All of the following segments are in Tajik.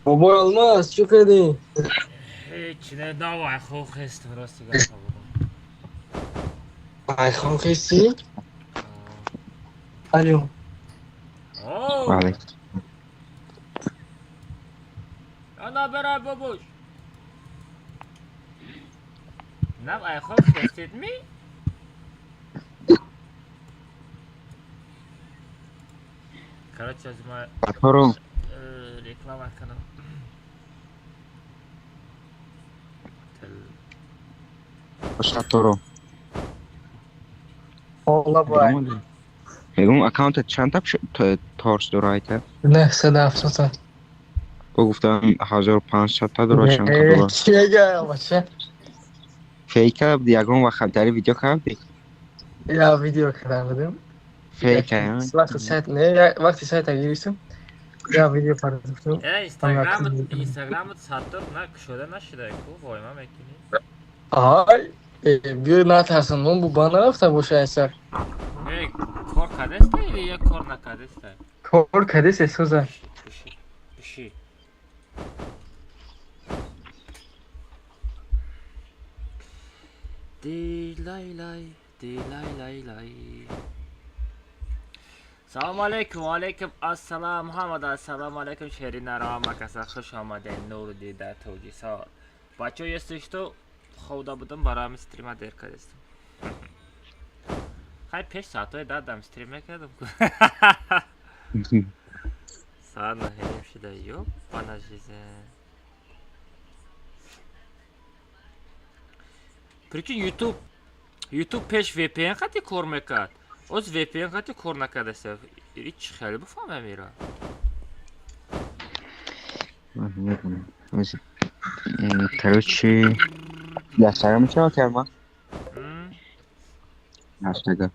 Бобои Алмаз, чӣ кардӣ? Ҳеч не, давай, хоб хестам, рости гапа бугум. Айхон хестӣ? Алё. Оу! Ваалайкум. Ана бирай, бобуш. Нав айхоб хестед ми? Короче, аз ма Батору реклама кунам. Шатору. Ола бай. Мегум, аккаунтат чанд та торс дора айта? 970 та. Бо гуфтам 1500 та дора, чанд та дора? Чӣ мегӯям, бача? Фейка ягон вақт дари видео кардӣ? Я видео карда будем. Фейка. Вақти сайт не, вақти сайта гирифтам. Я видео партофтам. Э, Инстаграм, Инстаграмат саттор на кушода нашуда ку, войма мекунӣ? Ай, биё, натарсам, ман бу ба нарафта боша айсар. Э, кор кардеста или я кор накардеста? Кор кардест, соза. Пиши. Пиши. Дилай-лай, дилай-лай-лай. Салом алейкум, алейкум ассалом, ҳамада ассалому алейкум, шерина рамакаса, хуш омадед, нур дида тоҷисо. Бачо, если что, ховда будам, барои стрима дер кардестам. Хай, пеш соатҳои дадам стрим мекардам. Соат наҳиним шуда, ёбана жизнь. Прикинь, YouTube, YouTube пеш VPN хати кор мекард. Оз VPN хати кор накардаста. Ич хеле буфаҳмам ира. Короче, ҳаштага мешавад карма? Ҳаштага.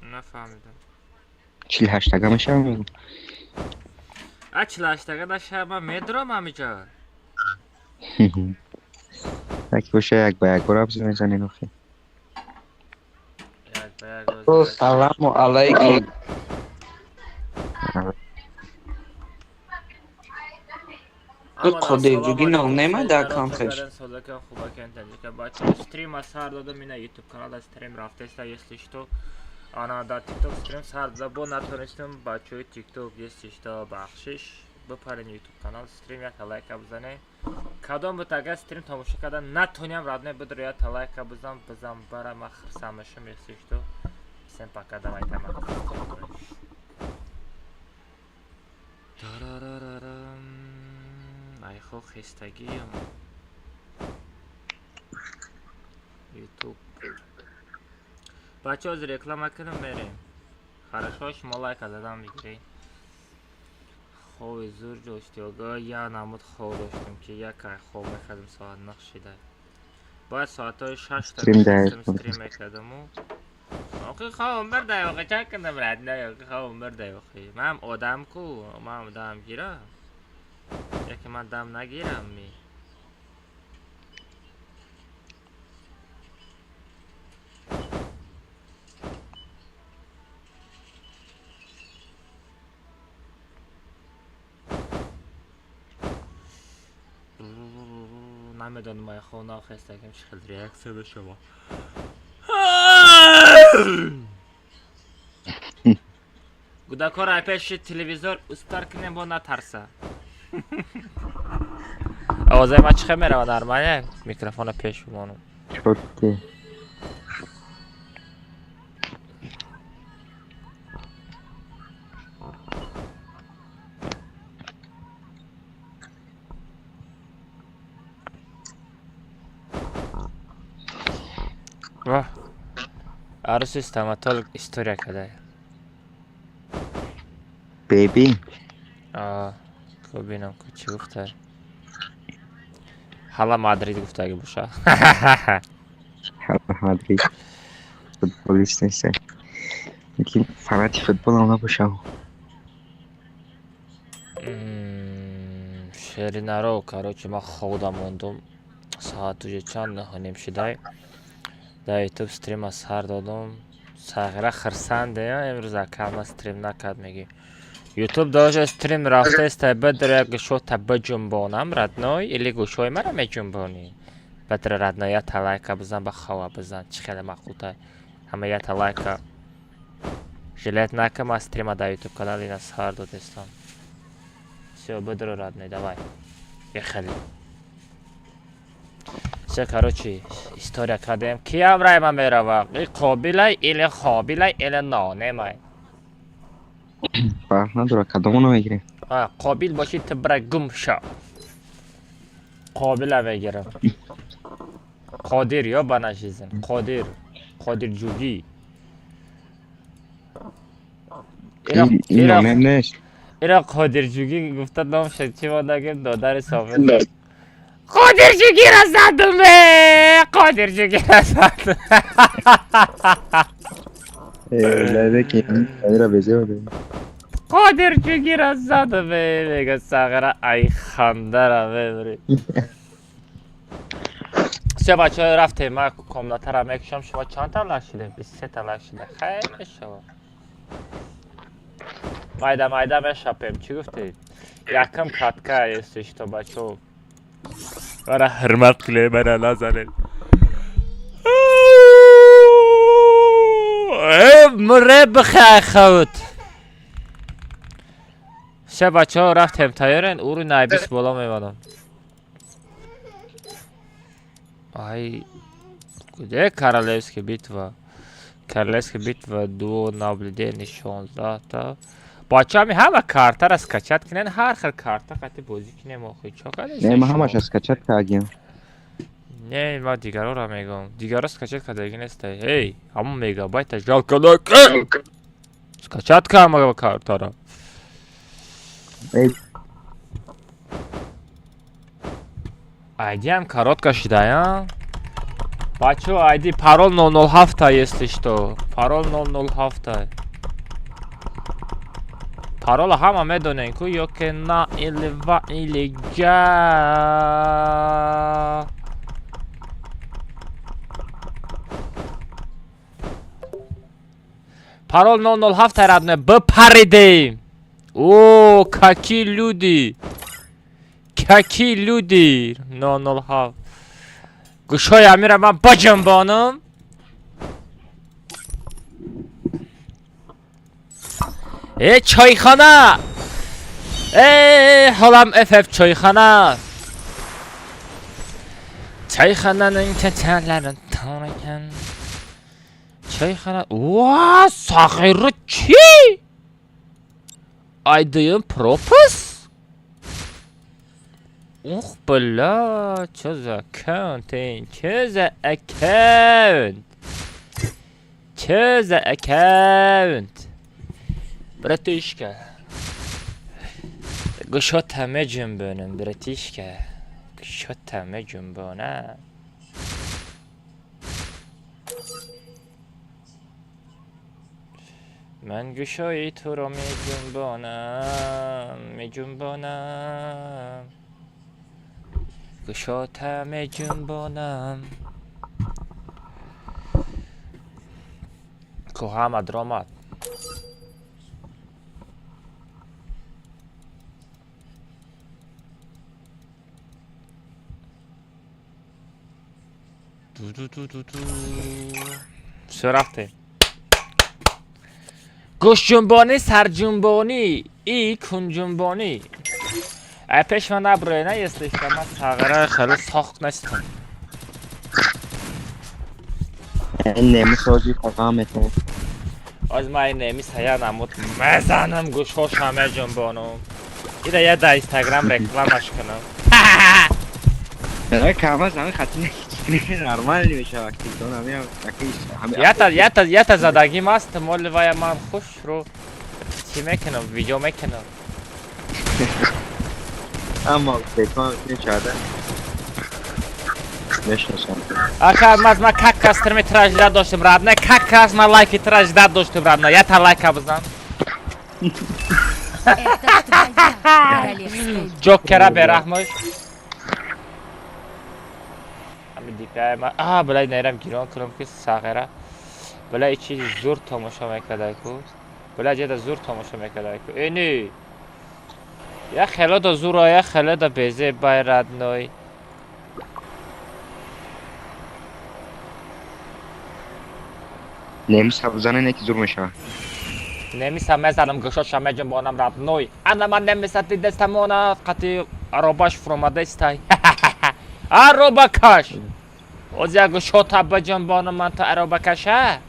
Нафаҳмидам. 48-ага мешавад, мегум. А 48-ага нашава, ман медурам ҳамиҷа. Як боша, як ба як бора мезанем охи. Як ба як роз. Саламу алайкум. Қодирҷуги нол немада аккаунташ. Содакан, хубакан, таҷика. Бача, стрима сар додам, ина YouTube канала стрим рафтеста, если что. Ана дар TikTok стрим сар дада, бо натонистам, бачаҳои TikTok, если что, бахшиш. Бипарен YouTube канал стрим, як лайка бизане. Кадом буд, агар стрим тамошо карда натоням, родной, бидро як лайка бизан, бизан бара, ман хирсам мешам, если что. Всем пока, давайте ма. Тарарарарам. Айхо хестагиам. YouTube. Бача, ҳозир реклама кунам, мерем. Хорошо, шумо лайка задан бигиред. Хоби зур дошти, ога я намуд хоб доштем, ки як ай хоб мекардем, соат нах шида. Бояд соатҳои шашта Стрим дар мешистам, стрим мекардаму. Охи, хобам бирдай, охи, чак кунам, родной, охи, хобам бирдай, охи. Ман одам ку, ман дам гирам. Яке ман дам нагирам ми. Намедонам, ай хона хестагим, чӣ хел реаксия бешава. Гудакора ай пеши телевизор устар кунем, бо натарса. Овозаи ман чӣ хел мерава, нормально? Микрофона пеш бимонам. Чётко. Ваҳ. Аруси стоматолог история кардая. Беби. А, ко бинам, ко чӣ гуфта? Ҳала Мадрид гуфтаги боша. Ҳала Мадрид. Футболист нест. Лекин фанати футболам набошам. Шеринаро, короче, ман хобда мондум. Соат уже чанд, 9:30 шудай. Дар YouTube стрима сар додум. Сағира хирсанде, имрӯз акама стрим накард, меги. Ютуб даже стрим рафтеста, бадра гӯшота биҷунбонам, родной, или гӯшои мара меҷунбонӣ. Бадра, родной, ята лайка бизан, ба хава бизан, чӣ хеле маъқултай. Ҳама ята лайка. Жалеть нака, ма стрима дар ютуб канал ина сар додестам. Всё, бадро, родной, давай. Ехали. Всё, короче, история кардем. Ки ҳамраи ман мерава? И қобилай или хобилай или нонемай? Фарқ надорад, кадомоно мегирем? А, қобил бошӣ, ту бира гум шо. Қобила мегирам. Қодир ё банашизм. Қодир. Қодир ҷугӣ. Ин нонем нест. Ира Қодир ҷугӣ гуфта ном шуд. Чӣ монагем додари софид. Қодир ҷугиро задум! Қодир ҷугиро задум. Лекин ира безеб. Қодир ҷугиро задум, мега сағира, ай хандара мемри. Всё, бачаҳо, рафтем, ман комнатаро мекушам, шумо чанд та лайк шудем? 23 та лайк шуда. Хайр мешава. Майда майда мешапем, чӣ гуфтед? Якам катка, если что, бачаҳо. Мара ҳурмат кунед, мара назанед. Муре бихай хавт. Всё, бачаҳо, рафтем, тайёрен? Ури найбис боло мемонам. Ай, где королевская битва? Королевская битва до наблюдения 16 та. Бачаҳо, ҳама картаро скачать кунен, ҳар хел карта қати бозӣ кунем охи. Чо кардед? Не, ма ҳамаша скачать кардем. Не, ма дигароро мегӯям. Дигаро скачать кардагӣ нестай. Эй, ҳамон мегабайта жалко накун. Скачать кар ма картаро. Эй, Айдиам коротко шудая. Бачаҳо, айди парол 007, если что. Парол 007. Парола ҳама медонем ку ё ки на или ва или ҷа. Парол 007, родной, бипаридем. О, какие люди! Какие люди! 007. Гӯшҳои Амира ман биҷунбонам. Э, чойхона! Э, ҳолам FF чойхона. Чойхонаның кечалары тор ekan. Чойхона. Ва, сағири чӣ? Айдиым пропуск? Ух, бля, чё за контент? Чё за аккаунт? Чё за аккаунт? Братишка. Гӯшота меҷунбонам, братишка. Гӯшота меҷунбонам. Ман гӯшои туро меҷунбонам, меҷунбонам. Гӯшота меҷунбонам. Кӯҳама дромад. Ду-ду-ду-ду-ду. Всё, рафтем. Гӯшҷунбонӣ, сарҷунбонӣ, и кунҷунбонӣ. Ай пеш ман набурӯй, на, если что, ман сағира хеле сохт нестам. Немис ҳоҷи фақат метавон. Оз ман ин немис ҳая намуд мезанам, гӯшҳоша меҷунбонам. Ира я дар Инстаграм рекламаш кунам. Камаз ҳами хати нормально мешавад. Ята ята ята задагим аст, моли вая ман хуш ру чӣ мекунам, видео мекунам. Аммо реклама мешавад. Мешносам. Ака, маз ма как раз стрими тра ждать доштем, родной, как раз ма лайки тра ждать доштем, родной. Ята лайка бизан. Это твоя королевская битва. Ҷокера бераҳмош. Ҳами дикай ма, а, блай, найрам гирон кунам ки сағира. Блай, чизи зур тамошо мекардай ку. Бля, ҷеда зур тамошо мекарда. Эни. Я хело да зура, я хело да безе бай родной. Немис бизанен яки зур мешавад. Немиса мезанам гӯшоша меҷунбонам родной. Ана ман немиса дидестамона қати аробаш фуромадестай. Аробакаш. Оз як гӯшота биҷунбонам ман то аробакаша.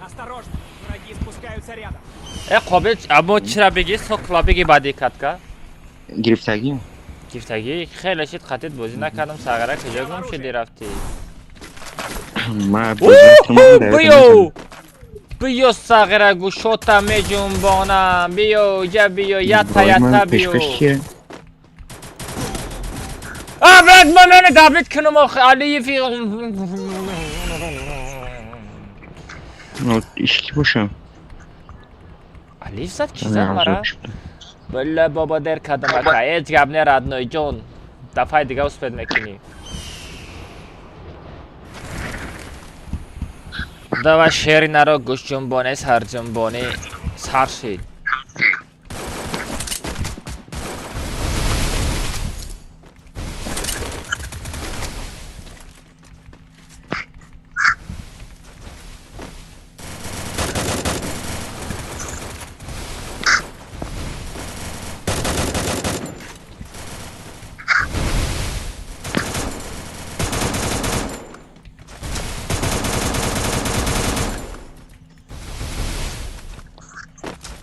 Осторожно, враги спускаются рядом. Э қобил амо чира бигӣ сокла бигӣ баъди катка. Гирифтагӣ? Гирифтагӣ хеле шид қатит бозӣ накардам сағара куҷо гум шуди рафтӣ? Ма Биё! Биё сағира гӯшота меҷунбонам. Биё, ҷа биё, ята ята биё. А брат, ман мена давлет кунам охи Алиев. Ишки бошам. Алиев зад ки зад мара? Бля бобо дер кардам ака. Ҳеҷ гап не родной ҷон. Дафъаи дига успед мекунӣ. Давай шери наро гӯшҷунбоне сарҷунбоне сар шид.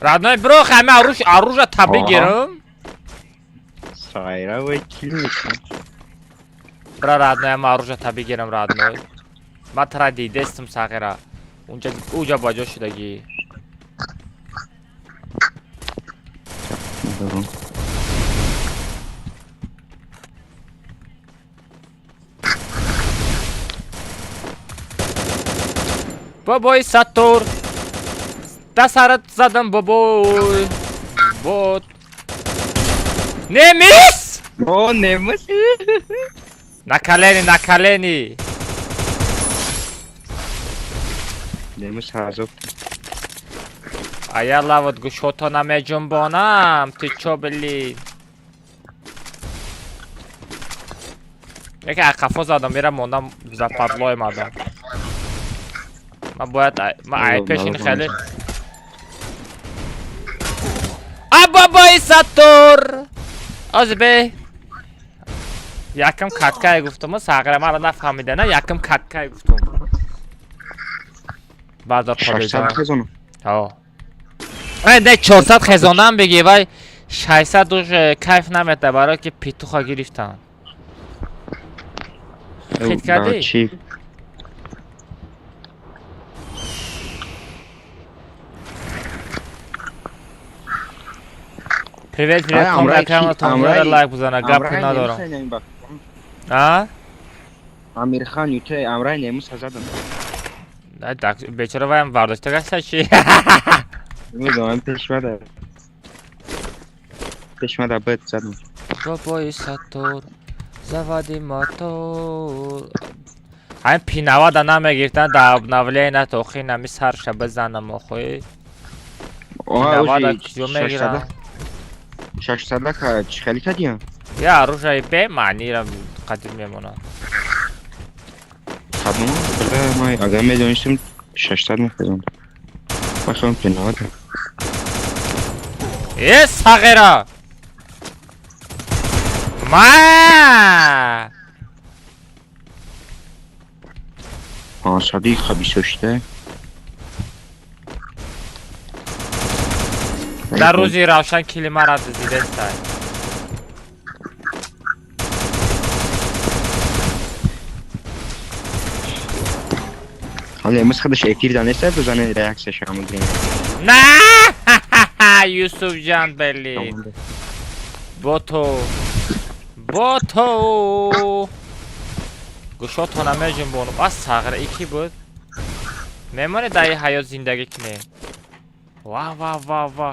Родной бро, ҳама оружие та бигирам. Сайра вай кил мекунад. Бра родной, ҳама оружие та бигирам родной. Ма тара дидестам сағира. Унҷа уҷа баҷо шудагӣ. Бобой Сатур. Да сарат задам бобой. Вот. Немис! О, немис! На колени, на колени. Немис ҳазоб. А я лавот гӯшото намеҷунбонам. Ты чо, блин? Яке ақафо задам, мера мондам за падлой мадам. Ман бояд ман ай пешин хеле Бобои Сатур! Ози бе. Якам каткае гуфтум, сағира мара нафаҳмида, на якам каткае гуфтум. Бардор 600 хезона. Ҳо. Э, не 400 хезонам бигӣ, вай 600 уж кайф намета, барои ки питуха гирифтан. Хит кардӣ? Привет, привет, комра канала Томора лайк бузана, гап надорам. А? Амирхан юте амрай немус задам. Да, так, бечора ваям вардошта гаста чи? Намедонам, пешмада. Пешмада бет задам. Бобои Сатур, заводи мотор. Ҳамин пинавада намегирифтан дар обновление охи нами сарша бизанам охи. Пинавада куҷо мегирам? 600 чӣ хеле кардиям? Я оружие бемаънира қадим мемонад. Кадом? Бля, ман агар медонистам 600 мехаридам. Ман хеле пинавада. Э, сағира! Ма! 500 хабисошта. Дар рӯзи равшан кили мара дидестай. Ҳоло имрӯз худаш эфир данеста бизане реаксияша мегирем. На! Юсуфҷан блин. Бото. Бото. Гӯшото намеҷунбонам. Ас сағира ики буд. Мемоне дар ин ҳаёт зиндагӣ кунем. Ва ва ва ва.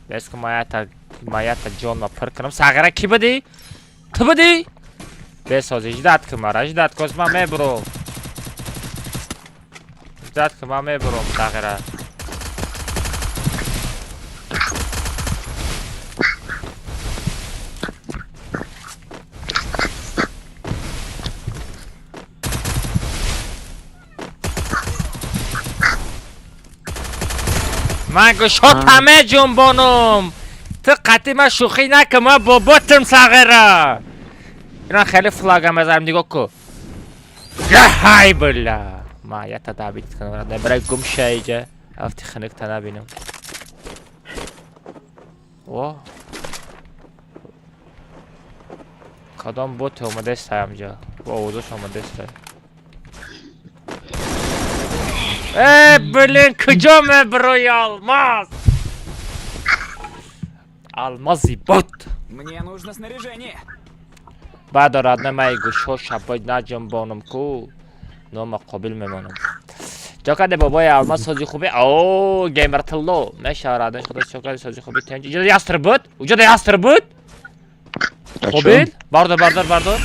Бес ку маята ҷонма пур кунам. Сағира ки будӣ? Ту будӣ? Бесози, ждать ки мара, ждать коз ман мебурам. Ждать ки ман мебурам сағира. Ман гӯшотам меҷунбонум. Ту қатъи ман шӯхӣ накун, ман боботам сағира. Ина хеле флага мезанам, нигоҳ ку. Ҳай била. Ма ята добить кунам, набирай гум ша иҷа. Афти хунукта набинам. О. Кадом боте омадест ҳамҷа? Бо овозош омадест. Э, блин, куҷо мебирои алмаз? Алмази бот. Мне нужно снаряжение. Баъд родной ман гӯшҳо шабои наҷунбонам ку нома қобил мемонам. Ҷокаде бобои алмаз сози хубе? О, геймер тилло. Меша родной худо чокаде сози хуби тенҷ. Иҷода ястр буд? Уҷода ястр буд? Қобил? Бардор, бардор, бардор.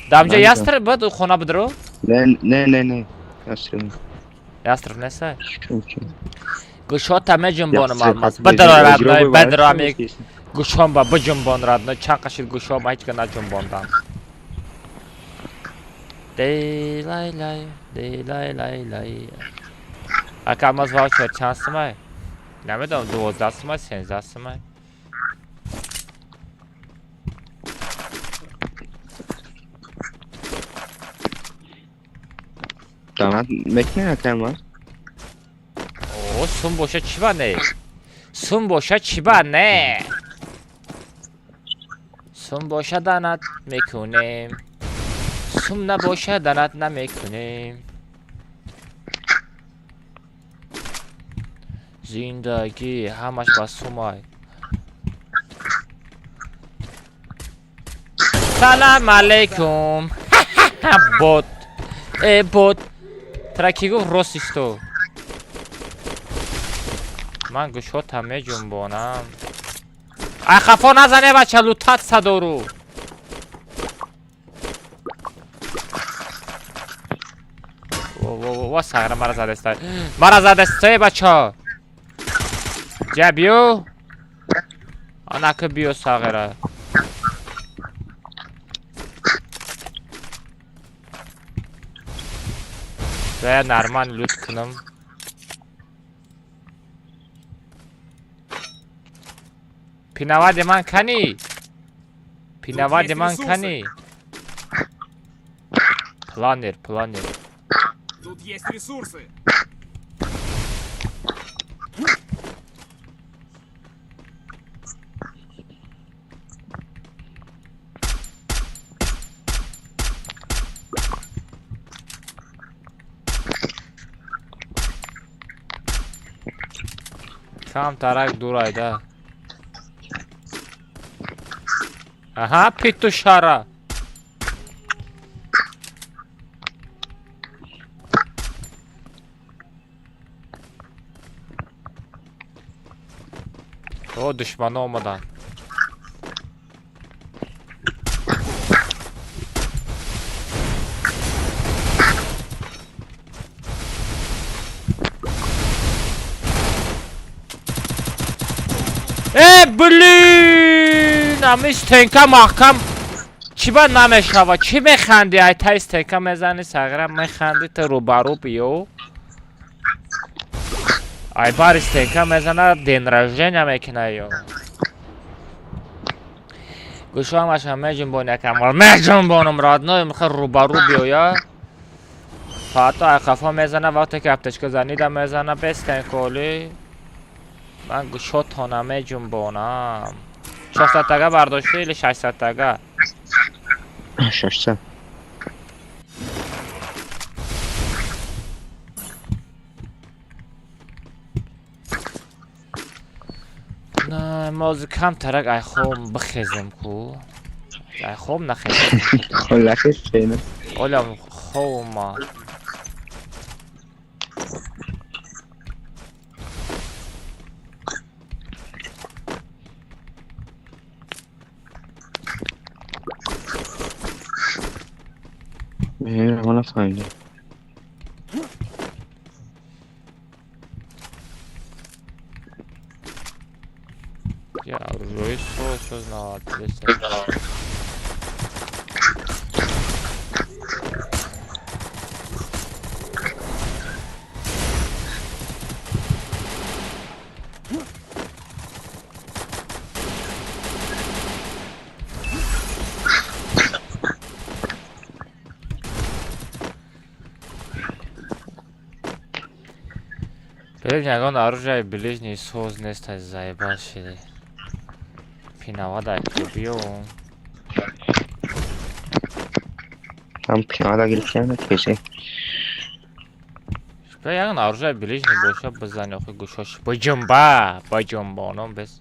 Дамҷа ястр буд, у хона будро? Не, не, не, не. Ястр. Ястр неста? Гӯшҳота меҷунбонам алмаз. Бадро родной, бадро ами гӯшҳом ба биҷунбон родной. Чанд қашид гӯшҳом ҳеҷ га наҷунбондам. Дей лай лай, дей лай лай лай. Ака алмаз ваучер чанд сумай? Намедонам, 12 сумай, 13 сумай. Донат мекунӣ ака алмаз? О, сум боша чӣ ба не? Сум боша чӣ ба не? Сум боша донат мекунем. Сум набоша донат намекунем. Зиндагӣ ҳамаш ба сумай. Салам алейкум. Бот. Э, бот. Тра ки гуфт рост исто. Ман гӯшотам меҷунбонам. Ай хафо назане бача, лутат садору. Во, во, сағира мара задестай. Мара задестай бача. Ҷа биё. Анака биё сағира. Бая нормал лут кунам. Пинавади ман кани? Пинавади ман кани? Планер, планер. Тут есть ресурсы. Кам тарак дурайда. Аҳа, петушара. О, душмано омаданд. Э, блин, ами стенка маҳкам чӣ ба намешава? Чӣ механди? Ай тай стенка мезани, сағира механди, ту рӯбарӯ биё. Ай бари стенка мезана, день рождения мекуна ё. Гӯшоамашам меҷунбон якам. Меҷунбонам родной, мехо рӯбарӯ биёя. Ҳатто ай қафо мезана, вақте ки аптечка занида мезана, без стенколи. Ман гӯшотона меҷунбонам. 400 тага бардоштӣ или 600 тага? 600. На, мо кам тарак ай хом бихезем ку. Ай хом нахезем. Нахез чена. Олям хома. Нафаҳмидам. Я оружие соз навад. Бибин, ягон оружие ближний соз нест, заебал шиди. Пинавада биё. Ҳам пинавада гирифтам кеше. Бля, ягон оружие ближний боша бизани, охи гӯшош. Биҷунба, биҷунбонам бес.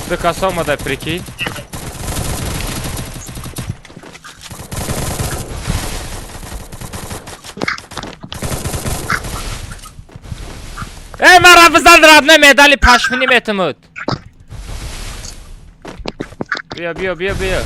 Ду кас омада, прикинь. Эй, мара бизан, родной, медали пашмини метимуд. Биё, биё, биё, биё.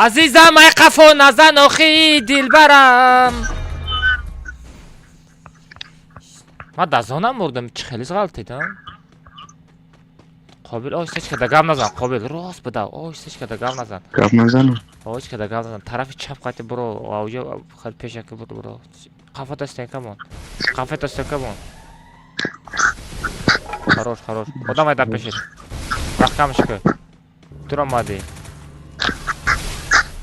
Азизам, ай қафо назан, охи дилбарам. Ман дазонам мурдам, чӣ хеле ғалтидам. Қобил, оҳиста када гап назан, Қобил, рост бидав, оҳиста када гап назан. Гап назанам. Оҳиста када гап назан. Тарафи чап қати буро, ауҷо хел пешаки буро, буро. Қафата стенка мон. Қафата стенка мон. Хорош, хорош. Одам айдар пешит. Маҳкамш ку. Дуромадӣ.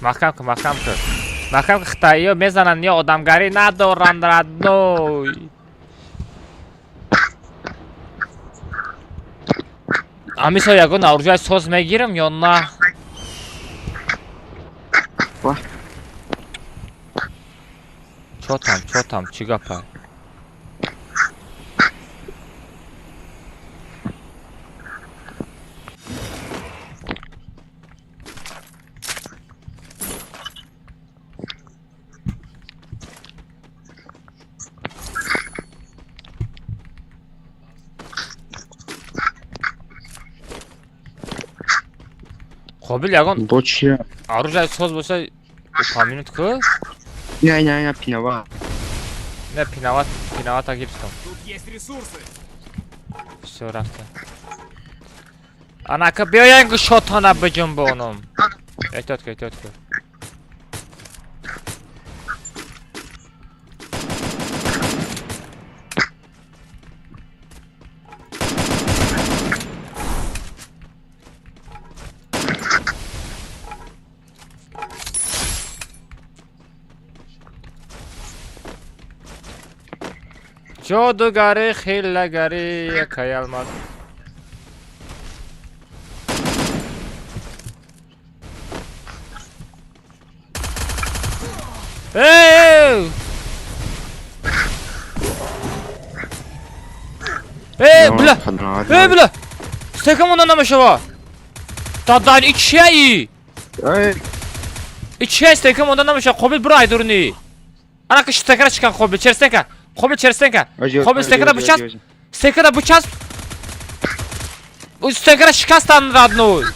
Маҳкам ку, маҳкам ку. Маҳкам ку, хитоиё мезананд, ё одамгарӣ надоранд, родной. Ҳамин сол ягон оружие соз мегирам ё на? Ва. Чотам, чотам, чӣ гапа? Қобил, ягон Бо чия? оружие соз боша, упомянуть ку? Не, не, не, пинава. Не, пинават, пинавата гирифтам. Тут есть ресурсы. Всё, рафта. Анака биёян гӯшотона биҷунбонам. Эҳтиёт ку, эҳтиёт ку. Ҷодугари хиллагарӣ якаялмад. Эй! Эй, бля! Эй, бля! Стекам онда намешава! Дадан ичияи! Эй, Ичияи стекам онда намешава, Қобил буро айдурни! Анака стекара чикан Қобил, через стека! Қобил через стека! Қобил стекара бичасп! Стекара бичасп! Стекара шикастан, родной!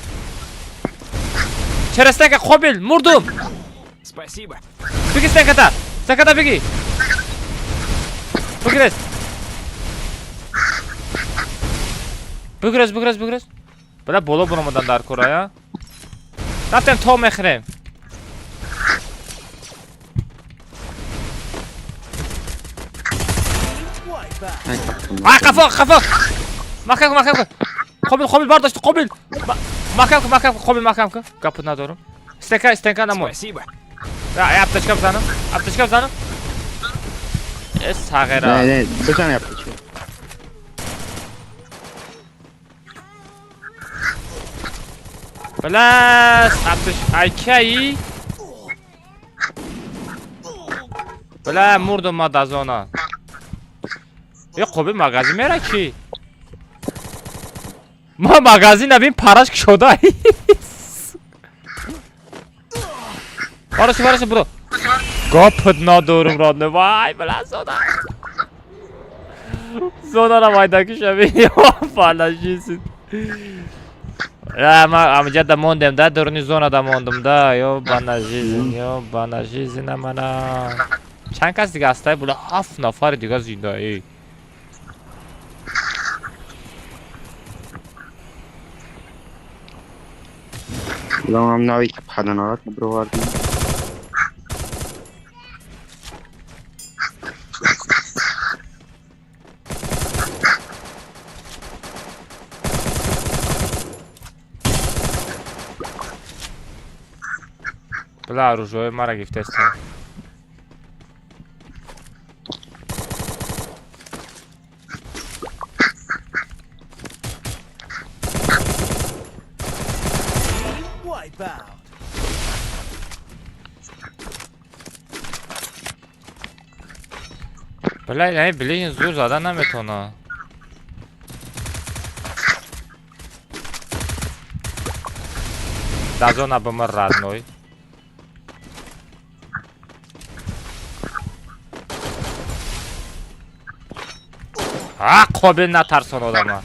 Через стека, Қобил, мурдум! Спасибо. Беги стеката! Стеката беги! Бигрез! Бигрез, бигрез, бигрез! Бля, боло буромадан дар кора, рафтем то мехӯрем. Ай, қафо, қафо! Маҳкам кун, маҳкам кун! Қобил, Қобил, бардошт, Қобил. Маҳкам кун, маҳкам кун, Қобил, маҳкам кун. Гапот надорам. Стенка, стенка намон. Спасибо. Аптечка бизанам. Аптечка бизанам. Э, сағира. Не, не, бизан аптечка. Бля, аптеч, айкаи? Бля, мурдум ма да зона. Е, Қобил магазин мера ки? Ма магазин набин, параш кушода. Бараши, бараши, буро. Гапот надорум, родной. Вай, бля, зона. Зона ра майда кушави. Фалашисит. Ма амҷа да мондем да, дуруни зона да мондум да. Ёбана жизнь, ёбана жизнь амана. Чанд кас дига ҳастай? Була, ҳафт нафари дига зинда. Эй. Лам нави паданарат бировардем. Бла, оружие мара гифтеста. Wipeout. Бля, ин блин зур зада наметона. Да зона бимир, родной. А, Қобил, натарсон одама.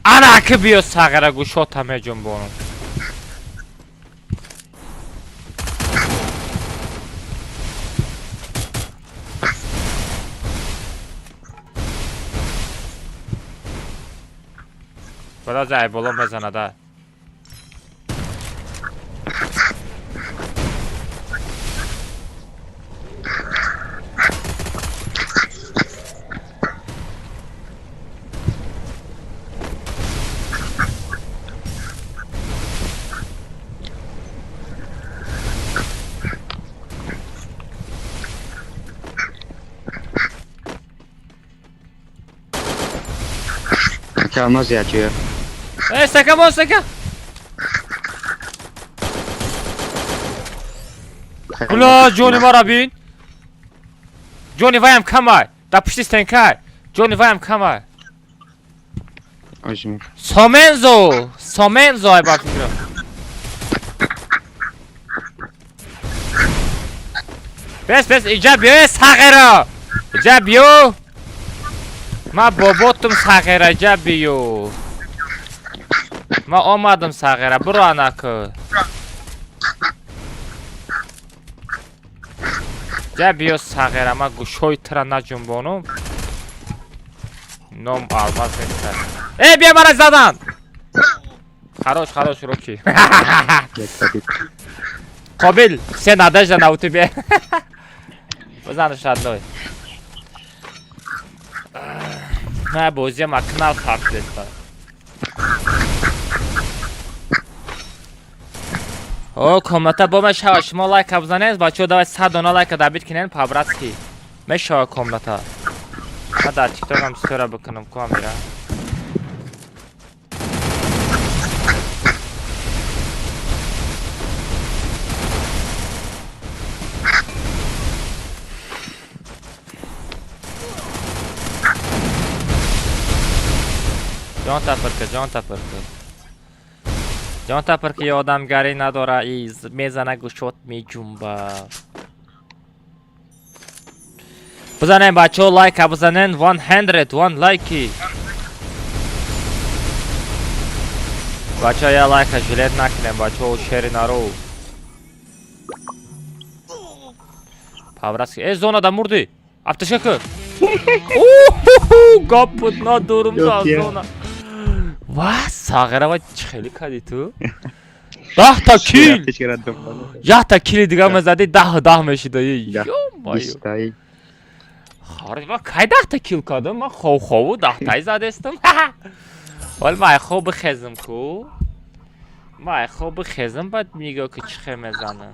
Ана ки биё, сағира, гӯшота меҷунбонам. Бара зай боло мезанада. Алмаз ячуя. Э, стека мон, стека. Бля, ҷони мара бин. Ҷони ваям камай. Да пушти стенкай. Ҷони ваям камай. Ожми. Сомензо, Сомензо, ай ба фикрам. Бес, бес, иҷа биё, э, сағира. Иҷа биё. Ма боботум, сағира, иҷа биё. Ма омадам, сағира, буро анаку. Ҷа биё, сағира, ма гӯшҳои тира наҷунбонум. Ном алмаз неста. Э, биё, мара задан. Хорош, хорош, руки. Қобил, все надежда на у тебе. Бизанаш, родной. На бозиам акнал фарқ О, комната бо мешава, шумо лайка бизанед, бачаҳо, давай 100 дона лайка добить кинен, по-братски. Мешава комната. Ма дар тиктокам история бикунам, ку амира. Ҷон тапирка, ҷон тапирка. Ҷон тапирка, ёдамгарӣ надора, из мезана, гӯшот меҷумба. Бизанем, бачаҳо, лайка бизанен, 101 лайки. Бачаҳо, я лайка жалеть накунем, бачаҳо, шери нару. По-братски. Э, зона да мурдӣ. Аптечка ку. Гапут надорум да Ёк, я. зона. Ва, сағира, ва чӣ хеле кардӣ ту? 10 та kill. 1 та kill и дига мезадӣ, 10-10 мешида. Ё-моё. Бистаи. Хар, ман кай 10 та kill кардам? Ман хов-хову 10 таи задестам. Вале ман ай хоб бихезм ку. Ман ай хоб бихезм, баъд нигоҳ ки чӣ хел мезанам.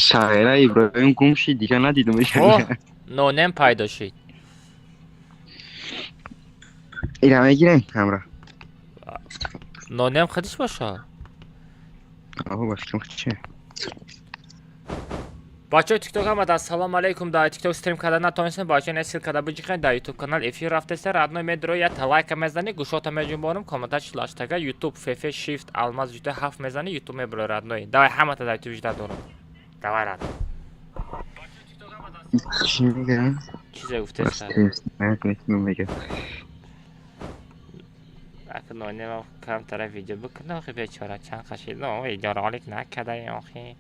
Шаира Иброҳим гум шид, дига надидумш. О, нонем пайдо шид. Ира мегирем ҳамра. Нонем худиш боша. Аҳо, ба фикрам че. Бачаҳои Тикток, ҳамада ассалому алайкум. Дар Тикток стрим карда натонистем, бачаҳо, не ссылка да биҷиқен. Дар Ютуб канал эфир рафтеста, родной, медро я лайка мезанӣ, гӯшота меҷунбонам, коммента шлаштага Ютуб фф shift алмаз жуда ҳафт мезанӣ, Ютуб мебро, родной. Давай, ҳамата дар Ютуб жуда дорам. Давай, родной. Чӣ мегӯям? Чизе гуфтеста? Мегӯям. Ака, нонем камтара видео бикунам, охи, бечора чанд қашид. Но, видеоролик накардаем, охи.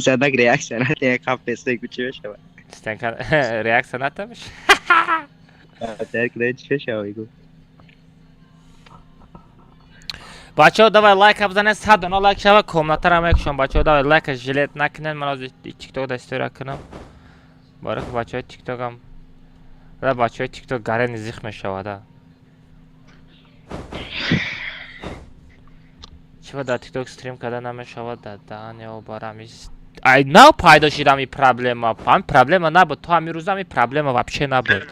Задак реаксия натия, қафеса гу чӣ мешавад? Стенка реаксия натамиш. Дарк да чӣ мешавад гу? Бачаҳо, давай лайка бизанед, 100 дона лайк шава, комнатара мекушам. Бачаҳо, давай лайка жалеть накунед. Ман ҳозир Тикток да история кунам. Барои ки бачаҳои Тиктокам да, бачаҳои Тикток гарени зих мешавада. Чиба дар Тикток стрим карда намешавад? Да даҳан ё барам. Ай нав пайдо шид ҳами проблема. Ҳами проблема набуд. То ҳамин рӯза ҳами проблема вообще набуд.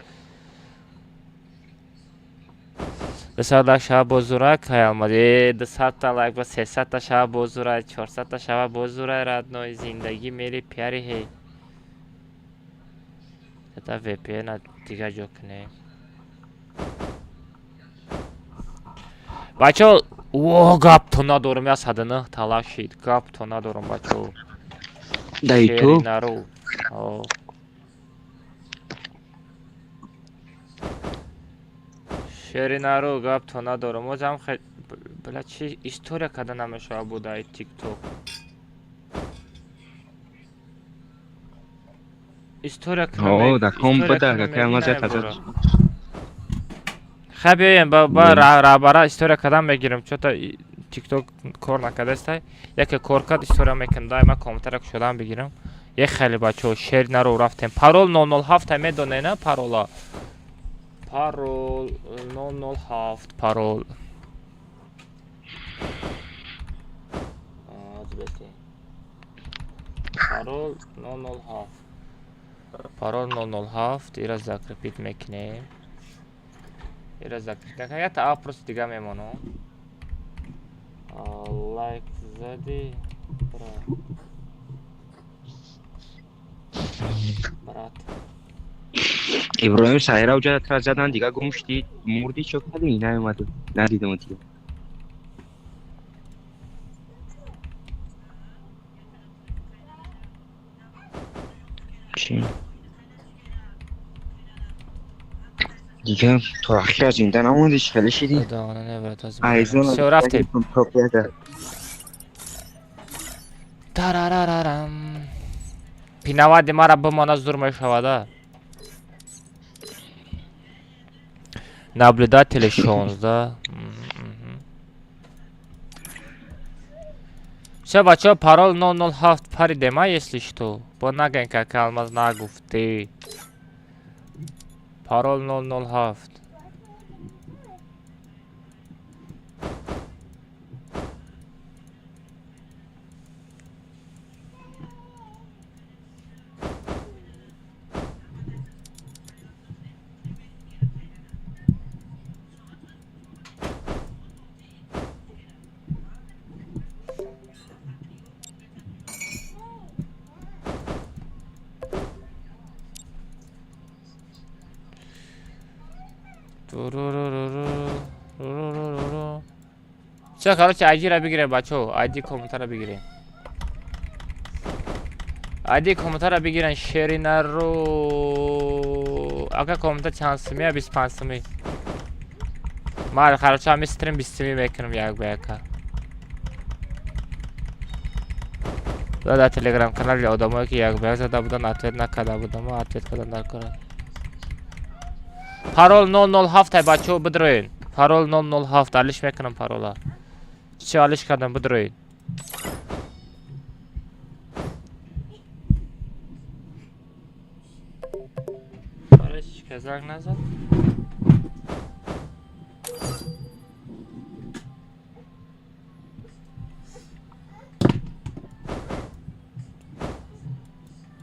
200 лайк шава, бозура кай омад. Э, 200 та лайк ба 300 та шава, бозура, 400 та шава, бозура, родной, зиндагӣ мери пиари ҳей. Та VPN дига ҷо кунем. Бачаҳо, о, гап то надорам, 109 та лайк шид. Гап то надорам, бачаҳо. Да Ютуб? Нару. О. Шери нару, гап то надорам. Озам хе бля, чи история карда намешава буда ай Тикток. История О, да ком буда, какая маза таза. Хай, биёем ба раҳбара история кардан мегирем. Чё-то Тикток кор накардастай. Яке кор кард, история мекунам. Дай ман комментария кушодан бигирам. Як хеле, бачаҳо, шер наро, рафтем. Парол 007 медонед, на парола? Парол 007 парол. Аз беси. Парол 007. Парол 007 ира закрепить мекунем. Ира закрепить накунем. Ята опрос дига мемонам. Лайк зади. Бра. Брат. Иброҳим Сайра уҷа тра задан, дига гум шудӣ, мурдӣ, чо кардӣ? Наёмаду. Надидам дига. Чӣ? Дига то ахира зинда намондӣ, чӣ хеле шидӣ? Да, не, брат, аз Айзон. Всё, рафтем. Тарарарарам. Пинавади мара бимона, зур мешавада. Наблюдатели 16. Всё, бачаҳо, парол 007 паридема, если что. Бо нагӯен, ка Алмаз нагуфтӣ. Парол 007. Туруруруру, Всё, короче, ID-ра бигирем, бачаҳо, ID комментара бигирем. ID комментара бигирен, шеринаро. Ака, коммента чанд сумия? 25 сумӣ. Ман, короче, ҳами стрим 20 сумӣ мекунам як ба яка. Дар телеграм канали одамое ки як ба як зада буданд, ответ накарда будам, ответ кардан дар кора. Парол 007 ай, бачаҳо, бидроен. Парол 007, алиш мекунам парола. Чӣ алиш кардам, бидроен. Барои чӣ ка занг назад?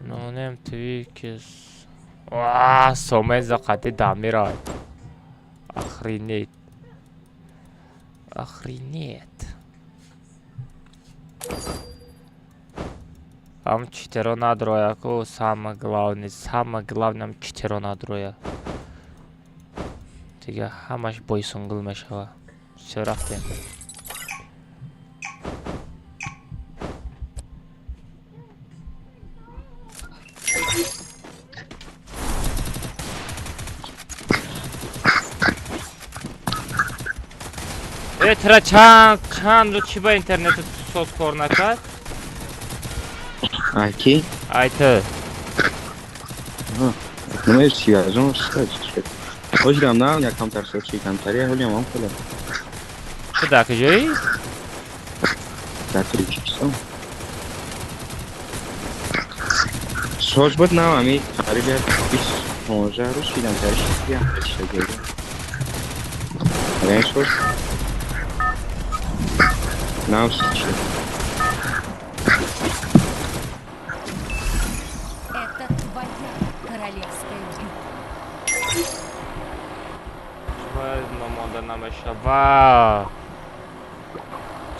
Нонем твикс. Ва, сомеза қати дамирай. Охренеть. Охренеть. Ам читеро надроя ку, самое главное, самое главное, ам читеро надроя. Дига ҳамаш бойсунгул мешава. Всё, рафтем. Э, тра чанд чанд рӯз чӣ ба интернету соз кор накард? Ай ки? Ай ту. Намеш чи аз он ҳозирам на як камтар сочи камтари ҳолиам ам хеле. Ту дар куҷоӣ? Дар Тоҷикистон. Соз буд на ами қариб як 20-15 рӯз шидам тари шидам шидам. Агар соз нав шид. Это твоя королевская битва. Чӣ номонда намешава?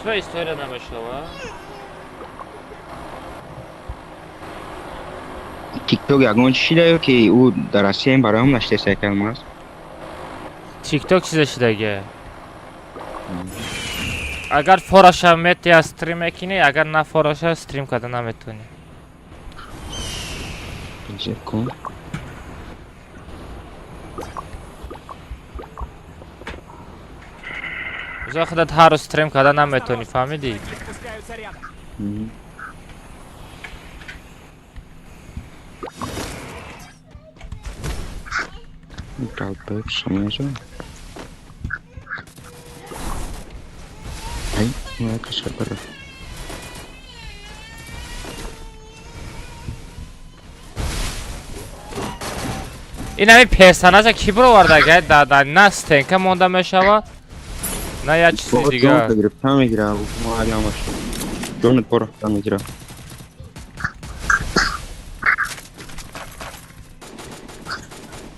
Чӣ история намешава? Тикток ягон чӣ шида ё ки ӯ дар Россия бароям наштеса якам аст? Тикток чиза шидаге? Агар фораша метия, стрим мекунӣ, агар на фораша, стрим карда наметавонӣ. Инҷа кун. Бизор, худат ҳар рӯз стрим карда наметавонӣ, фаҳмидӣ? Спускаются рядом. Мгм. Долбоеб Сомезо. Ай, ну это сабыр. Ин ҳамин персонажа кӣ бироварда? Да на стенка монда мешава, на як чизи дигар. Гирифта мегира, мо алямаш. Ҷонат бора мегира.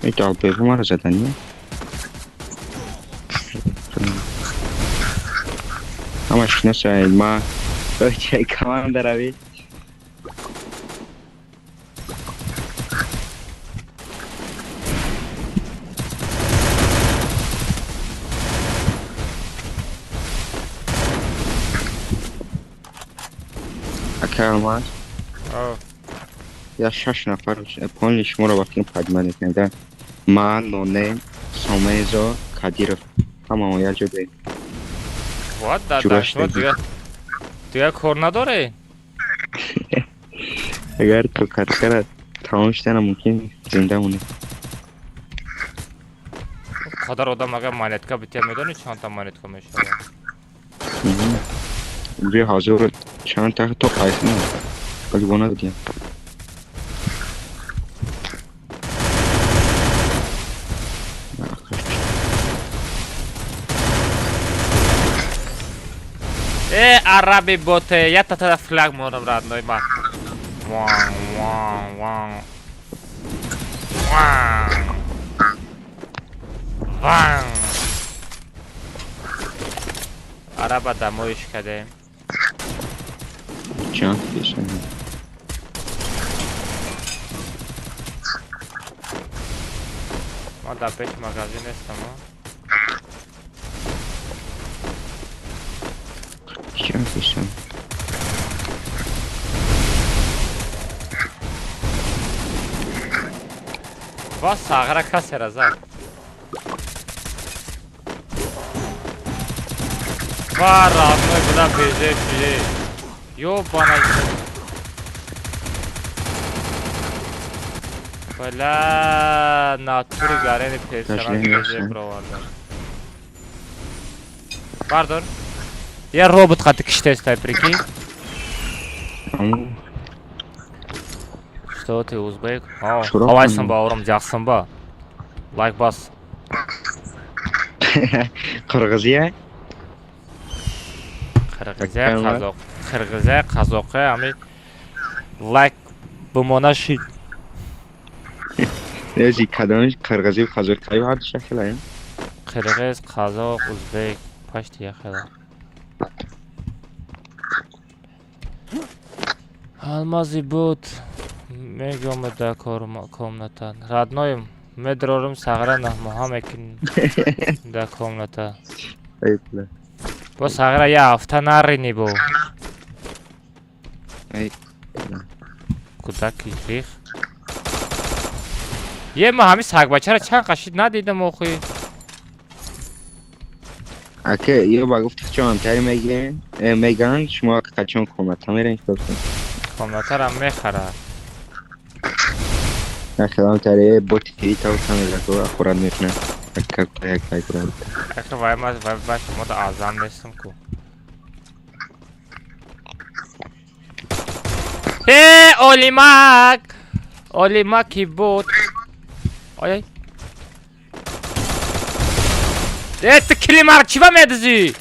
Эй, долбоеб маро задани? Ҳамаш шиносай, ма чай команда рави. Ака Алмаз, О, я шаш нафар поняли, шуморо вақти поднимать мекунем. Ман, Ноне, Сомезо, Кадиров. Ҳамаон як ҷо бе. Вот да Ҷура да шумо шидаги. Дигар кор надоред? Агар то каткара тамом шудана мумкин зинда монем. Қадар одам агар монетка бития, медонӣ чандта монетка мешавад? Уже ҳозир чанд та то қайсна. Вале бо надодем. Э, араби боте, я та флаг монам, родной ма. Ван, ван, ван. Ван. Ван. Араба дамоиш кардем. Чанд пеша. Ма дар пеши магазин нестам, а? Чанд пеша. Ва сағра касера зад. Ва родной буда безе шиде. Ёбана. Бля, натури гарени персонаж безе бироварда. Бардор. Я робот қати киштестай, прикинь. Что ты, узбек? Қалайсың, бауырым, жақсың ба? Лайк бас. Қырғызия? Қырғызия, қазақ. Қырғызия, қазақы, ами лайк бумона шид. Нези кадом қырғызӣ қазоқ кай ҳар шахила? Қирғиз, қазоқ, узбек, почти яхела. Алмази буд мегом да комната. Родной, медрорум сағра наҳмоҳа мекун да комната. Бо сағра я ҳафта нарини бо. Кудаки рих. Е ма ҳами сагбачара чанд қашид надидам охи. Аке, ё ба гуфти чон тари мегирен, меган шумо қачон комната мерен гуфтам. Комнатара мехара. Ахирам тари боти тав камера хурад мекунад. Как як як хурад. Ахир вай ма вай ба шумо да азам нестам ку. Э, Олимак! Олимаки бот. Ой. Э, ту килимар чӣ ба медизӣ?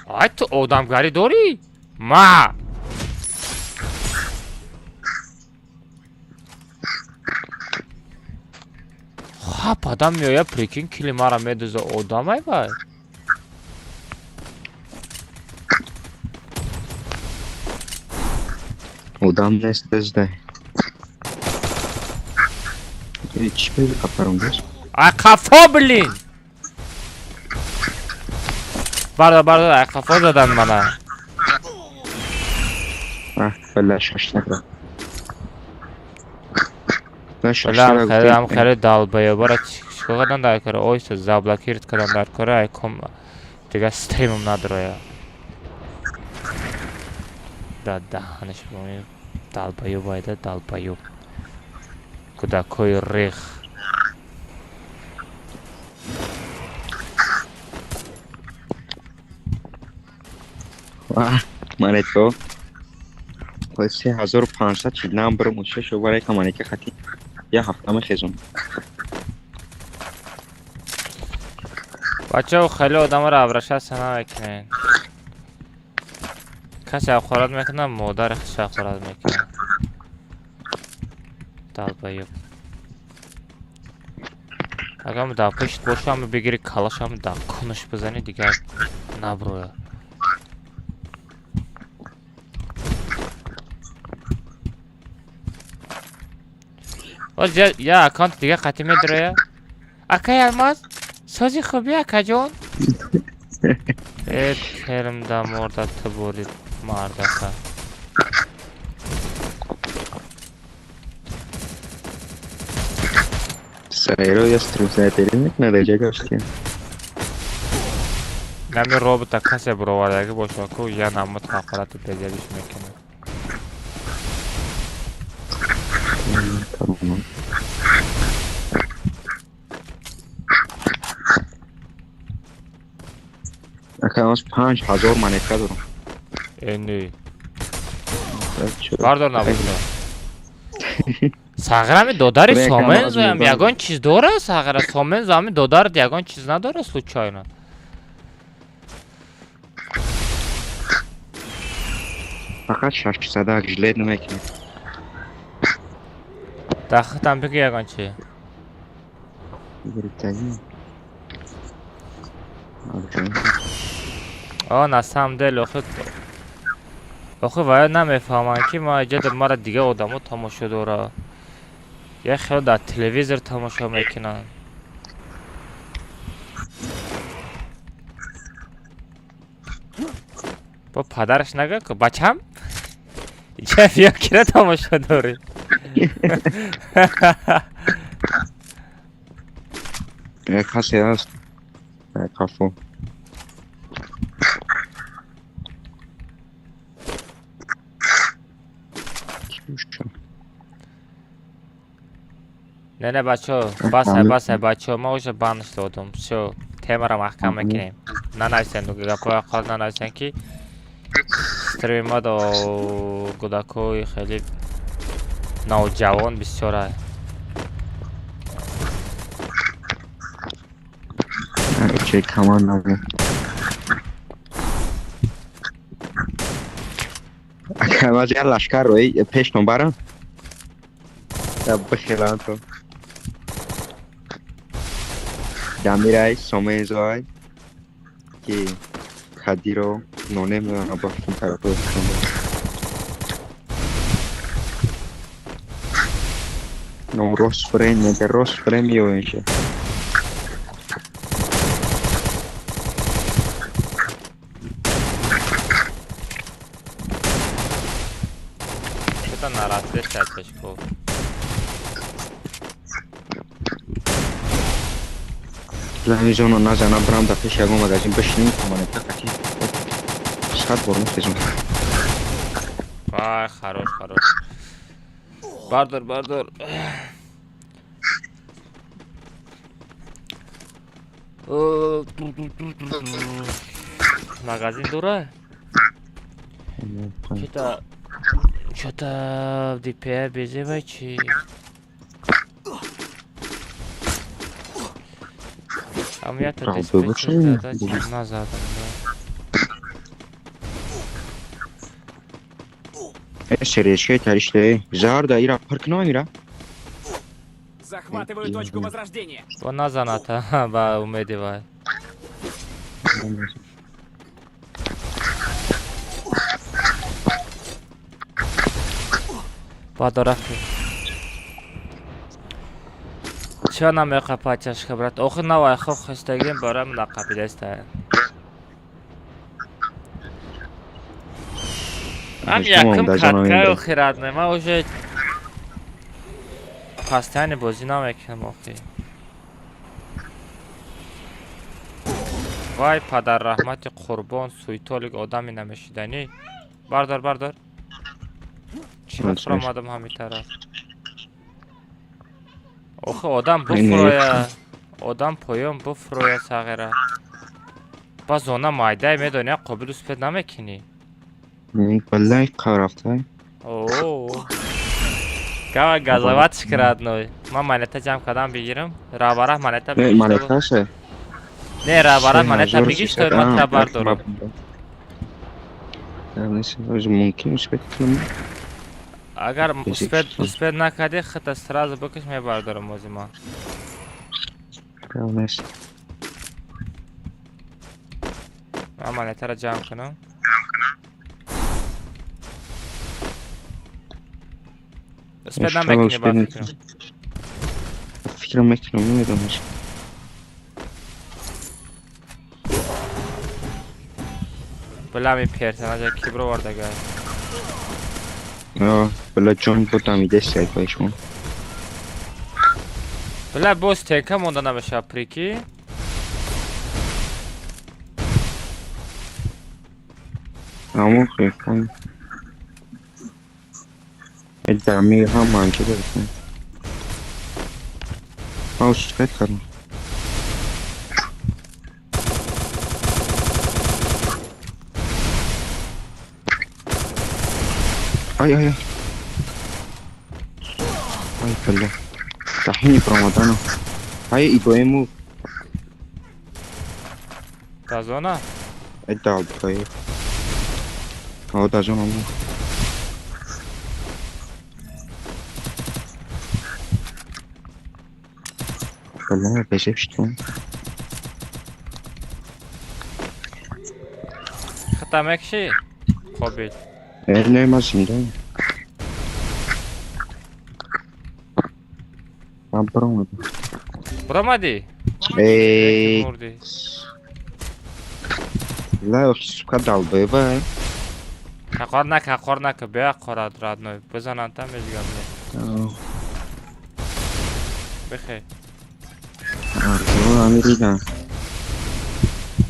Ай, ту одамгарӣ дорӣ? Ма! Хап, адам меояд, прикинь, килимара медуза одам ай вай. Одам нест дезда. Чӣ беди қафаром деш? Ай қафо, блин! Бардор, бардор, ай қафо задан мана. Ах, бля, шаш нафар. Бля, хеле долбоёбара чикор кардан дар кора? Ойса заблокировать кардан дар кора, ай ком дига стримам надроя. Да даҳанаш бомӣ долбоёб айда долбоёб. Кӯдакҳои рех. Мането 3500 шид нам барам шаш варай каманека хати я ҳафта мехезум. Бачаҳо хеле одамаро абрашаса намекунед. Касе ҳақорат мекунад, модари худш ҳақорат мекунад. Долбоёб. Агар дар пушт бошам, бигири калашам дар кунаш бизанӣ, дигар наброяд. Боз я аккаунти дига қатӣ медроя. Акай Алмаз, сози хуби акаҷон? Э, терм да морда ту бурид мардака. Сайро я стрим снайпери мекунад, аҷа гаштем. Нами робота касе буровардаги бошад ку я намуд ҳақорати безебиш мекунад. Ака, 5000 монетка дорам. Э, не. Бардор набошад. Сағрами додари Сомензоям ягон чиз дора? Сағра Сомензо ами додарат ягон чиз надора случайно? Фақат 600 жилет намекунад. Дахтам бигӯ ягон чи. О, на самом деле, охи охи вая намефаҳманд ки ма иҷода мара дига одамо тамошо дора. Я хеле дар телевизор тамошо мекунанд. Бо падараш нагӯ ку бачам? Иҷа биё кира тамошо дорӣ? Касе ҳаст. Қафо. Не, не, бачо, басай, басай, бачо, ма уже банш додум. Всё, темара маҳкам мекунем. Нанависен, гапҳои қол нанависен ки стрима до кӯдакҳои хеле навҷавон бисёра. Че каман набуд. Агар я лашкар рӯи пештон барам. Я бихелам то. Дамирай, Сомезой, ки Кадиро, нонем абафтун тарафи Ну, Росфрен, это Росфрен миёнше. Что-то наросли чашку. Зону назана брам да пеш ягон магазин бишинем монета қати. Сад бор мехезам. Вай, хорош, хорош. Бардор, бардор. Магазин дура? Что-то... Что-то ДП безевай чи... А у меня-то диспетчер задача назад, да. Серечка, тариште. Зарда, Ира, парк Ира. Захватываю точку возрождения. Вон назад, ба, умедивай. Бадорахи. Чё намеқапа чашка, брат? Охи навай хо хестагим барам нақапидаста. Ам якум каткай охи радне, ма уже постоянно бозӣ намекунам охи. Вай падар раҳмати қурбон суйтолик одами намешиданӣ. Бардор, бардор. Чӣ фуромадам ҳамин тараф? Охи одам буфуроя, одам поён буфуроя сағира. Ба зона майдай медонӣ, қобил успед намекунӣ. Балай қарафтай. О. Гава газаватш крадной. Ман монета ҷамъ кардам бигирам. Равара монета бигир. Монеташе. Не, равара монета бигир, то ман та бардорам. Мумкин успед кунам. Агар успед накардӣ, хита сразу бикиш мебардорам ози ман. Ман монетаро ҷамъ кунам. Успед намекунӣ ба фикрам. Фикрам мекунам, намедонам. Била мепертан, ки бировардагай. Била ҷон будам идест якбаишмон. Била боз тека монда намешавад прики. Амон хефон. Дамир ҳам манҷа дорад. Ман успед кардам. Ай, ай, ай. Ай, бля. Тахини промадано. Ай, идоему. Та зона? Да, да. О, да зона. Бля, бежим что? Хата мекши? Хобит. Не, мазим, да. Ман баромадам. Баромадӣ? Эй. Ла, сука долбоеба. Ҳақор нака, ҳақор нака, беҳақорат родной. Бизананд там мезигам. Бихе. Амиридам.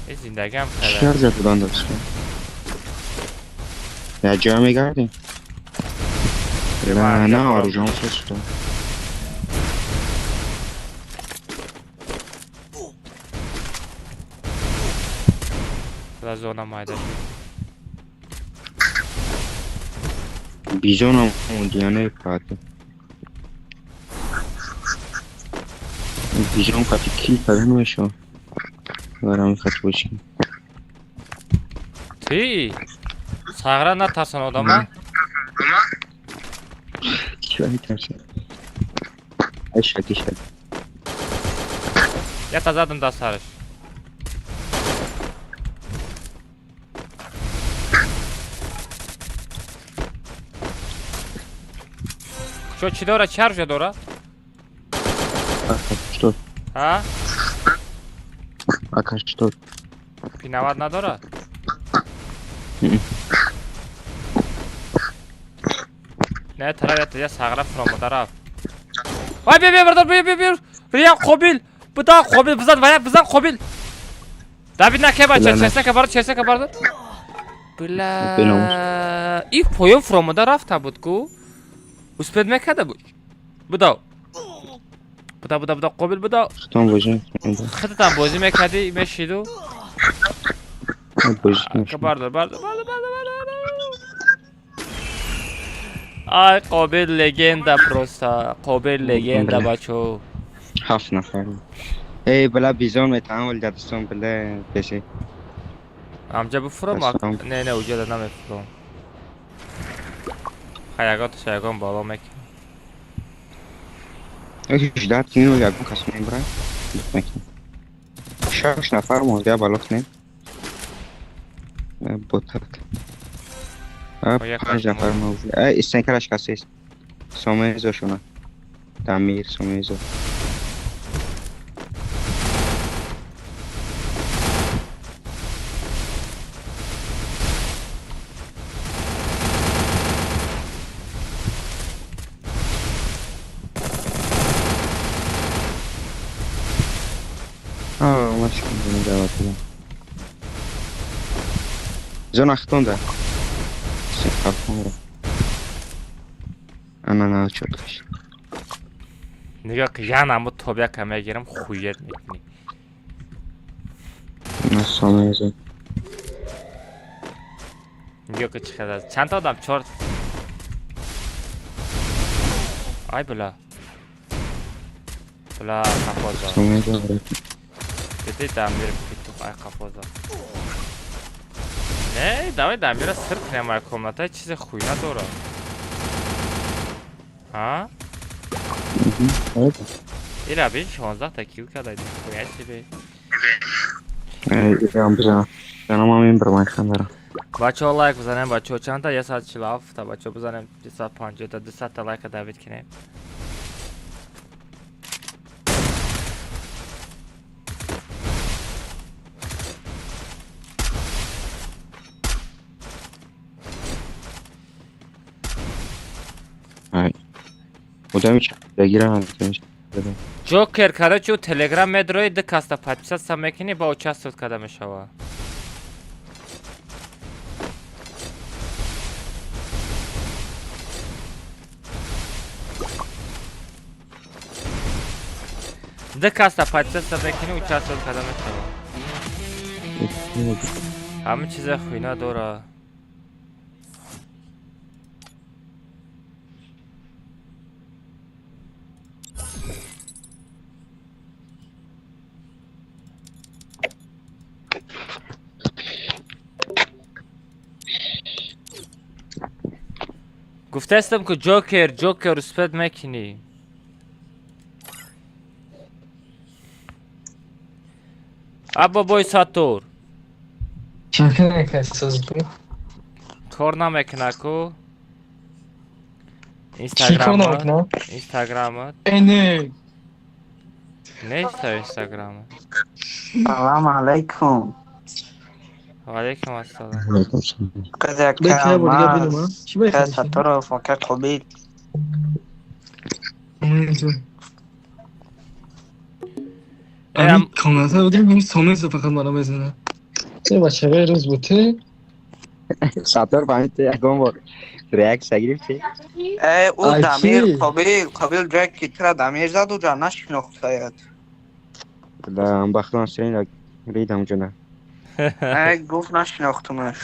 Э зиндагиам хеле. Чӣ арза будан дошт? Я ҷо мегардем? На, на, оружием всё сюда. Зона майда шуд. Бизонам диане пат. Бизон қати кил карда намешава. Барам хат бошем. Ти сағра натарсан одама? Чӣ метарсам? Ай шаки шак. Ята задам да сараш. Чо чӣ дора? Чӣ оружие дора? Что? А? Ака что? Пинават надора? Не, тараф я сағра фуромада рафт. Ай бия бия бардар бия бия бия. Бия қобил. Буда қобил бизан вая бизан қобил. Давид наке бача, чеснака бардар, чеснака бардар. Бля. И поён фуромада рафта буд ку. Успед мекарда буд. Будав. Буда буда буда қобил буда. Хитон бозӣ. Хитатам бозӣ мекардӣ, мешиду. Бозӣ. Бардар, бардар, бардар, бардар, бардар. Ай қобил легенда просто. Қобил легенда бачо. Ҳафт нафар. Эй бла бизон метавон дастон бла пеше. Амҷа бифурам? Не, не, уҷа да намефурам. Хаяготаш ягон боло мекунам. Ждать кину ягон кас мебра. Шаш нафар монда боло кунем. Ботак. Панҷ нафар мавҷуд. Истенкараш касест. Сомезо шуна. Дамир Сомезо. Зона хитонда. Ана на чоткаш. Нигоҳ ки ян аму тобяка мегирам хует мекунӣ. На Сомезо. Нигоҳ ки чӣ хел аст. Чанд та одам? Чор. Ай бла. Бла қафоза. Сомезо. Диди Дамир питух ай қафоза. Не, давай Дамира сир кунем ай комната, чизе хуй надора. Ҳа? Ира бин 16 та кил карда, хуя себе. Ирам бизанам. Занам ин бармай хандара. Бачаҳо лайк бизанем, бачаҳо чанд та? 147 та бачаҳо бизанем, 250 та, 200 та лайка давид кунем. Ҷокер короче, телеграм медрои ду каста подписаться мекунӣ ба участвовать карда мешава. Ду каста подписаться мекунӣ участвовать карда мешава. Ҳама чиза хуйна дора. Гуфтаистам ки Ҷокер, Ҷокер успед мекунӣ. Або бой Сатур. Кор намекуна ку? Инстаграма. Инстаграма. Не. Неста Инстаграма. Салам алейкум. Ва алейкум ассалом. Сатторов ака Қобил. Комната будем, ҳамин Сомезо фақат мана мезанад. Бачаҳои рӯз буд. Саттор фаҳмид ягон бор реаксия гирифти? Э, ӯ Дамир Қобил, Қобил ҷое ки тура Дамир зад, уҷа нашинохтаят. Да, бахтон сен ридам ҷуна. Ай гуфт нашинохтумаш.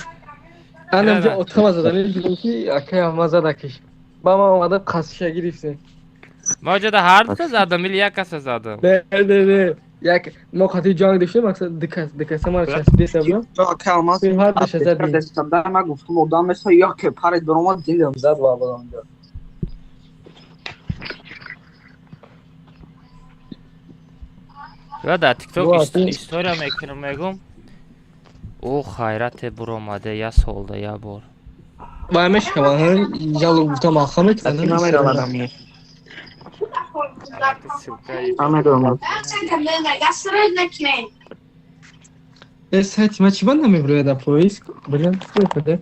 Анам ҷо отама задани ки акай ама задакиш. Ба ман омада қасиша гирифтем. Ма ҷода ҳар дута задам или як каса задам? Не, не, не. Як мо қати ҷанг доштем, мақсад дикас, дикаса мара часпида будам. Акай Алмаз ҳар душа задем. Дастам ма гуфтум одам меса як парид баромад дилам зад ва баланҷо. Ва дар TikTok история мекунам, мегум. О хайрате буромаде я солда я бор. Ва мешкам, жалу гуфтам ахам намеравадам. Намедонам. Эс ҳеч ма чӣ ба намеброяд дар поиск? Блин, куде?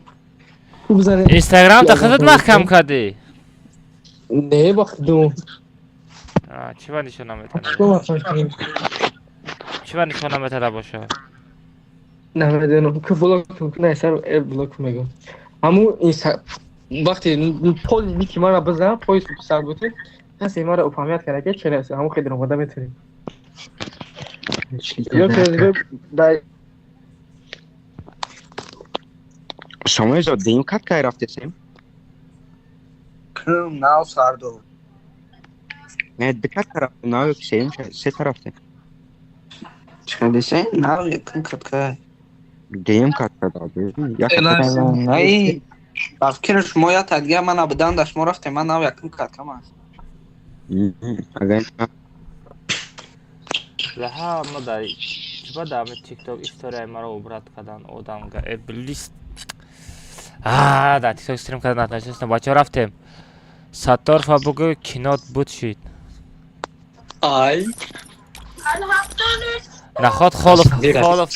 Хуб зане. Инстаграм та худат маҳкам кардӣ? Не, бахтум. Чӣ ба нишон наметавонад? Чӣ маҳкам кардем? Чӣ ба нишон наметавонад бошад? Намедонам, ки блок не, сар блок мегӯм. Ҳамун вақте пол ники мара бизанам, поиск сар бутед, касе мара упамят карда ки чера аст, ҳамун хеле омода метавонем. Ё ки дар Самоизо дим кат кай рафтесем? Ким нав сардо. Не, дикат тараф, нав сеюм се тарафте. Чӣ нав якум каткай. Дим кат када. Як Ай, ба фикри шумо я тадгия ман набудам, да шумо рафтем, ман нав якум каткам аст. Агар Лаҳа ма дар чиба дар TikTok историяи маро убрат кардан одамга иблис. А, дар TikTok стрим кардан натонистам. Бачаҳо рафтем. Сатторфа бугӯ кинот буд шид. Ай. Наход Холов, Холов,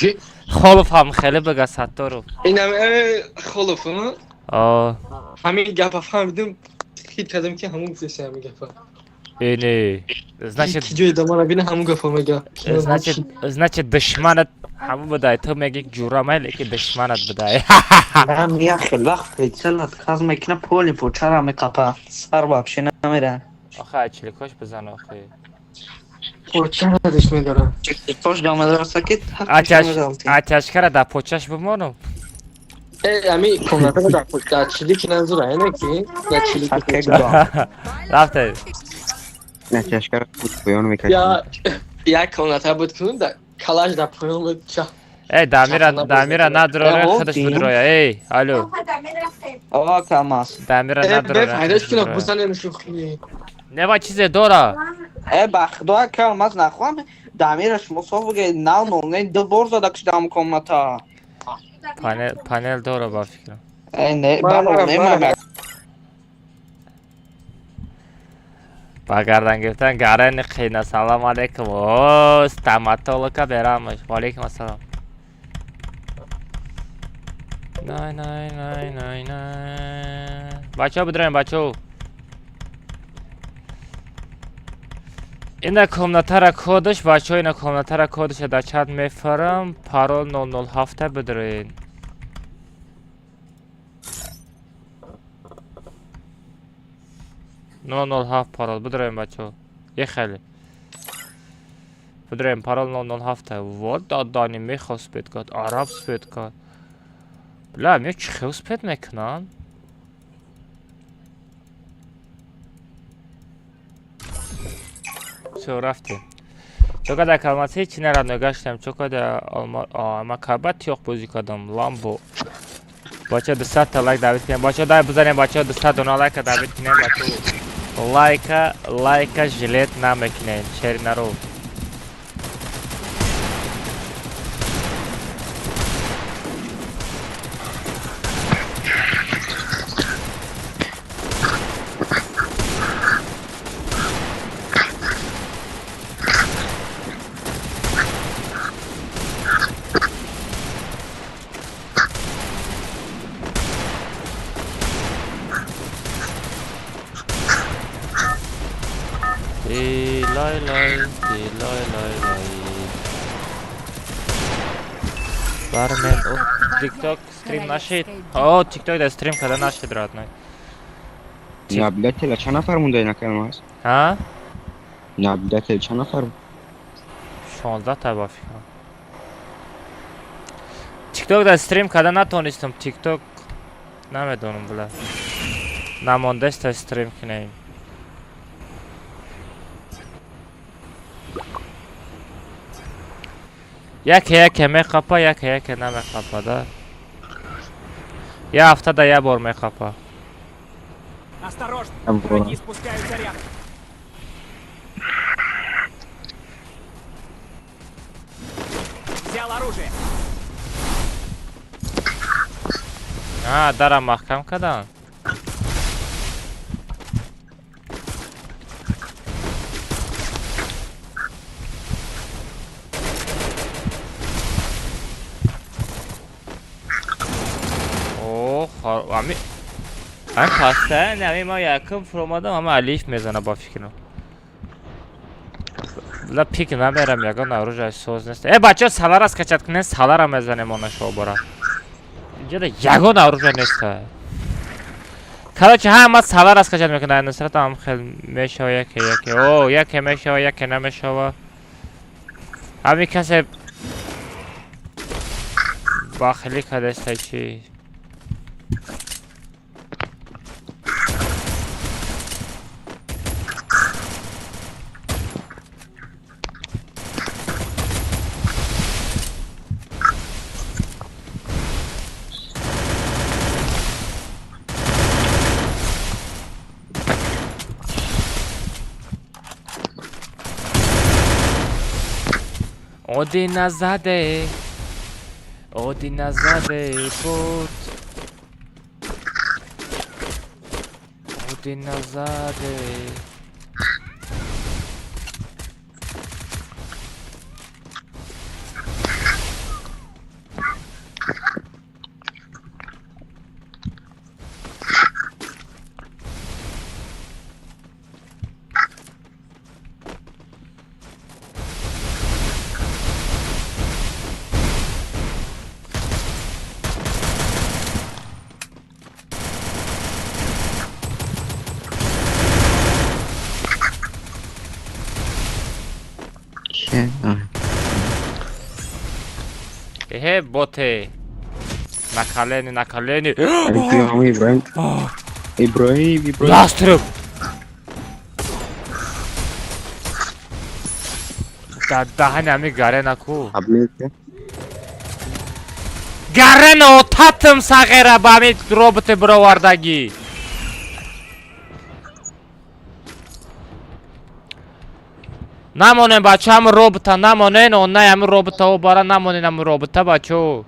Холов ҳам хеле бага Сатторов. Инам Холов, А. Ҳамин гапа фаҳмидим, хит кардам ки ҳамун гуфтеса ҳамин гапа. Э, не. Значит, ки ҷои дамара бина ҳамун гапа мега. Значит, душманат ҳамун будай. Ту меги ҷурамай, лекин душманат будай. Ман як хел вақт прицел отказ мекуна, поли почара меқапа. Сар вообще намера. Охе, чиликош бизан охе. Почара душман медорам. Чиликош дамадараса ки Атяшкара дар почаш бимонам. Э, ами комната дар дар чилики назура, не ки? Дар чилики. Рафте. Атяшкара поён мекашид. Я як комната буд кун, да калаш дар поён буд. Ча. Эй, Дамира, Дамира надроре, худаш будроя. Эй, алло. О, камас. Дамира надроре. Бе, файдаш кина бузанем шухи. Не ва чизе дора. Э, ба худо камас нахоҳам. Дамира шумо соф буге нав нол не ду бор зада кишдам комната. Панел, панел дора ба фикрам. Э, не, ба не ма. Ба гардан гирифтан гарани қина. Салом алейкум. О, стоматолога берамаш. Ва алейкум ассалом. Най, най, най, най, най. Бачаҳо бидроем, бачаҳо. Ина комнатара кодаш, бачаҳо, ина комнатара кодаша дар чат мефарам. Парол 007 бидроен. Нол ҳафт парол бидроем, бачаҳо. Е хеле. Бидроем парол 007. Вот дадани мехост спет кард, араб спет кард. Бля, мё чӣ хел спет мекунанд? Всё, рафтем. Чока дар калмаси чи нарадно гаштам, чока дар ма каба тиёқ бозӣ кардам, ламбо. Бачаҳо 200 та лайк даъват кунем. Бачаҳо дай бизанем, бачаҳо 200 дона лайка даъват кунем, бачаҳо. Лайка, лайка жилет намекунем, шери наро. Лай лай, лай лай лай. Бармен, о, TikTok стрим нашид. О, TikTok да стрим када нашид, родной. Наблюдателя чанд нафар монда ина калмас? Ҳа? Наблюдатель чанд нафар? 16 та ба фикрам. Тикток да стрим карда натонистам. Тикток намедонам, била. Намондаста стрим кунем. Яке яке меқапа, яке яке намеқапа да. Я ҳафтада як бор меқапа. Осторожно! Там было. Враги спускаются рядом. Взял оружие. А, дара маҳкам кардам. О, ами ами паста, ами ма якум фуромадам, ама алиф мезана ба фикрам. Ла пик намерам, ягон оружие соз нест. Э, бачаҳо, салара скачать кунен, салара мезанем она шобора. Инҷода ягон оружие нест. Короче, ҳама салара скачать мекунад, нусрат ҳам хел мешава яке яке. О, яке мешава, яке намешава. Ҳами касе бахилӣ кардеста чи? Оди назаде, оди назаде буд. Оди назаде. Че? А. Эҳе, боте. На колени, на колени. Иброҳим, Иброҳим, Иброҳим. Ястреб! Да даҳани ҳами Гарена ку. Обмен. Гарена отатым сағера ба ҳами роботе бировардагӣ. Намонем, бача, ҳами робота намонен, онай ҳами робота о бара намонен ҳами робота, бачо.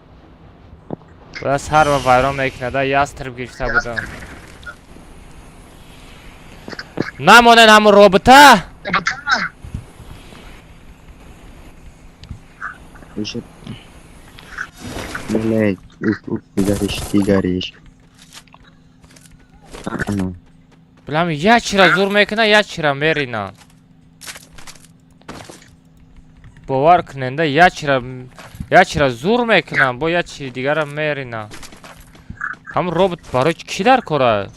Бара сарва вайрон мекунада, ястреб гирифта будам. Намонен ҳами робота? Уже. Блядь, уф, уф, ты горишь, ты горишь. А, Билам, як чира зур мекуна, як чира мерина. Бовар куненда, як чира зур мекунам, бо як чири дигара мерина. Ҳам робот барои чӣ дар кора?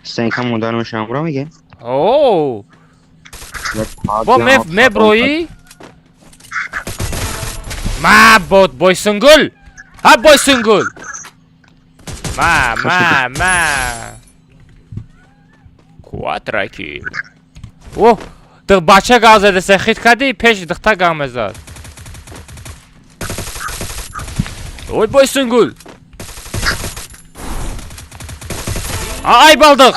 Стенка модар мешам, меге? О! Бо меброӣ? Ма бот Бойсунгул! Ҳа, Бойсунгул! Ма, ма, ма. Quadra kill. О, бача гав задасе, хит кардӣ, пеш духта гав мезад. Ой, Бойсунгул! Ай, балдық!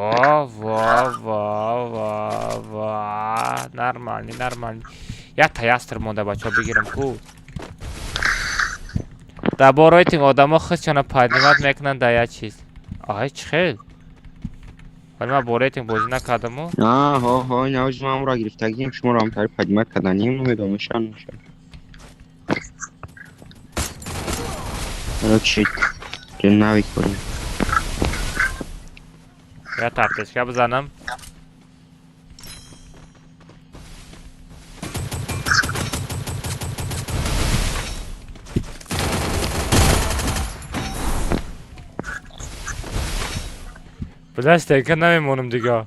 О, во, во, во, во. Нормальный, нормальный. Я таястр монда, бачо, бигирам ку. Дар бораи тин одамо худшона поднимать мекунанд дар як чиз. Ай, чӣ хел? Вале ман бо рейтинг бозӣ накардаму. А, ҳо, ҳо, ин ман амро гирифтагием, шуморо ҳам тари поднимать карданем, намедонам, мешан, мешан. Короче, навик кунем. Я таптечка бизанам. Бля, стенка намемонам дига.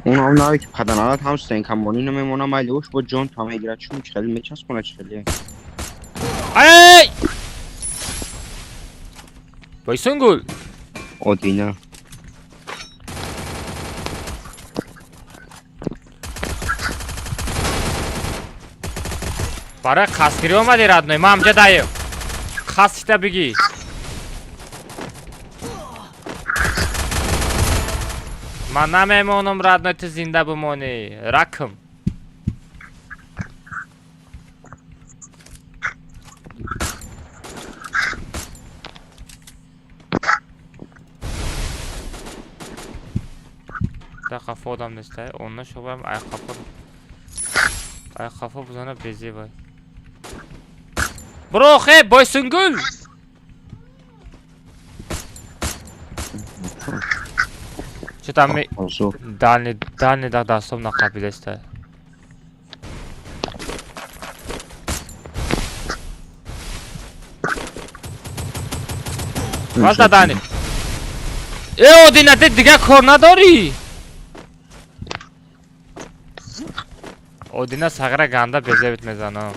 Он наве ки паданалат ҳам стенкамонӣ намемона, майли уш бо ҷон та мегирад, чун хеле мечаспона хеле. Ай! Бойсунгул! Одина. Барои қасдгирӣ омадӣ, родной, ман ҳамҷа даем. Қасдита бигӣ. Ман намемонам, родной, ту зинда бимонӣ. Ракм. Да қафо одам нестай. Онна шобам ай қафо. Ай қафо бузана безебай. Бро, хе, Бойсунгул! Чё там ми дальний, дальний да дастом нақабилестай. Вазда дальний. Э, Одина, ты дига кор надорӣ? Одина сағра ганда безебит мезанам.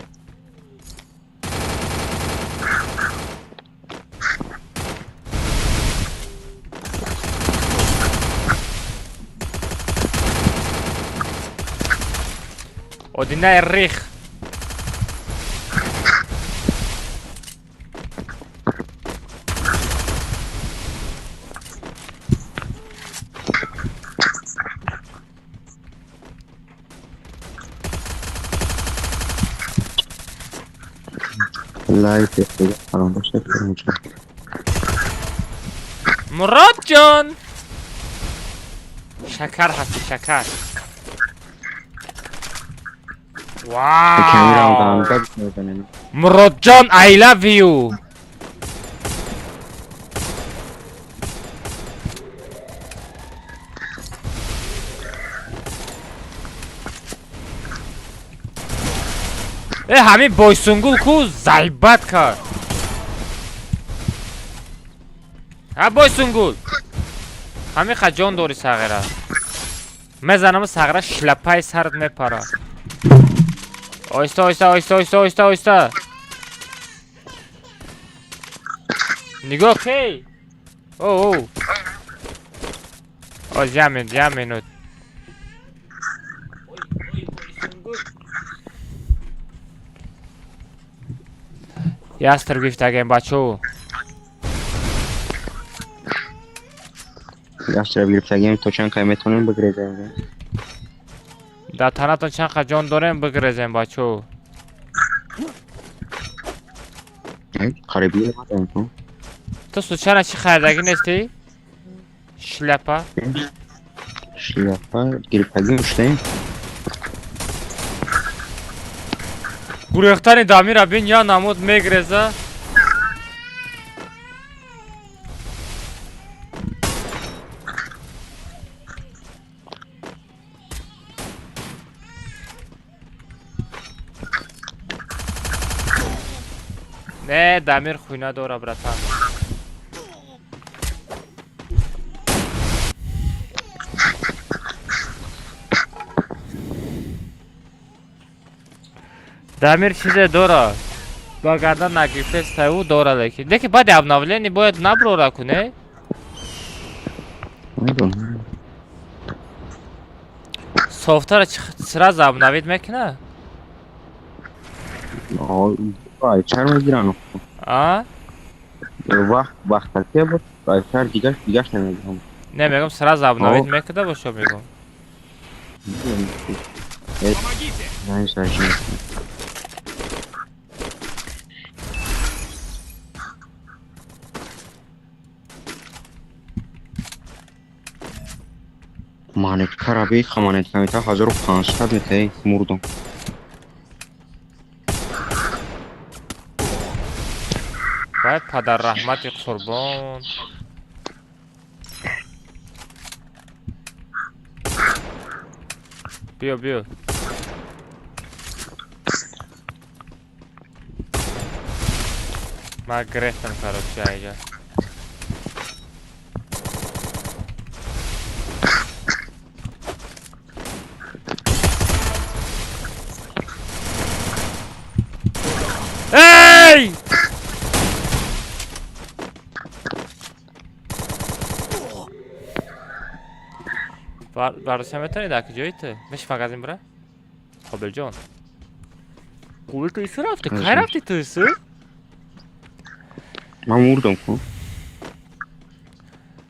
Одина рих. Лайк фаромӯш накунед. Мурод ҷон! Шакар ҳасти, шакар. Вау! Мурод ҷон, I love you! Э, ҳамин Бойсунгул ку зайбат кард. Ҳа, Бойсунгул! Ҳамин ха ҷон дори сағира. Мезанам сағира шлапаи сарат мепара. Оҳиста, оҳиста, оҳиста, оҳиста, оҳиста, оҳиста. Нигоҳ кей. О, о. Оз я минут, я минут. Ястр гирифтагем, бачо. Ястреб гирифтагем, то чанд кай метавонем бигрезем? Дар танатон чанд қа ҷон дорем бигрезем, бачо. Қариби. Ту сучана чӣ харидагӣ нестӣ? Шляпа. Шляпа гирифтагем уштаем. Гурехтани дамира бин, я намуд мегреза. Не, Дамир хуйна дора, братан. Дамир чизе дора. Ба гардан нагирифтеста ӯ дора, лекин. Лекин баъди обновление бояд наброра куне? Софтара сразу обновить мекуна? Айчар мегиран. А? Вақт вақтаке буд, айчар дигаш дигаш намегирам. Не, мегам сразу обновить мекуда бошо мегам. Помогите! Монеткара беха, монетка мета 1500 метаи мурдам. Вай падар раҳмати қурбон. Биё, биё. Ман гирифтам, короче, айҷа. Бардошта метавонӣ дар куҷои ту? Меши магазин бира? Қобилҷон. Қобил, ту ису рафтӣ? Кай рафтӣ ту ису? Ман мурдам ку.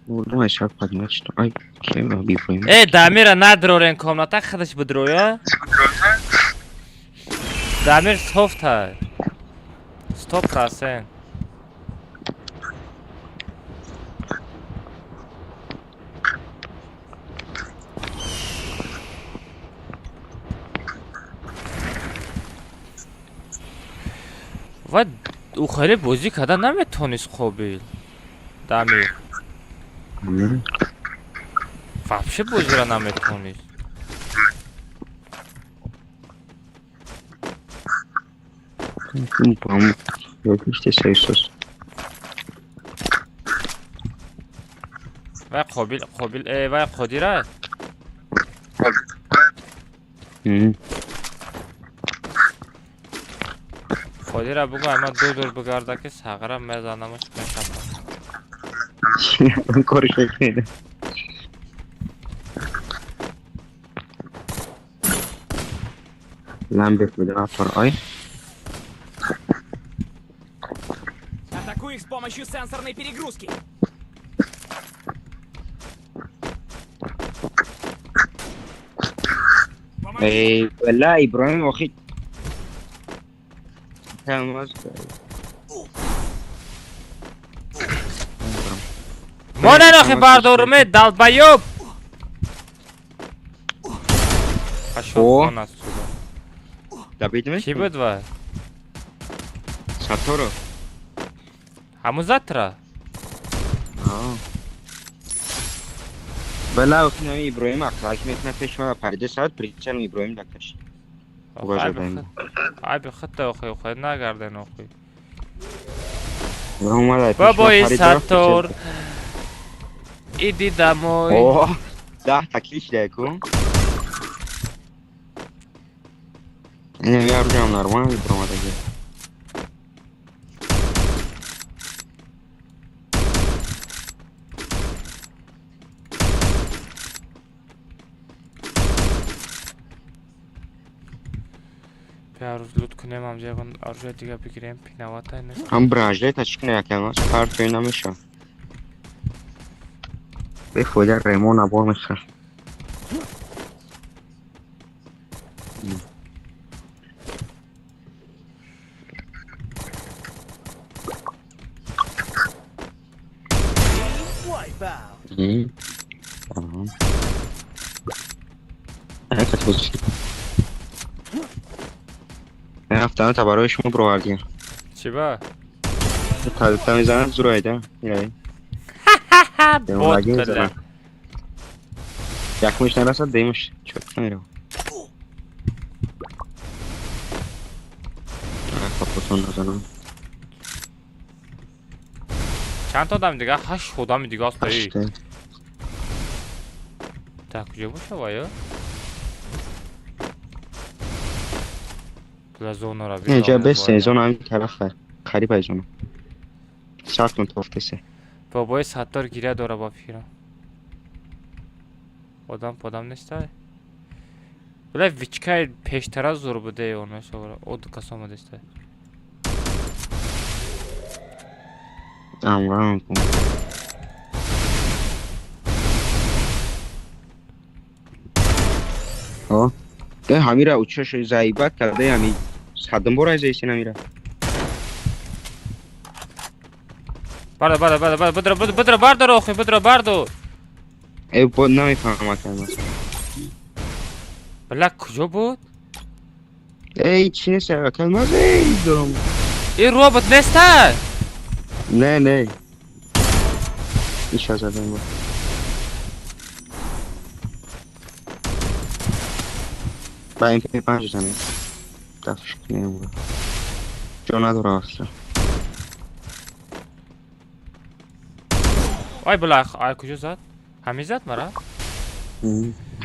Мурдам, ай шаб поднимать что. Ай, кем Иброҳим. Э, Дамира надрорен комната, худаш бидроя. Дамир софта. 100%. Ва ӯ хеле бозӣ карда наметонист Қобил. Дамир. Вообще бозиро наметонист. По-моему, Выключите. Вай Қобил, Қобил, э, вай Қодира. Қодира бугӯ, ама ду дур бигарда, ки сағра мезанамаш, мешапам. Кориш мекунед. Ламберт модератор, ай. Атакуй их с помощью сенсорной перегрузки. Помоги. Эй, бала, Иброҳим охи. Тамаз. Монен охи, бардоруме, долбоёб! Пошёл О. вон отсюда. Добидме? Кӣ буд вай? Саторо. Ҳамун затра? Аа. Бала, охи нами Иброҳим ақлак мекунад пеш ма парида саат причал Иброҳим дакаш. Уважаем. Айби худта охи, охи нагарден охи. Омада. Бобои Саттор. Иди домой. О, 10 та киш даку. Не, я прям нормально проматаги. Биарӯз лут кунем, ҳамҷа ягон оружие дига бигирем, пинавата нест. Ҳам бражлет ачкина якамас, партои намеша. Бефоида ремон абор меша. Tamam. Ҳаракат бозӣ. Рафтан та барои шумо бировардем. Чӣ ба? Та мезанам зур айда. Ирай. Бот била. Якмиш нарасад, дуюмаш чётко мерава. Капотон назанам. Чанд та одами дига? Ҳашт одами дига аст. Эй. Ҳашта. Дар куҷо боша вай? Била зонара Не, ҷа бес зона ҳамин тарафа. Қариб ай зона. Сартон тофтесе. Бобои Саттор гиря дора ба фикрам. Одам подам нестай? Била вичкаи пештара зур буде онашовара. Од кас омадестай. Амрам кун. О, э ҳамира учаш заибат карда, ҳами садым бор айзайсин ҳамира. Бардор, бардор, бардор, бардор, бидро, бидро, бидро, бардор охи, бидро, бардор. Э, бо намефаҳмад калма. Била куҷо буд? Эй, чӣ нест, калма, эй, дорам. Ин робот нестай? Не, не. Иша задам бо. Ба MP5 занем. Дафш кунем. Ҷо надора асло. Ай била, ай куҷо зад? Ҳамин зад мара?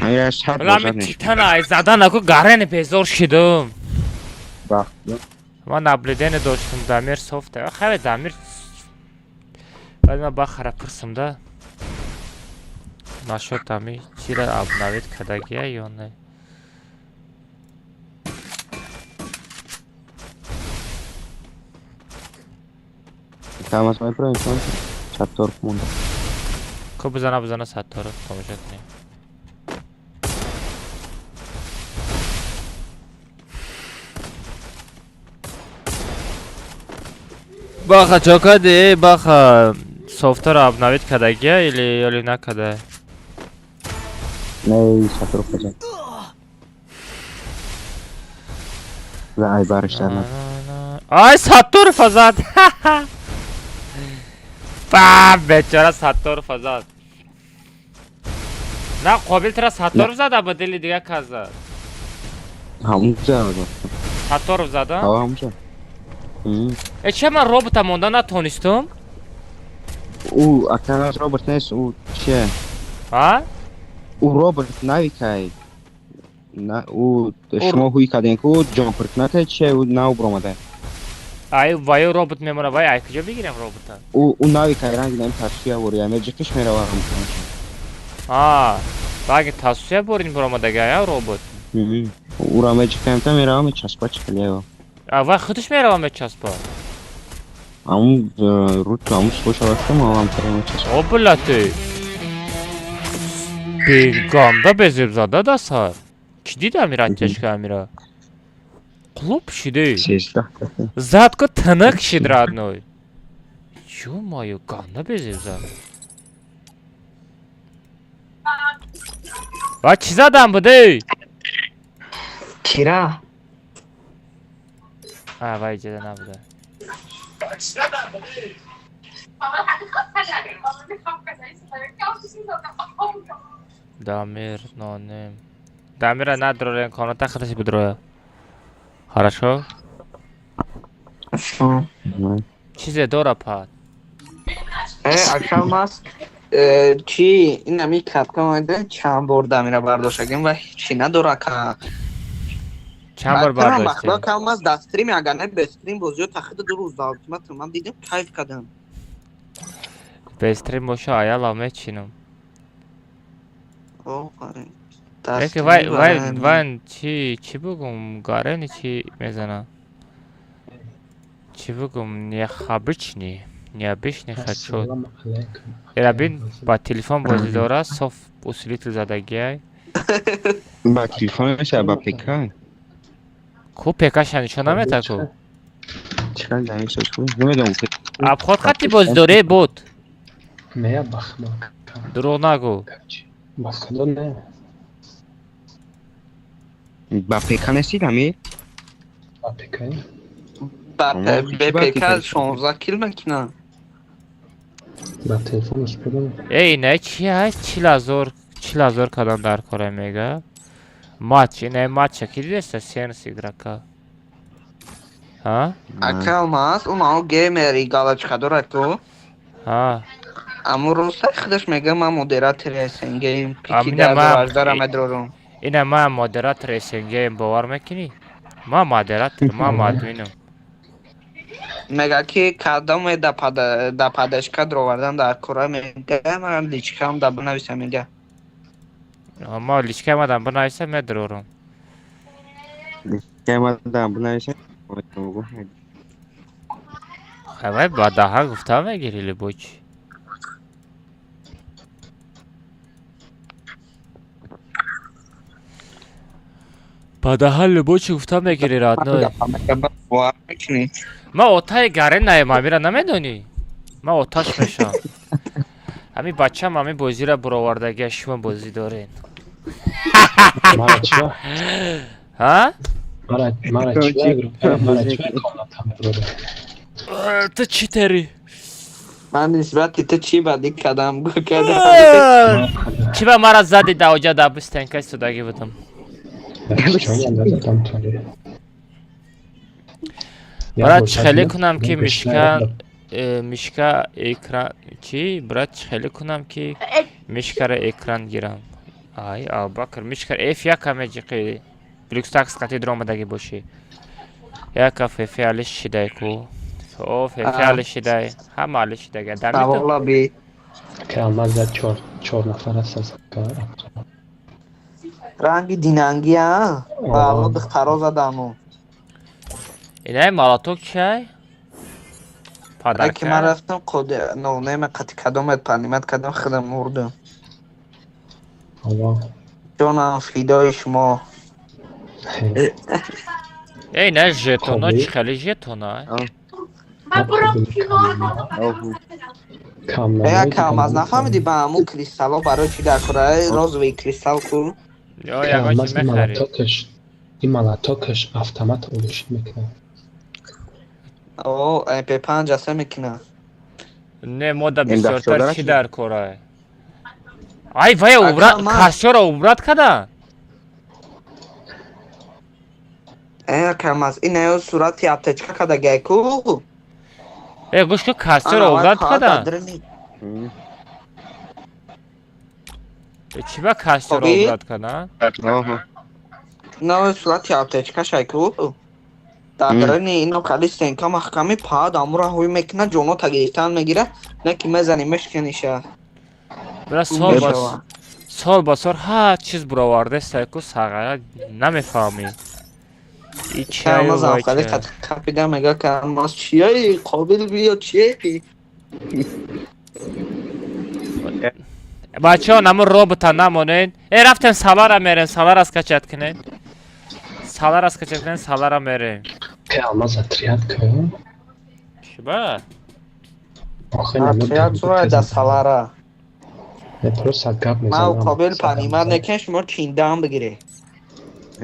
Ҳамира сад Била бор зад ҳамин мешавад. титана ай задан аку гарени безор шидум. Бахт. Ман наблюдение доштум, Дамир софта. Хеле Дамир. Баъд ман бахара пурсам да. Нашод ами Чира обновить кардагия ё не? Камаз меброем чон Сатторов монда. Ку бизана, бизана Сатторов тамошо кунем. Баха чо кади? Баха софтро обновить кардагия или накарда? Не, Сатторов бизан. Ай бариш дар. Ай Сатторов зад. Ба бечора Сатторов зад. На қобил тра Сатторов зада ба дили дига кас зад. Ҳамунҷа. Сатторов зада? Ҳа, ҳамунҷа. Э че ман робота монда натонистум? Ӯ акара робот нест, ӯ чие? А? Ӯ робот навикай. На, ӯ шумо ҳуй кардем ку ҷомпир накай чие, ӯ нав биромада. Ай вай робот мемона, вай ай куҷо бигирем робота? Ӯ навикай ранги нам тасвия вори, амеҷикиш мерава ҳам. А, ранги тасвия борин биромадага я робот. Ӯра меҷикаем та мерава мечаспа чикалева. А вай худаш мерава мечаспа. Аму рут аму слоша вақтам авам тара мечаспа. О блати. Беганда безеб зада да сар. Ки дид амира оттяжка амира? Қулоб шиде. 13. Зад ку тинық шид родной. Ё-моё, ганда безеб зад. Ва чӣ задам буде? Кира? А, вай иҷода набуда. Дамир, нонем. Дамира надрорен, коната худаш бидроя. Хорошо? Чизе дора пад. Э, акшам аст. Чи ин ами катка омада чанд бор Дамира бардоштагим ва ҳечи надора ка. Чанд бор бардоштем? Кам аст дар стрим, агар не бе стрим бозиё тахида ду рӯз дар ман дидам, кайф кардам. Бе стрим боша аяла мечинам. Офарин. Яке вай вай вай чи чӣ бугум гарени чи мезана? Чӣ бугум необычный, необычный хедшот. Эра бин ба телефон бозӣ дора, соф усилитель задагиай. Ба телефон меша ба ПК? Ку ПК-ша нишон намета ку? Чикар дар ин соз ку? Намедонам. Абход хати бозӣ дорӣ буд. Не, ба худо. Дурӯғ нагӯ. Ба худо не. Ба ПК нестид ами? Ба ПК. Ба ПК 16 кил мекунам. Ба телефонаш бидам. Эй, не чи ҳаст? 40 000, 40 000 кадам дар кора мега. Матч, ине матча ки дидеста сенс игрока. Ҳа? Ака алмаз, он ау геймери галочка дора ку. Ҳа. Аму роста худаш мега ман модератори СНГ пики Амина дар ман 18 медрорум. Ина ман модератори СНГ бовар мекунӣ? Ман модератор, ман админам. Мега ки кадоме да падашка дровардан дар кора мега ман личкам да бинависам мега. Ма личка мадам бинависам медрорум. Личка мадам бинависам. Хай ба даҳа гуфта мегири любой чи. Ба даҳа любой чи гуфта мегири родной. Бовар мекунӣ? Ман отаи гарен наем амира намедонӣ? Ман оташ мешавам. Ҳами бачам ҳами бозиро буровардагия шумо бозӣ дорен. Мара чиба? Ҳа? Мара мара чиба? Мара чиба комната медроре? Ту чӣ тери? Ман нисбати ту чӣ бадӣ кардам гӯ кардам. Чӣ ба мара зади даоҷа да бистенка истодагӣ будам. Брат, чӣ хеле кунам ки мишка мишка экран чӣ? Брат, чӣ хеле кунам ки мишкара экран гирам? Ай, Абубакр, мишкара F1 меҷиқи. Блюкстакс қати дромадагӣ бошӣ. Яка фефе алиш шидай ку. О, фефе алиш шидай. Ҳама алиш шидага. Дамито. Савола би. Ка алмаз за чор чор нафар аст. Ранги динанги, а? Ба духтаро задаму. Инай молоток чай? Подарка. Ки ман рафтам қоди нонема қати кадомет панимат кадам худам мурдам. Ҷонам фидои шумо. Эй, на жетона, чӣ хеле жетона? Э, кам аз нафаҳмидӣ ба ҳамун кристалло барои чӣ дар кора? Розовый кристалл ку? Ё, ягон чӣ мехарӣ? Ин молотокаш автомат улушид мекунад. О, MP5 аса мекунад. Не, мо да бисёртар чӣ дар кора? Ай, вай, убрат, касёро убрат када? Э, кам аз ин ё сурати аптечка када гайку? Э, гӯш ку, касёро убрат када? Э, чӣ ба касёро убрат када? На сурати аптечка шайку? Дар ино кали стенка маҳками пад амура ҳуй мекуна, ҷоно тагирифтан мегира, не ки мезани мешканиша. Бира сол ба сол ҳар чиз буроварде сайку сағара намефаҳмӣ. И чаю вай чай. Капида мега камаз чияи қобил биё чияи. Бачаҳо намун робота намонед. Э, рафтем салара мерем, салара скачать кунед. Салара скачать кунед, салара мерем. Ке алмаз отряд ку? Чӣ ба? Отряд сура да салара. Не просто гап мезанам. Ман қобил панимат некен шумо чиндам бигире.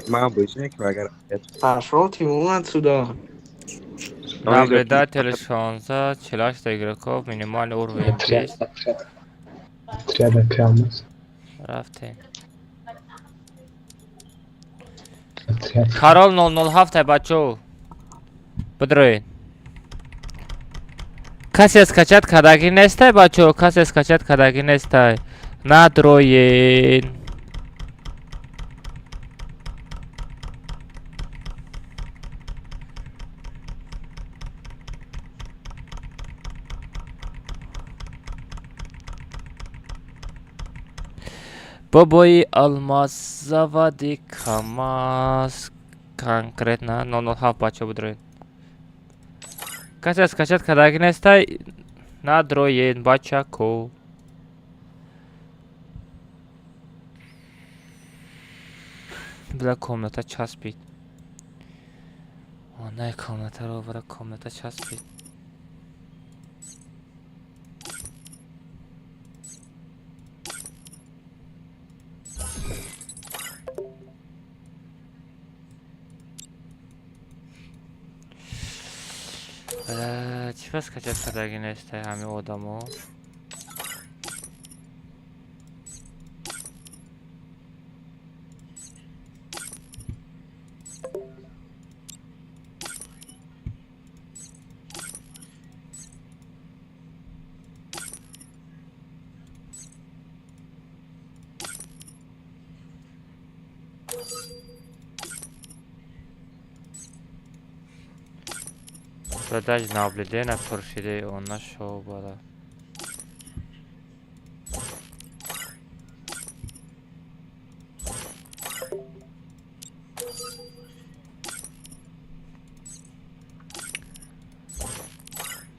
Ман бозӣ мекунам агар. Пошёл Тимур отсюда. Наблюдатель 16, 48 игроков, минимальный уровень 10. Отряд ке алмаз. Рафтем. Карол 007 бачо. Бидроед. Касе скачать кардагӣ нестай бачо, касе скачать кардагӣ нестай. Надроед. Бобои Алмаз заводи КамАЗ конкретно 007 бачо бидроед. Касе скачать кардагӣ нестай, надроед бачако. Била комната часпид. Онай комнатаро бира комната часпид. Чӣ пас скачать кардагӣ нестай ҳамин одамо? Задача наблюдения пуршидаи он шобада.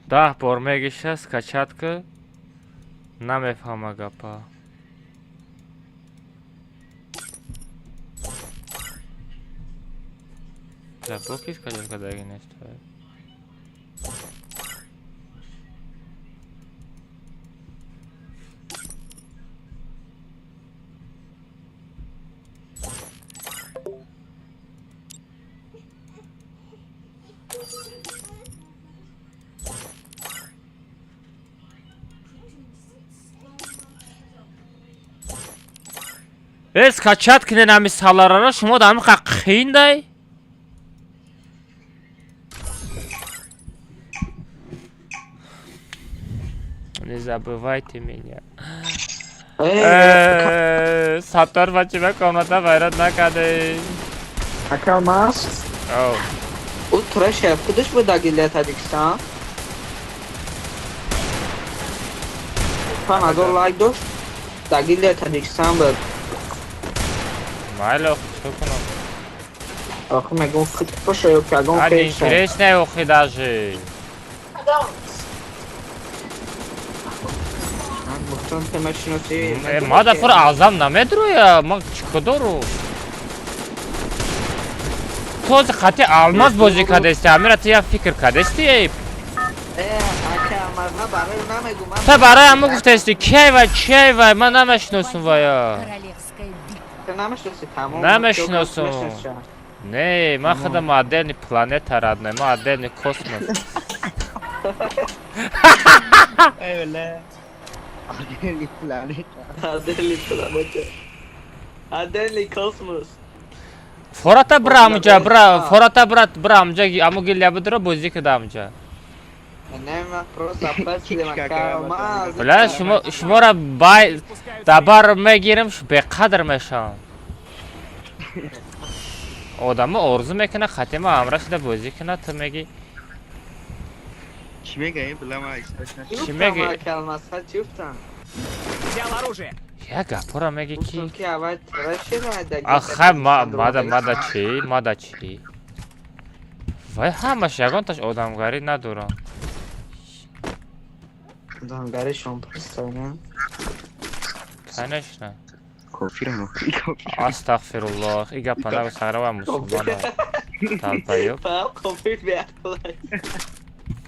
Даҳ бор мегиша скачать ку, намефаҳма гапа. Бо ки скачать кардагӣ нест? Э, скачать кунед ҳами салараро, шумо дар ҳамин қиин дай? Не забывайте меня. Саттор бачиба комната вайрат накарде. Ака маст? Оу. Ӯ трэшер худаш буд дар гильдияи Тоҷикистон? 5000 лайк дошт, дар гильдияи Тоҷикистон буд. Майли, охи, чӣ кунам? Охи, мегум, хит боша ё ки ягон А хеша. интересно, охи, даже. Ман гуфтам, те мешиноси. Э, мада фур азам намедруя, ма чико дору? Този қати алмаз бозӣ кардести, амира, ту як фикр кардести, эй? Э, ака, ман барои намегум. Та барои ҳамо гуфтести, кей вай, чей вай, ман намешиносум вая. Королевская битва. Те намешиноси, тамом. Намешиносум. Не, ман худам отдельный планета, родной, ман отдельный космос. Эй, бля. Отдельный планета. Отдельный планета. Отдельный космос. Фората бира амуҷа, бира, фората бира, бира амуҷа, аму гилля бидро, бозӣ кида амуҷа. Не, ман просто пасидем, ака. Ман Бля, шумо шуморо бай дабар мегирам, беқадр мешавам. Одамо орзу мекунад хатима ҳамра шуда бозӣ кунад, ту мегӣ. Чӣ мегаем, бля, ма истошна. Чӣ мегӣ? Калмасха чӣ гуфтам? Взял оружие. Як гапора мегӣ ки Гуфтам ки аввал трешера. Аха, мада, мада чӣ, мада чӣ? Вай ҳамаш ягонташ одамгарӣ надорам. Одамгаришон просто, не? Конечно. Кофирам. Астағфируллоҳ, и гапа нагӯ, сарава мусулмона. Талбаёб. Фақат кофир беақл.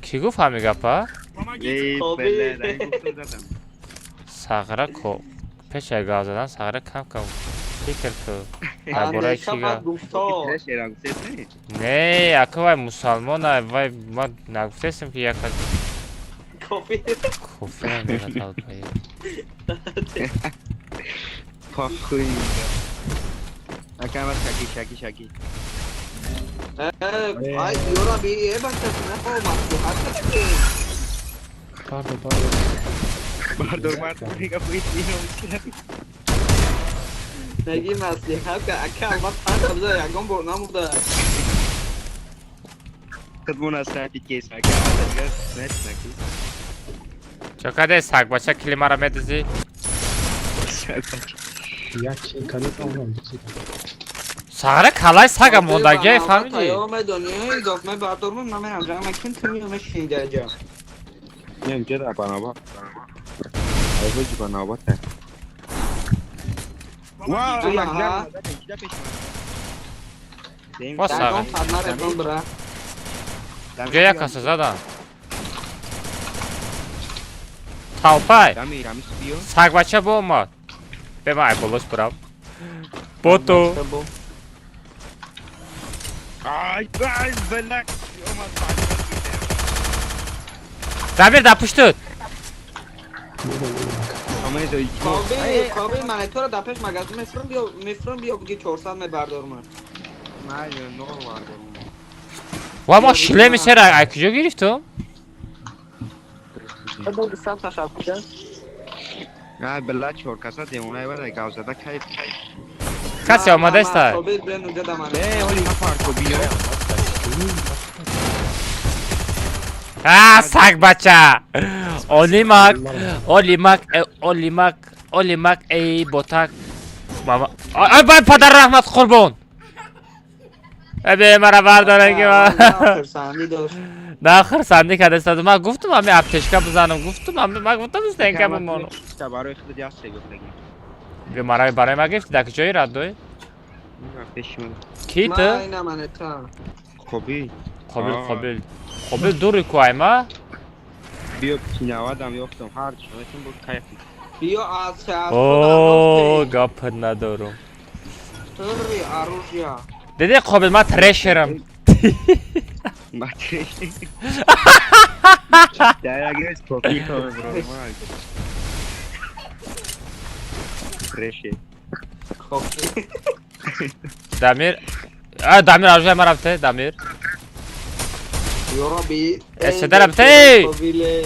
Кӣ гуфт ҳамин гапа? Помогите. Эй, бля, дай гуфтам, задам. Сағра ко пеш аз гап задан, сағра, кам кам фикр ку. Дар бораи Андеша чӣ бад гап? гуфто. Трешера гуфтед, не? Не, ака, вай мусалмона, вай ман нагуфтестем, ки яка Кофир. кофир мега, талбаёб. Похуй. Ака, ма шаки, шаки, шаки. Ай, ёра би, э, бача, нахо маслиҳат кардем. Бардор, бардор. Бардор, бардор, мега пуйт, ино. Неги, маслиҳат ка, ака, ман панҷ биза ягон бор намуда. Худмон аз тарафи кес, ака, ма дигар наки. Чо каде, сагбача, килимаро медизӣ? Як кил кадет, омадам, дузидам. Сағра калай сага мондагиай, фаҳмидӣ? Ё медонӣ, идоф мебардорм, намерам, ҷамъ мекунем, ту миё мешини дар ҷа. Не, инҷа ба навбат. Ай, ҳоҷи, ба навбат. Вау, Помогите. як Аҳа. дар пеш. Ва сага. Ягон падна репон бира. Ҷо як каса задан. Талпай. Дами, рамис биё. Сагбача бо омад. Бема, ай болош бурам. Бото. Ай, ай, бля. Омад. Дамир, дар пуштут. Медонам, ака. Омед, Коби, коби, ман туро дар пеш магазин мефурам, биё, мефурам, биё, биги 400 мебардорам. Ман нор вардорам. Ва ма шлеми сера ай куҷо гирифтум? Бо дусад ташаккур. Ай, бля, чор каса демонай вара гав зада, кайф, кайф. Касе омадаста? Коби, бен уҷа да ман. Э, оли парко биё. А, сагбача. Олимак, олимак, э, олимак, олимак, эй, ботак. Мама. Ай, бай, падар раҳмат, қурбон. Э, мара бардора ки ма. Хурсандӣ дошт. На, хурсандӣ кардастад. Ман гуфтум, ами аптечка бизанам, гуфтум, ами ман гуфтам, стенка бимонам. Барои худ як се гуфтагӣ. Бе мараи барои ма гирифти, дар куҷои раддой? Пеши ман. Ки ту? Ман ина манета. Қобил. Қобил, Аа. қобил. Қобил дури ку айма? Биё, кинавадам ёфтам, ҳар чӣ метон бо кайф. Биё аз О, гап надорум. Три оружия. Диди, қобил, ман трешерам. Матре. Дар агар кофи бро. Треше. Кофи. Дамир. А, Дамир, оружие ма рафте, Дамир. Ёра би. Эседа рафте. Кобиле.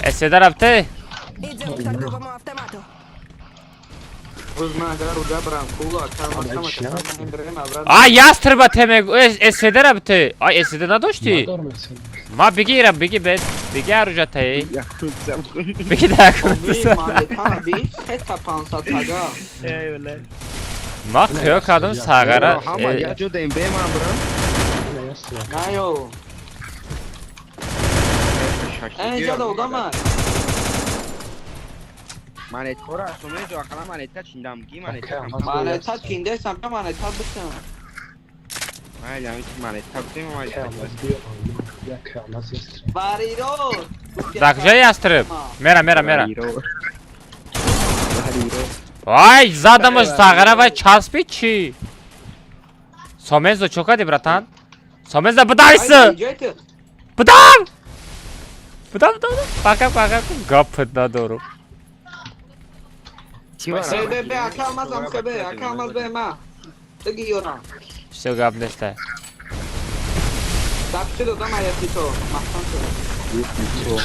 Эседа рафте. Идем к торговому автомату. Рӯз ман агар уҷа барам, кула, кама, кама, кама, брем, обратно. А, ястреба те мегу, эседа рафте. Ай, эседа надошти? Надорам эсед. Ма бигира, биги бед, биги оружие те. Якуб зам. Биги да. Коби, манета, би, сета 500 тага. Эй, бля. Ма хиёл кардам сағара. Ҳама як ҷо даем бе ман бирам. Наё. Инҷа одама. Монеткора сомезо ақала монетка чиндам ки монетка. Монетка чиндесам, монетка битам. Майли, ҳамин чи монетка битем, Вариро. Дар куҷои ястреб? Мера, мера, мера. Ай, задамаш сағара вай часпи чӣ? Сомезо чо кардӣ, братан? Сомезо бидайса! Бидам! Бидам, бидам. Пака, пака, гап надорум. Бе, бе, ака алмазам себе, ака алмаз бе ма. Диги ёрам. Всё гап неста. Дапши додам аяти то, маҳкам шуд.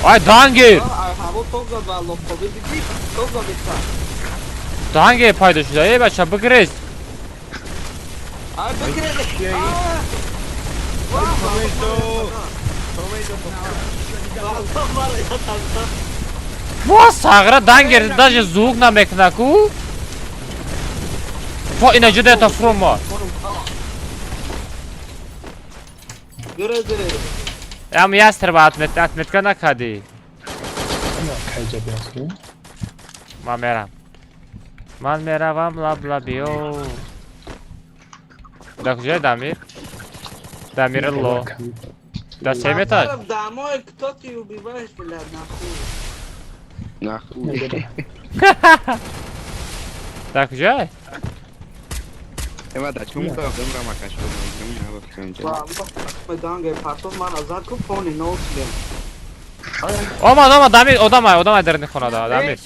Ай, дангир! Ҳаво тоб зад ва лобқобӣ дидӣ, тоб зад иста. Дангир пайдо шуда, эй бача, бигирез. Ай, бигирез. Во, сағра дангир даже звук намекуна ку. Во, ина ҷуда та фрума. Ям ястреба отметка накардӣ. Ман мерам. Ман меравам лаб-лабиё. Дар куҷои Дамир? Дамир ло. Дар се метр? Домой, кто ты убиваешь, блядь, нахуй? Нахуй. Дар куҷой? Эва да чум кардам рамакаш Омад, омад, Дамир, одамай, одамай дар хонада, Дамир.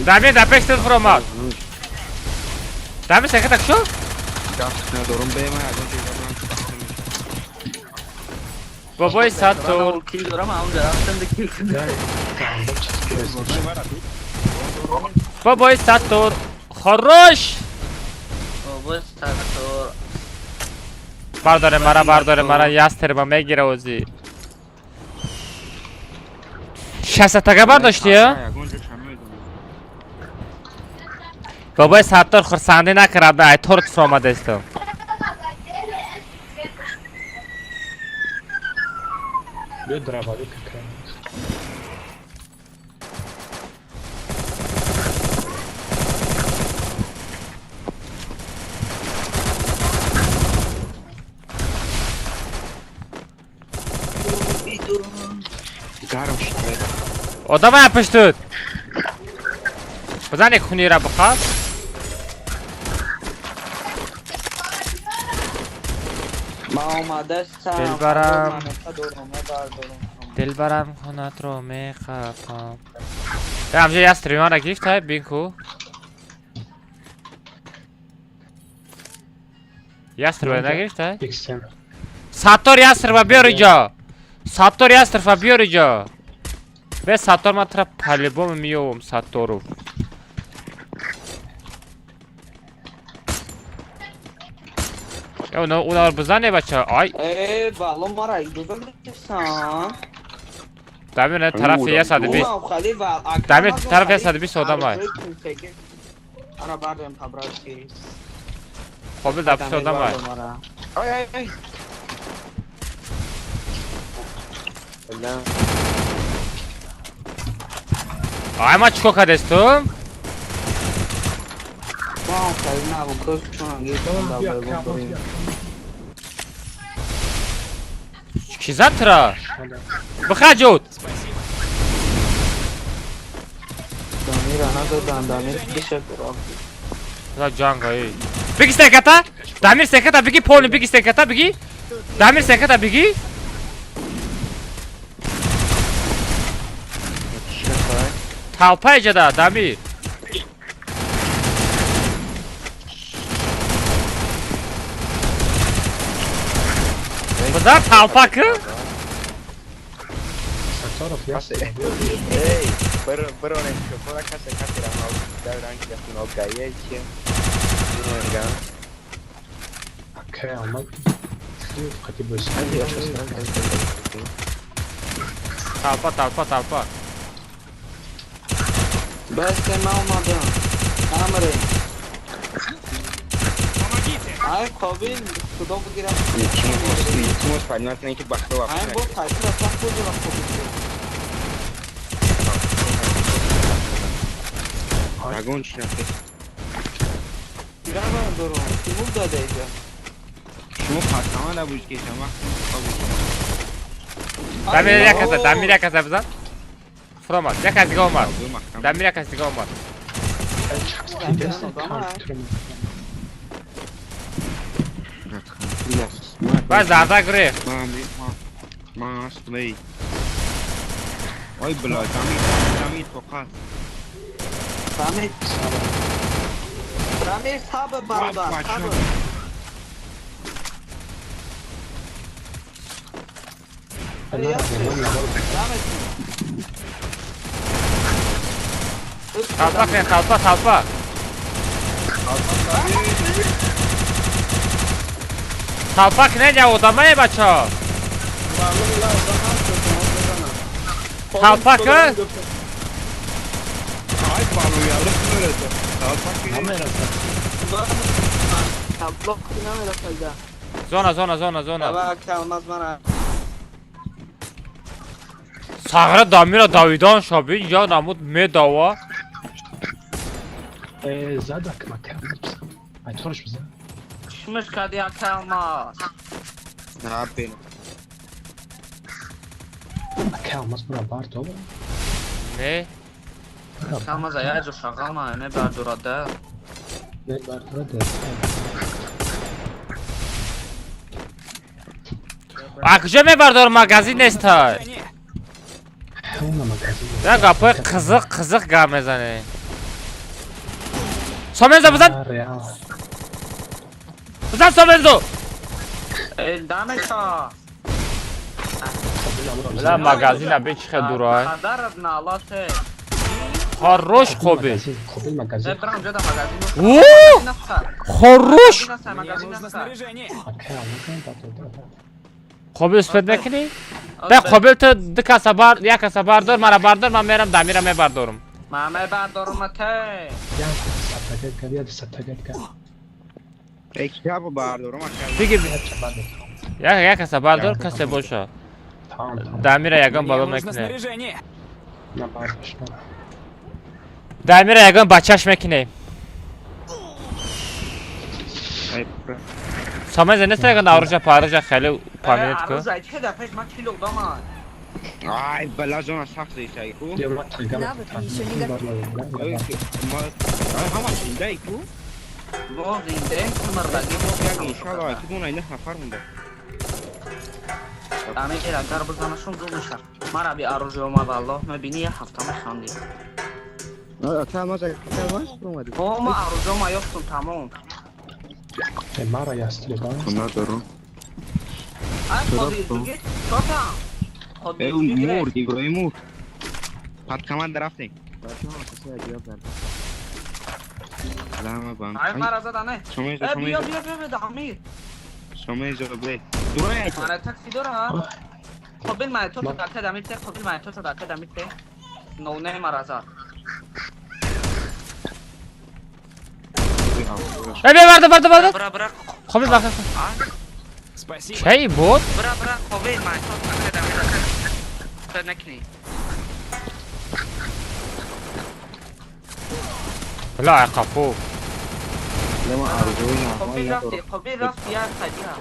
Дамир, дар пеш ту фуромад. Дамир, секата кушо? Надорум бе ман ягон чиз Бобои Саттор. Бобои Саттор. Хорош! Бобои Саттор. Бардоре мара, бардоре мара, ястерба мегира ози. Шастатага бардошти, я? Бобои Саттор хурсандӣ накард, ай торт фуромадестам. Одамая пуштуд. Бизане хунира бихаб. Дилбарам, дилбарам хонатро мехапам. Амҷа я стримара гирифта бин ку. Ястрба нагирифта? Саттор ястрба биёр иҷо. Саттор ястрба биёр иҷо. Бе Саттор ман тра по-любому меёвам Сатторов. Уна бизане бача. Ай. Э, вало мара иҷоза дестан. Дамир тарафи 120. Дамир тарафи 120 одам ай. Ара бардем по-братски. Қобил дар пушти одам ай. Ай ай ай. Ай ма чико кардестум? Ки зад тура? Бихай ҷуд. Ҷанг ай. Биги секата? Дамир секата биги полни биги секата биги. Дамир секата биги. Толпа иҷада Дамир. Бизар толпа ки? Сатторов ястреб. Бронем шофера касе касе ра дар ранг рафтин обгае чи. Акай алмаз. Қати бос. Толпа, толпа, толпа. Басте ма омадам. Амре. Помогите! Ай қобил худо бигирам. Илтимос, поднимать на ки бахто вақт. Ай бо тайфур аста куҷо қобил. Ягон чи нафт. Дирам дорум. Тимур даде иҷа. Шумо пасама набуд ки чанд вақт қабул. Дамир як каса, Дамир як каса бизан. Фуромад, як кас дига омад. Дамир як кас дига омад. Баз зарда гурехт. Ман астмей. Ой бля, Дамир, Дамир тоқат. Дамир. Дамир сабр бародар, сабр. Толпа кунед, толпа, толпа. Толпа кунед, я одамае бачаҳо. Толпа кун. Ай балуялық мерасад. Толпа кунед. Толпа намерасад. Зона, зона, зона, зона. Ава калмаз мана. Сағра Дамира давидан шаби я намуд медава. Задак макам. Ай торш бизан. Чимиш кади акалмаз. На бен. Акалмаз бура бардор. Не. Акалмаз ая ҷо шағалма не бардорада. Не бардорада. А куҷо мебардор магазин нестай? Я гапои қызық қызық гап мезанӣ. Сомензо бизан. Бизан Сомензо. Дамеша. Бля магазина бе чи хел дурай. Хадарат на алате. Хорош қобил. Қобил магазин. О! Хорош. Қобил успед мекунӣ? Да қобил ту ду каса бар, як каса бардор, мара бардор, ман мерам Дамира мебардорум. Ман мебардорум ате. Эй, кабо бардорум ака. Бигир. Як каса бардор, касе боша. Дамира ягон бало мекунем. Дамира ягон бачаш мекунем. Самай нест ягон оружие, паружа хеле память ку. Ай, бля, зона сахт зайсай ку. Навык еще не готов. Ай, ҳама зиндаи ку? Бо зиндаем мурдаги бо. Як иншаллоҳ, ки бунай 9 нафар монда. Дамир агар бизанашон зуд мешавад. Мара би оружие омад валлоҳ, мебини як ҳафта механдӣ. Акалмаз, акалмаз омадӣ. О, ма оружие ма ёфтум тамом. Мара ястле ба. Надорум. Ай, қодир дуги, чотам. Эй, мурд, Иброҳим мурд. Под команда рафтем. Ай, мара зада не. Э, биё, биё, биё, Дамир. Сомезо, бе. Дурай. Мара такси дора. Қобил мара то дака Дамир те, қобил мара то дака Дамир те. Ноу не мара зад. Эй, бе, бардор, бардор, бардор. Бра, бра. Қобил баха. Спасибо. Кей буд? Бра, бра, қобил мара то дака Дамир. Ту накни. Бля, қафу. قبيل رفتي قبيل رفتي يا خديها.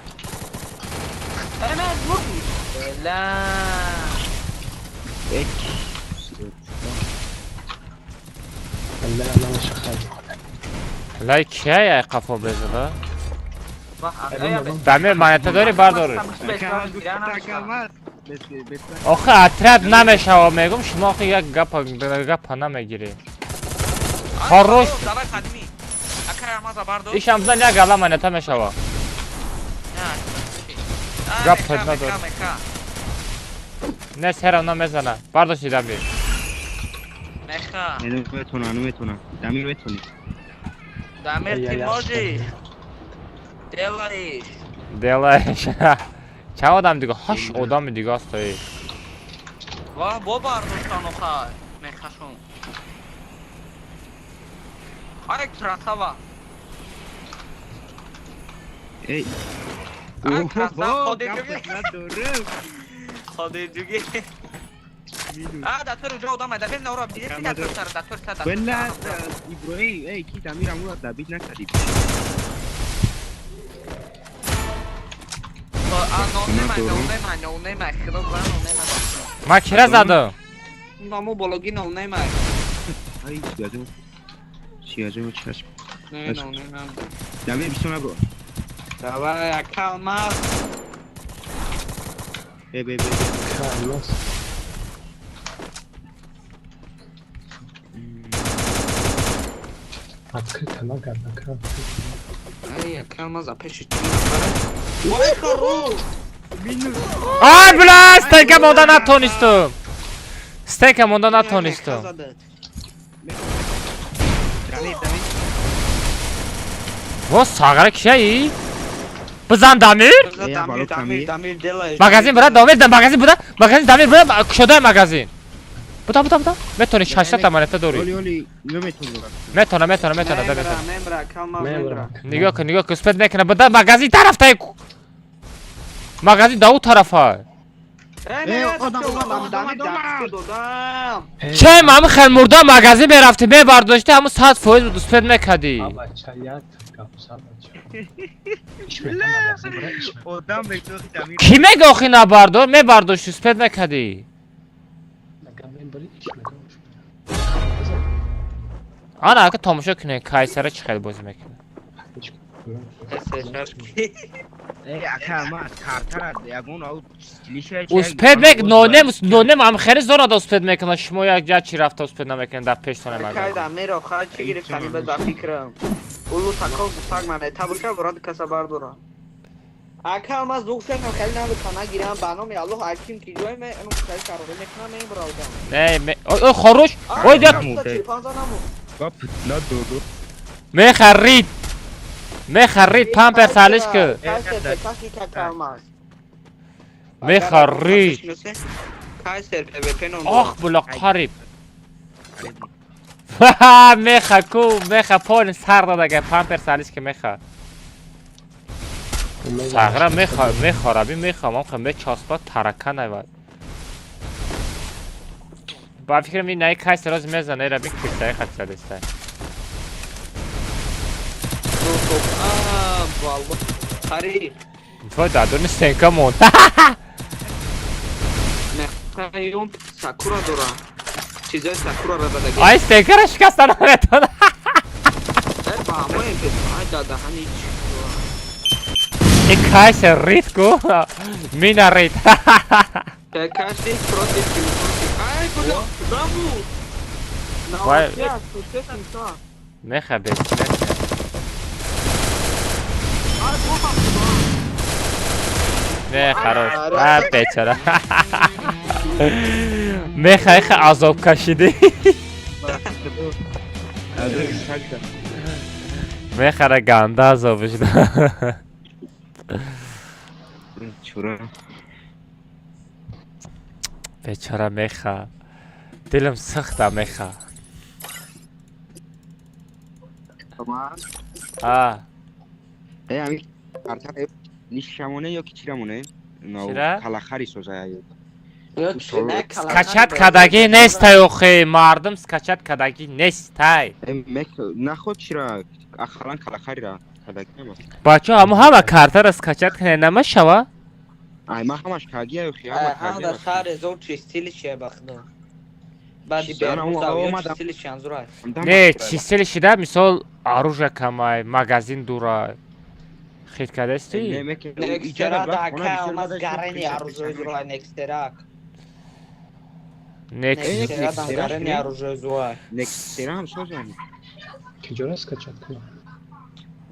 انا مردي. لا. لا لا شخص. لا کی قفو بزنه؟ дамир монета дори бардорӣ. Охе отряд намешава мегум шумо охе як гапа гапа намегирӣ. Хорош. Ишам бизан як гала монета мешава. Гап надорӣ. Не серам намезана. Бардошти Дамир. Меха. Наметона, наметона. Дамир метони. Дамир, ты можешь? Делаешь. Делаешь. Чанд одам дига? Ҳашт одами дига аст. Ва, бо бардоштан охай. Мехашон. Ай, красава. Эй. Ай, красава, ходи ҷуги. Ходи ҷуги. А, да тур ҷо одам айда. Бин нора бидӣ да тур сар, да тур сар. Бела, Иброҳим, эй, ки Дамир амура дабид накардӣ. А, нонемай, нонемай, нонемай, худо бара нонемай. Ман кира задам? Намо бологи нонемай. Ай, сиёзо. Сиёзо чашм. Не, нонемай. Дамир бисо набро. Давай, ака алмаз. Бе, бе, бе. Алмаз. Открыто нога, накрыто. Ай, ака алмаз, а пеши чи нафара? Ой, хорош! Ай, бля, стенка монда натонистам. Стенка монда натонистам. Дамир, Дамир. Во, сағара кишаи? Бизан Дамир? Дамир, Дамир, Дамир, делаешь. Магазин бира, Дамир, магазин буда, магазин Дамир буда, кушодаи магазин. Буда, буда, буда. Метони 600 та монета дорӣ. Оли, оли, наметонам. Метона, метона, метона, да метона. Мемра, калма, мемра. Нигоҳ кун, нигоҳ кун, успед мекунад. Буда магазин тарафтай. Магазин да у тарафа. Э, одам, одам, Дамир, додам. Че мами хел мурда магазин мерафтӣ, мебардошти, ҳамун 100% буд успед мекардӣ. Бача, як гапса бача. Ишмета магазин бира, ишмета. Одам мегӯяд Дамир. Кӣ мега охи набардор? Мебардошти, успед мекардӣ. Ана ака тамошо кунед, Кайсара чӣ хел бозӣ мекунад. Успед мек нонем нонем ам хеле зора да успед мекунад. Шумо як ҷа чӣ рафта успед намекунед дар пештона магазин. Кай Дамир охай чӣ гирифтани бад ба фикрам. Улу таков гуфтак ман табуша бурад каса бардора. Ака алмаз дугшам хеле набуд нагирам ба номи Аллоҳ аким ки ҷой ме ину хеле кароре мекунам ин бравдам. Не, ой хорош. Ой да. Гап надору. Мехарид. Мехарид пампер салиш ки. Мехарид. Ох була қариб. Меха ку, меха пол сар дадага пампер салиш ки меха. Сағра меха, мехораби меха, ман хам мечаспа тарака найвад. Ба фикрам ин най кайс роз мезана, ира би кисай хат задеста. Твой дадуни стенка монд. Мехаём сакура дора. Чизои сакура ра дадаги. Ай стенкара шикаста наметона. Э, ба ҳамоем пес. Ай дада ҳани чӣ. И кайс рит ку. Мина рит. Каши против телефончик. Ай, куда? Куда буд? Вай. Меха бес. Не, хорош. А, бечара. Меха иха азоб кашидӣ. Мехара ганда азоб шуда. Чура. Бечора меха. Дилам сахта меха. А. Э, ами карта нишамоне ё ки чирамоне? Чира? Калахари созая. Скачать кадагӣ нестай охи, мардум скачать кадагӣ нестай. Мек наход чира ахалан калахарира кадагӣ набас. Бачо ҳаму ҳама картара скачать кунед намешава? Ай ма ҳамаш кагия охи ҳама Ҳама кагия. шаҳр зор чистилище ба худо. Баъди Чиз- ана, бермуза ё омадам. чистилище анзура. Не, чистили шида мисол оружие камай, магазин дура. Хит кардасти? Некстера да ака алмаз гарени оружие зура некстерак. Некс. Некстера дам гарени оружие зура. Некстера ҳам созам. Киҷора скачать кунам?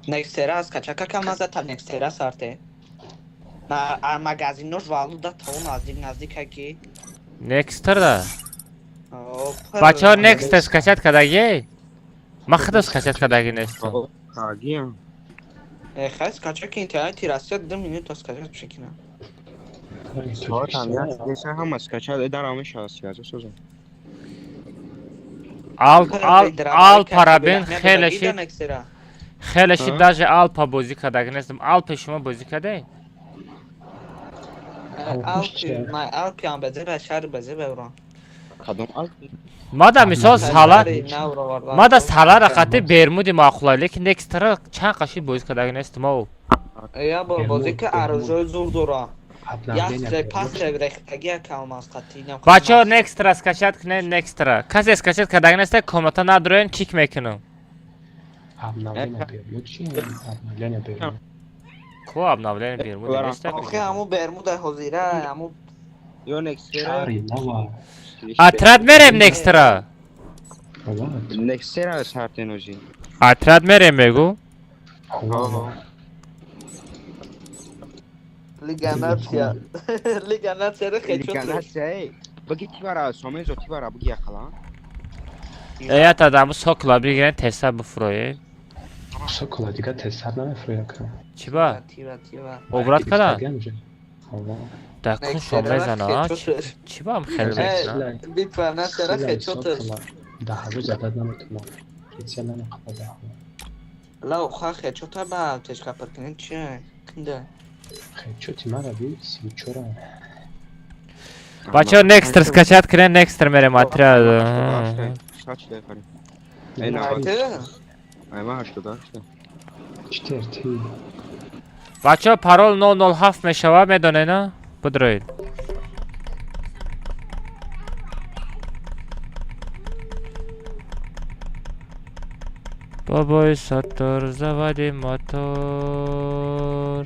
Некстера скачака камаза та некстера сарте. На а магазинош валу да то наздик наздик ки. Некстер да. О. Бачаҳо, Некстер скачать кардагӣ? Ман худам скачать кардагӣ нестам. Кагиам. Хай, скачать ки, интернети Россия 2 минута скачать мешакина. Соат ҳам як деса ҳама скачать дар ҳама шаст язо созам. Ал ал ал парабен хеле шид. Хеле шид, даже алпа бозӣ кардагӣ нестам. Алпе шумо бозӣ кардед? Алпи, май алпи ам базе ба шаҳри базе беврон. Кадом алп? Мада мисол сала мада салара қати бермуди маъқула, лекин некстера чанд қаши бозӣ кардагӣ нестам ов. Я бор бозӣ ки аружои зур дора. Як пас рехтаги калмаз қати. Бачаҳо, некстера скачать кунед, некстера. Касе скачать кардагӣ неста, комната надроен, кик мекунам. Обновление Бермуд чи? Обновление Бермуд. Ко обновление Бермуд неста? Охи, ҳаму Бермуда ҳозира, ҳаму. Ё Некстера. Шаҳри нава. Отряд мерем некстера. Некстера сартенозӣ. Отряд мерем, мегу. Лига Нация. Лига Нация Лига хечот. Нация. Баги тибара сомезо тибара буги яқала. Ята даму сокла бигирен, теса буфроед. Сокола дига тезтар намефрояд ка. Чӣ ба? Тива, тива. Обрат када? Ова. Да кун шо мезана? Чӣ ба хеле мезана? Битва Нация хечот. Да ҳаво задад наметавонам. Прицел намеқабад да ҳаво. Ла ха хечота ба тешка пар кунин чи? Кинда. Хечоти мара би 34. Бачаҳо, некстер скачать кунед, некстер мерем отряд. Эй, навад. Ты? Ай, ма 88. Четверти. Бачаҳо, парол 007 мешавад, медонед, на? Бидроед. Бобои Саттор, заводи мотор.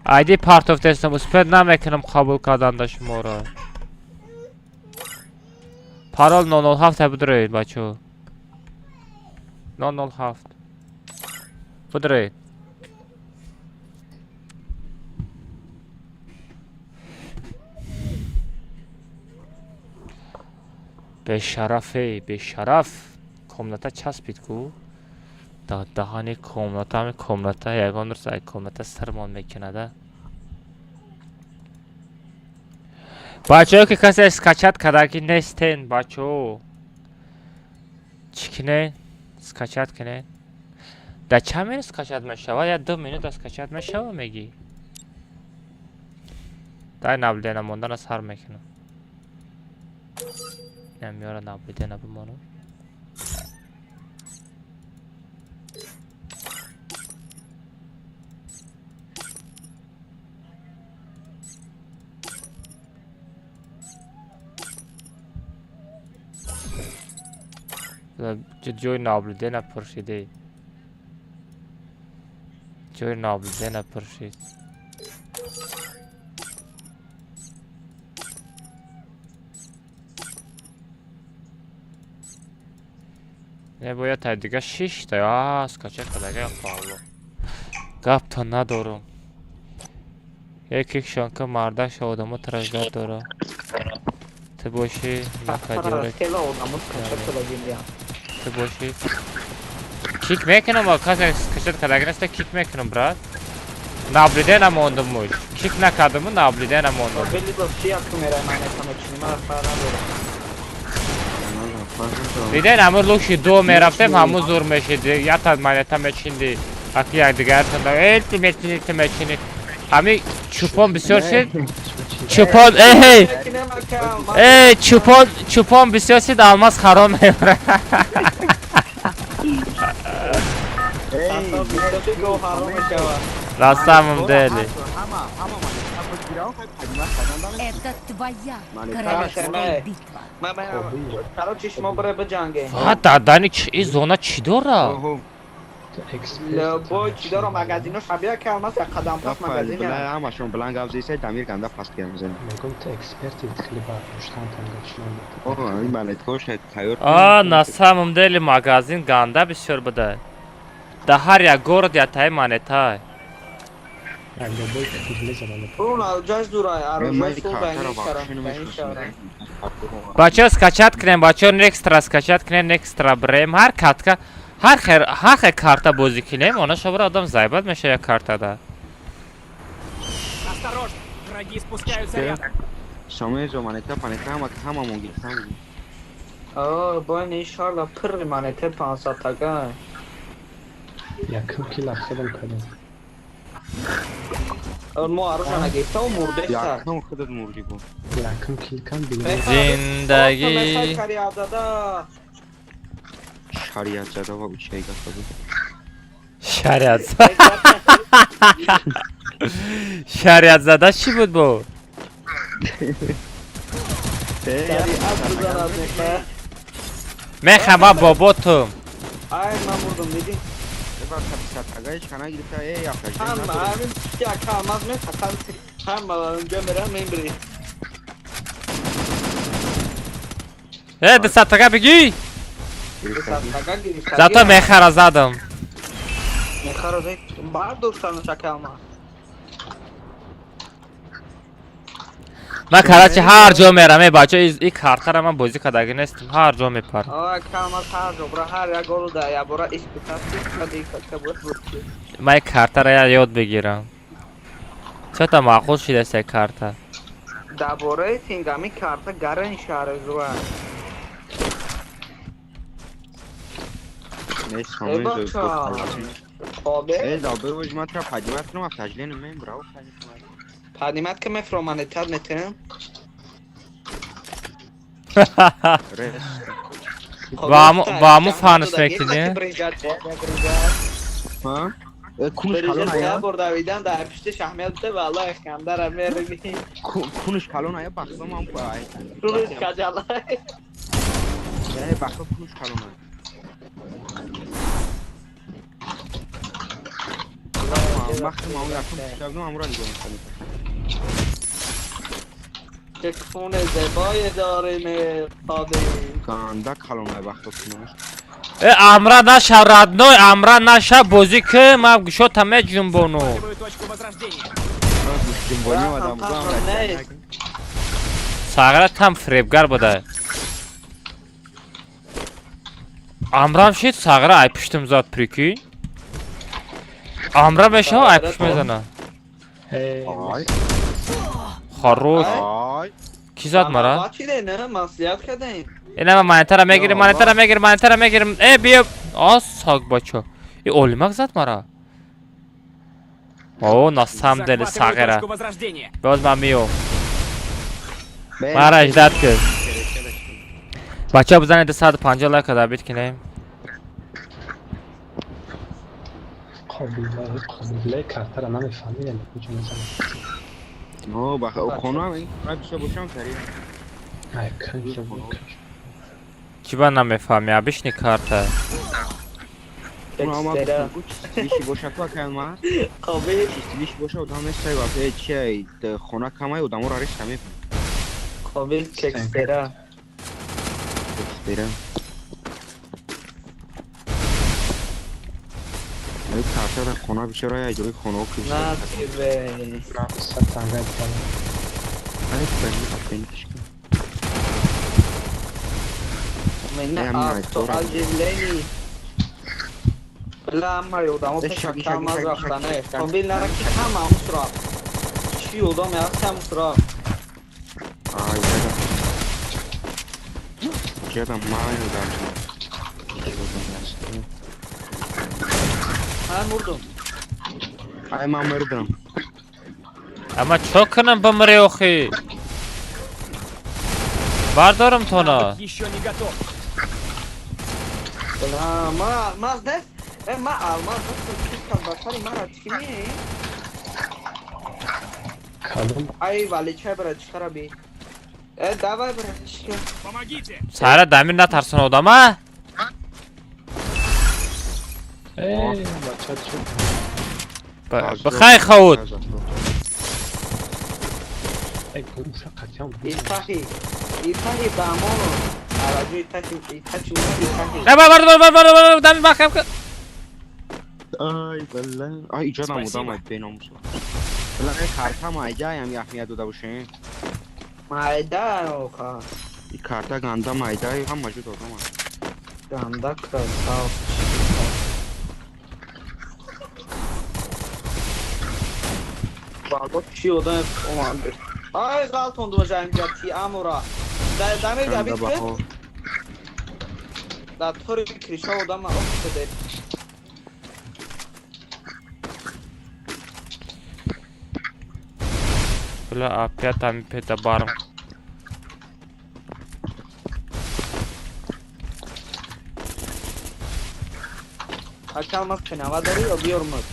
Айди партов тестам, успеть намекунам қабул карданда шуморо. Парол 007 бидроед, бачаҳо. 007. Бидроед. Бешараф, эй, бешараф. Комната часпид ку. Да даҳани комната, ҳами комната ягон рӯз ай комната сирмон мекунада. Бачаҳо, ки касе скачать кардагӣ нестен, бачаҳо. Чӣ кунед? Скачать кунед. Да чанд минут скачать мешавад? Я 2 минута скачать мешавад, мегӣ? Дай наблюдение мондана сар мекунам. Инам меёра наблюдение бимонам. Ҷои наблюдение пуршиде. Ҷои наблюдение пуршид. Не бояд тай дига шишта, а скачать кардага алло. Гапто надорум. Якекшон ка мардаш одамо траждат дора. Ту боши накадиёра. Хеле одамо скачать кардагим. Ту боши. Кик мекунам, а касе скачать кардаги неста, кик мекунам, брат. Наблюдение намондам муш. Кик накардаму, наблюдение намондам. Белидов чи як мерай манета мечини, мара фар надорам. Диден, ҳамун лучший ду мерафтем, ҳамун зур мешид. Ята монета мечинди. Аки якдигаратон эл ти мечини, ти мечини. Ҳами чӯпон бисёр шид. Чӯпон, эй, эй, чӯпон, чӯпон бисёр шид, алмаз харом мебарад. На самом деле. Это твоя королевская битва. Короче, шумо барои биҷанге. Ва дадани и зона чӣ дора? Бой чӣ дора, магазино шабия ки алмаз як қадам пас магазин. Ҳамашон бланг гавзиса дамир ганда паст гамзен. Мегум ту эксперти хеле бардоштан танга чинон. О, ин монеткош тайёр. А, на самом деле магазин ганда бисёр буда. Да ҳар як город ятаи монета. Бачаҳо скачать кунем, бачаҳо некстра скачать кунем, некстра брем. Ҳар катка, ҳар хел карта бозӣ кунем, она шабра одам зайбат меша як картада. Осторожно, враги спускаются рядом. Самоезо монета, панета, ҳама ҳамамон гирифтам. О, бо ин шарла пир монета 500 тага. Якум килл худам кардам. Мо аружа нагирифта, мурдеста. Якум худат мурди бу. Якум килл кам бигир. Зиндагӣ. Шариат зада ва учай гафта бу. Шариат. Шариат зада чӣ буд бо? Мехама боботум. Ай, ман мурдум, дидӣ? Э, десатага бигӣ? Зато мехара задам. Мехара зад. Бардоштанаш акалма. Ман короче ҳар ҷо мерам, э бача, и картара ман бозӣ кардагӣ нестам, ҳар ҷо мепарам. А камаз ҳар ҷо бра ҳар як голу да я бора испытать кади качка буд. Ман картара ёд бигирам. Чата маъқул шидаст як карта. Дар бораи тингами карта гарани шаҳри зуа. Э, добро, ман тра поднимать кунам, таҷлен мен браво. Поднимать ка мефро монетат метем. Ва аму фанус мекунӣ? Ҳа? Кунш калон ая? Бурдавидан дар пишти шаҳмел буда ва Аллоҳ хандара мериби. Кунш калон ая бахтом ам ай. Кунш каҷала. Э, бахто кунш калон ая. Махтам ам якум пишавдум амра нигоҳ мекунам. چه خون زیبایی داریم قادی. گنده کلون ای وقتا کنوش. Э, амра наша родной, амра наша бозӣ ки, ман гӯшота меҷунбону. Сағра там фиребгар буда. Амрам шид, сағра ай пуштум зад, прикинь. Амра мешава, ай пушт мезана. Хорош. Ки зад мара? Ина ман монетара мегирим, монетара мегирим, монетара мегирим. Э, биё. А, саг бачо. И олимак зад мара. О, на самом деле сағира. Боз ман миём. Мара ждать кун. Бачаҳо бизанед 250 лайк добить кунем. Қобилаи картара намефаҳмидам, куҷо мезанам. О, баха, хона ин бисёр бошам тари. Ай, кунҷо буд. Чӣ ба намефаҳмӣ? Обычный карта. Чистилиши боша ку акай ма? Қобил. Чистилиши боша одам нестай ва чи хона камай одаморо арест намекунад. Қобил кекстера. Кекстера. Ай карта дар хона бисёр ай ҷои хонаҳо ки На тебе. Сатанга дала. Ай бани апенкишка. Меня автооживление. Бла ҳамаи одамо пеша камаз рафтане. Қобил нара ки ҳама ҳамус рафт. Чӣ одаме ҳаст ҳамус рафт. Ай дада. Ҷада маю дар. Ай мурдум. Ай ман мурдам. Ама чо кунам бимирӣ охи? Бардорам тона. Ещё не готов. Бла ма алмаз нест. Э, ма алмаз нест. Чӣ басари мара чӣ ми? Калон. Ай вали чай братишка би. Э, давай братишка. Помогите. Сара дамир натарсон одама? Э, бача чӣ? Бихай хавуд. Ай, гумша қатъян. Итахи. Итахи дамоно. Араҷои тахи, итахи, итахи. Не, бар бар бар бар бар дамир бахам ки. Ай балла. Ай иҷодам одам ай беномус. Бля, карта майдаям яхмия дода бошем. Майда оха. И карта ганда майда ҳама ҷо додам. Ганда красавчик. Бало чи одам омад. Ай ғалтон дуважаем ҷати амура. Даме габит ки? Да тори криша одам офтоде. Бля, опять там пета барм. Акалмас пенава дори ё биёрмад?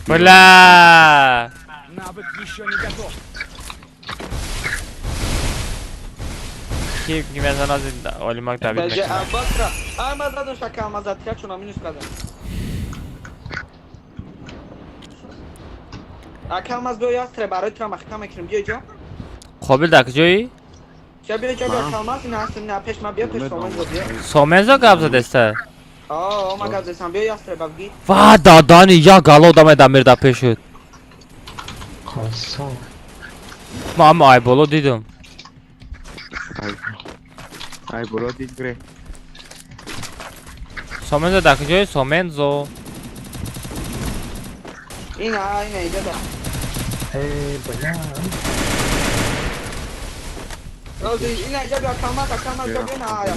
Бля! Навык еще не готов. Ки мезанад олимак Давид мекунад. Аббасра, ама задам шака, ама зад, я чуна минус кардам. Акалмаз биё ястре, барои тура махкам мекунем, биё ҷо. Қобил дар куҷоӣ? Ча биё ҷо, биё Акалмаз, ина ҳастем, на пеш ма биё, пеш Сомензо биё. Сомензо гап задеста? О, ма гап задестам, биё ястре, бабги. Ва, дадани, як гало одаме дамир да пеш шуд. Қасам. Ма ама айболо дидам. Айболо дид гре. Сомензо дар куҷои? Сомензо. Ина, ина, иҷа да. Эй, бля. Ина, иҷа биё, Акалмаз, Акалмаз, биё, биё, на, ая.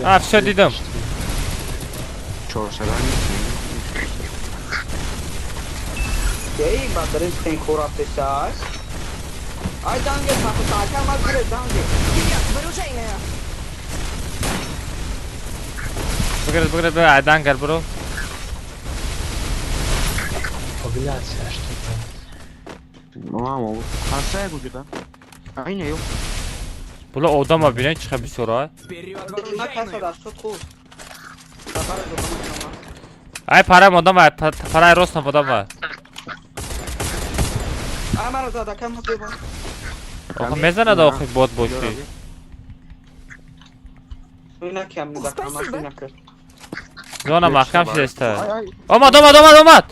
А, всё дидам. Эй, бадарин сен хӯрафтесай. Ай данге сахта, Акалмаз гире данге. Вперед, в оружейную! Бигир, бигир, бигир, ай дангер бро. Блядь, а что это? Мамо, хасая куҷода? Айна ё. Була одама бинед чӣ хел бисёр ай. Вперед, в На каса оружейную! дашт хуб. Ай параем одам ай, параи ростам одам ай. Ай маро зад, Акалмаз биё. Охо мезанад охи бот бошӣ. Ина кам нид Акалмаз, ина ки. Зона маҳкам шудеста. Омад, омад, омад, омад.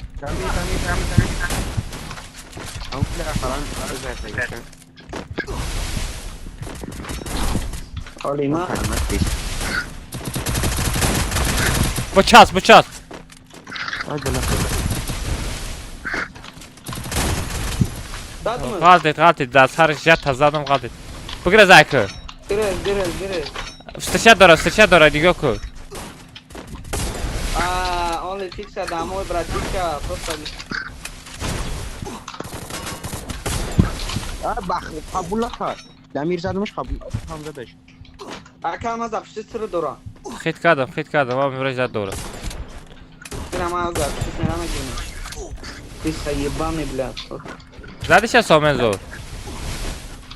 Олима. Бочасп, бочасп. Дадмы. Ғалтид, ғалтид, дар сараш ята задам ғалтид. Бигир зайку. Гире, гире, гире. Встреча дора, встреча дора, нигоҳ кун. А, он летится домой, братишка, просто А, бах, қабул накард. Дамир задамаш қабул, ҳам задаш. Акалмаз апши сир дора. Хит кардам, хит кардам, ва мимраш зад дора. Ина ма апши сира мегирем. Ты ебаный, блядь. Задиша Сомензо.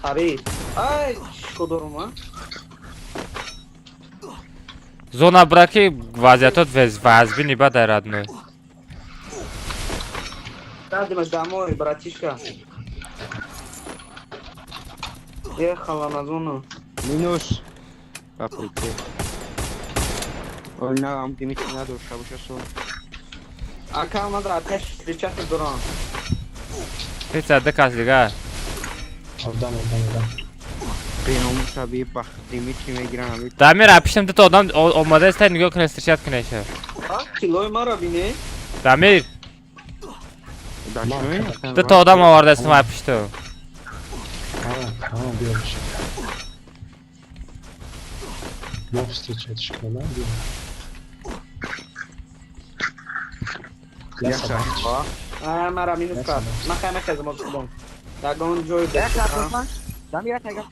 Хари. Ай, шкодорум, а? Зона браки вазиятот вазбини бадай родной. Дадимаш домой, братишка. Ехала на зону. Минус. Априке. Ой, на, ам Димитри надошта боша со. Акалмаз ра пеш встречаться дорам. Ҳеч зада кас дигар. Одам, одам, одам. Беномуса би бах Димитри мегиран ами. Дамир апишам дута одам омада иста нигоҳ кунед, встречать кунед ша. А, килои мара бине. Дамир, Дачои? дута одам оварда истам апишту. А, тамом, биё бошад. Мо встречать кунам, биё. Я сахва. А, мара минус кард. Ма хай мехезам аз худом. Ягон ҷой Дамир тага.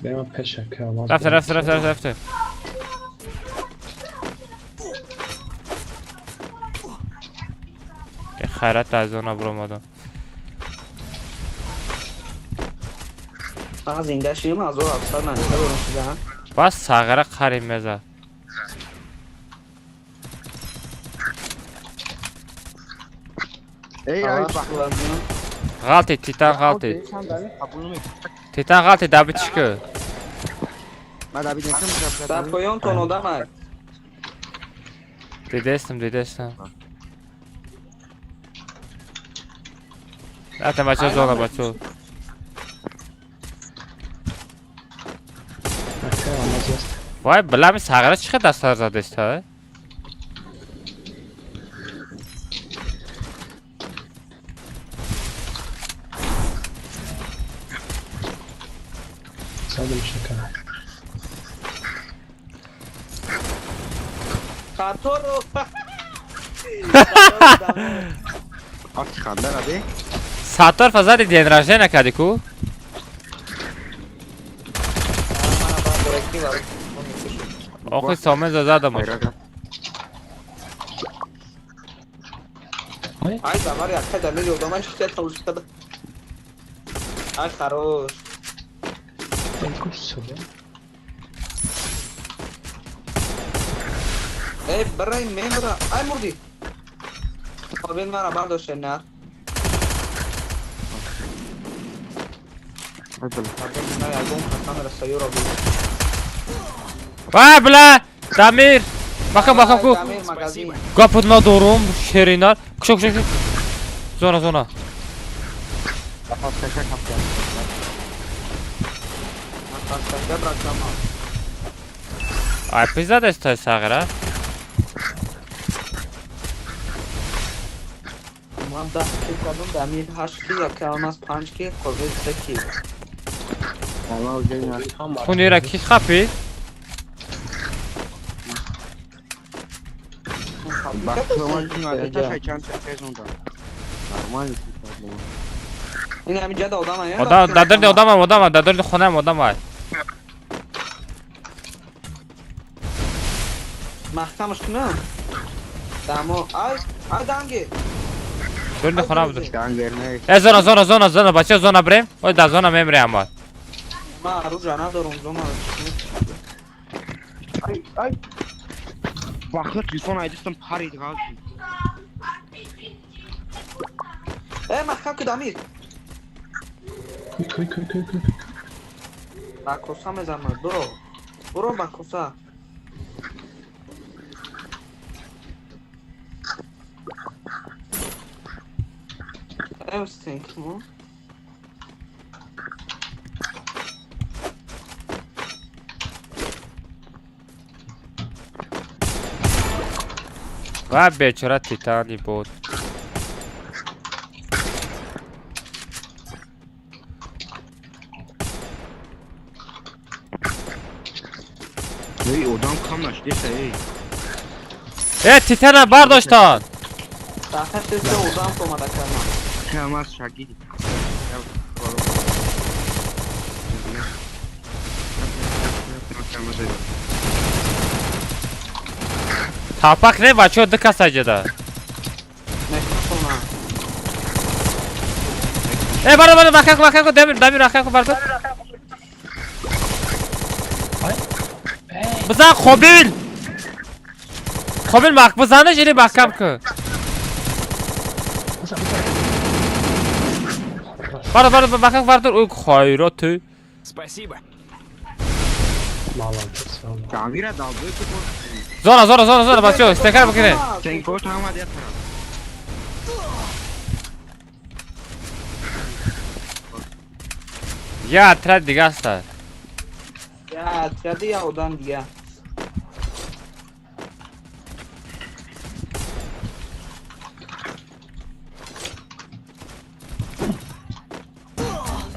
Бема пеш Акалмаз. Рафта, рафта, рафта, рафта, рафта. Хайрат аз зона биромадам. Ман зинда шидам, 1700 ман дорам шуда. Бас сағира қарим мезад. Эй, ай бах. Ғалти, Титан ғалти. Титан ғалти, добить ку. Ма добить нестам. Дар поёнтон одамай. Дидестам, дидестам. Ата бачо зона бачо. Вай, била ми сағира чӣ хел дастар задеста? Хаторо. Ханда раби? Саттор фазади день рождения кади ку? Охи сомен задам. Ай замар якка далил ёдамаш чита тавшкада. Ай хорош. Эй, барай мемра. Ай мурди. Обин мара бардоше на. Вай, бля! Дамир! Бакам, бакам ку. Гапот надорум, шеринар. Кушо, кушо, кушо. Зона, зона. Ай, пизда дестай сағира. Ман 10 кил кардам, Дамир 8 кил, яке алмаз 5 кил, Қобил 3 кил. Хунира ки хапид? Ин ҳамин ҷада одам ая? Одам, дадирни одамам, одамам, дадирни хонаам одамай. Маҳкамаш кунам? Дамо, ай, ай данги. Дурни хона буд. Э, зона, зона, зона, зона, бача зона брем. Ой, да зона мемре ама. Ман оружие надорам, зона. Ай, ай. Бахта телефон айдистам парид ғалти. Э, маҳкам ку Дамир. Куй, куй, куй, куй. Ба коса мезанам, буро. Буро ба коса. Эвстинг, ну. Ва бечора Титани буд. Эй, одам кам нашдеса, эй. Э, Титана бардоштан. Дахаш се одам омада кардам. Камаз шагид. Тапак не бачо ду каса ҷада. Э, бардор, бардор, маҳкам ку, маҳкам ку, Дамир, Дамир, маҳкам ку, бардор. Бизан Қобил. Қобил мах бизанаш или маҳкам ку. Бардор, бардор, маҳкам ку, бардор. Ой, хайрот. Спасибо. Молодец. Дамира далбой ку. Зона, зона, зона, зона, бачо, стекар бикунед. Тенкот омад я тараф. Я отряд дига аста. Я отряди я одам дига.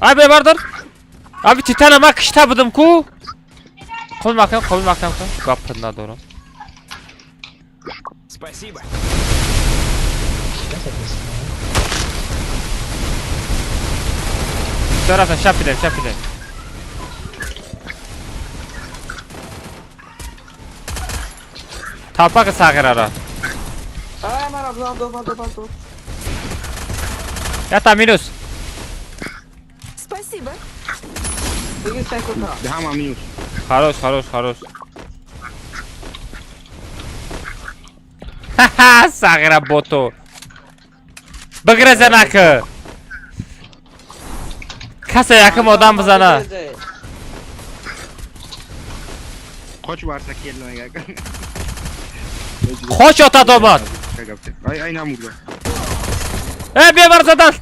Ай, бе, бардор. Аби Титана ма кишта будам ку. Қобил маҳкам, Қобил маҳкам ку. Гап надорам. Спасибо. Тарафа шапидем, шапидем. Тапак сағирара. Ай, мара бзан, до, до, до. Я там минус. Спасибо. Да, минус. Хорош, хорош, хорош. Ха-ха, сағира боту. Бигреза нака. Касе яким одам бизана. Qoch varsa kelmaga. Qoch ota domod. Ay ay namurda. Э, бевар задан.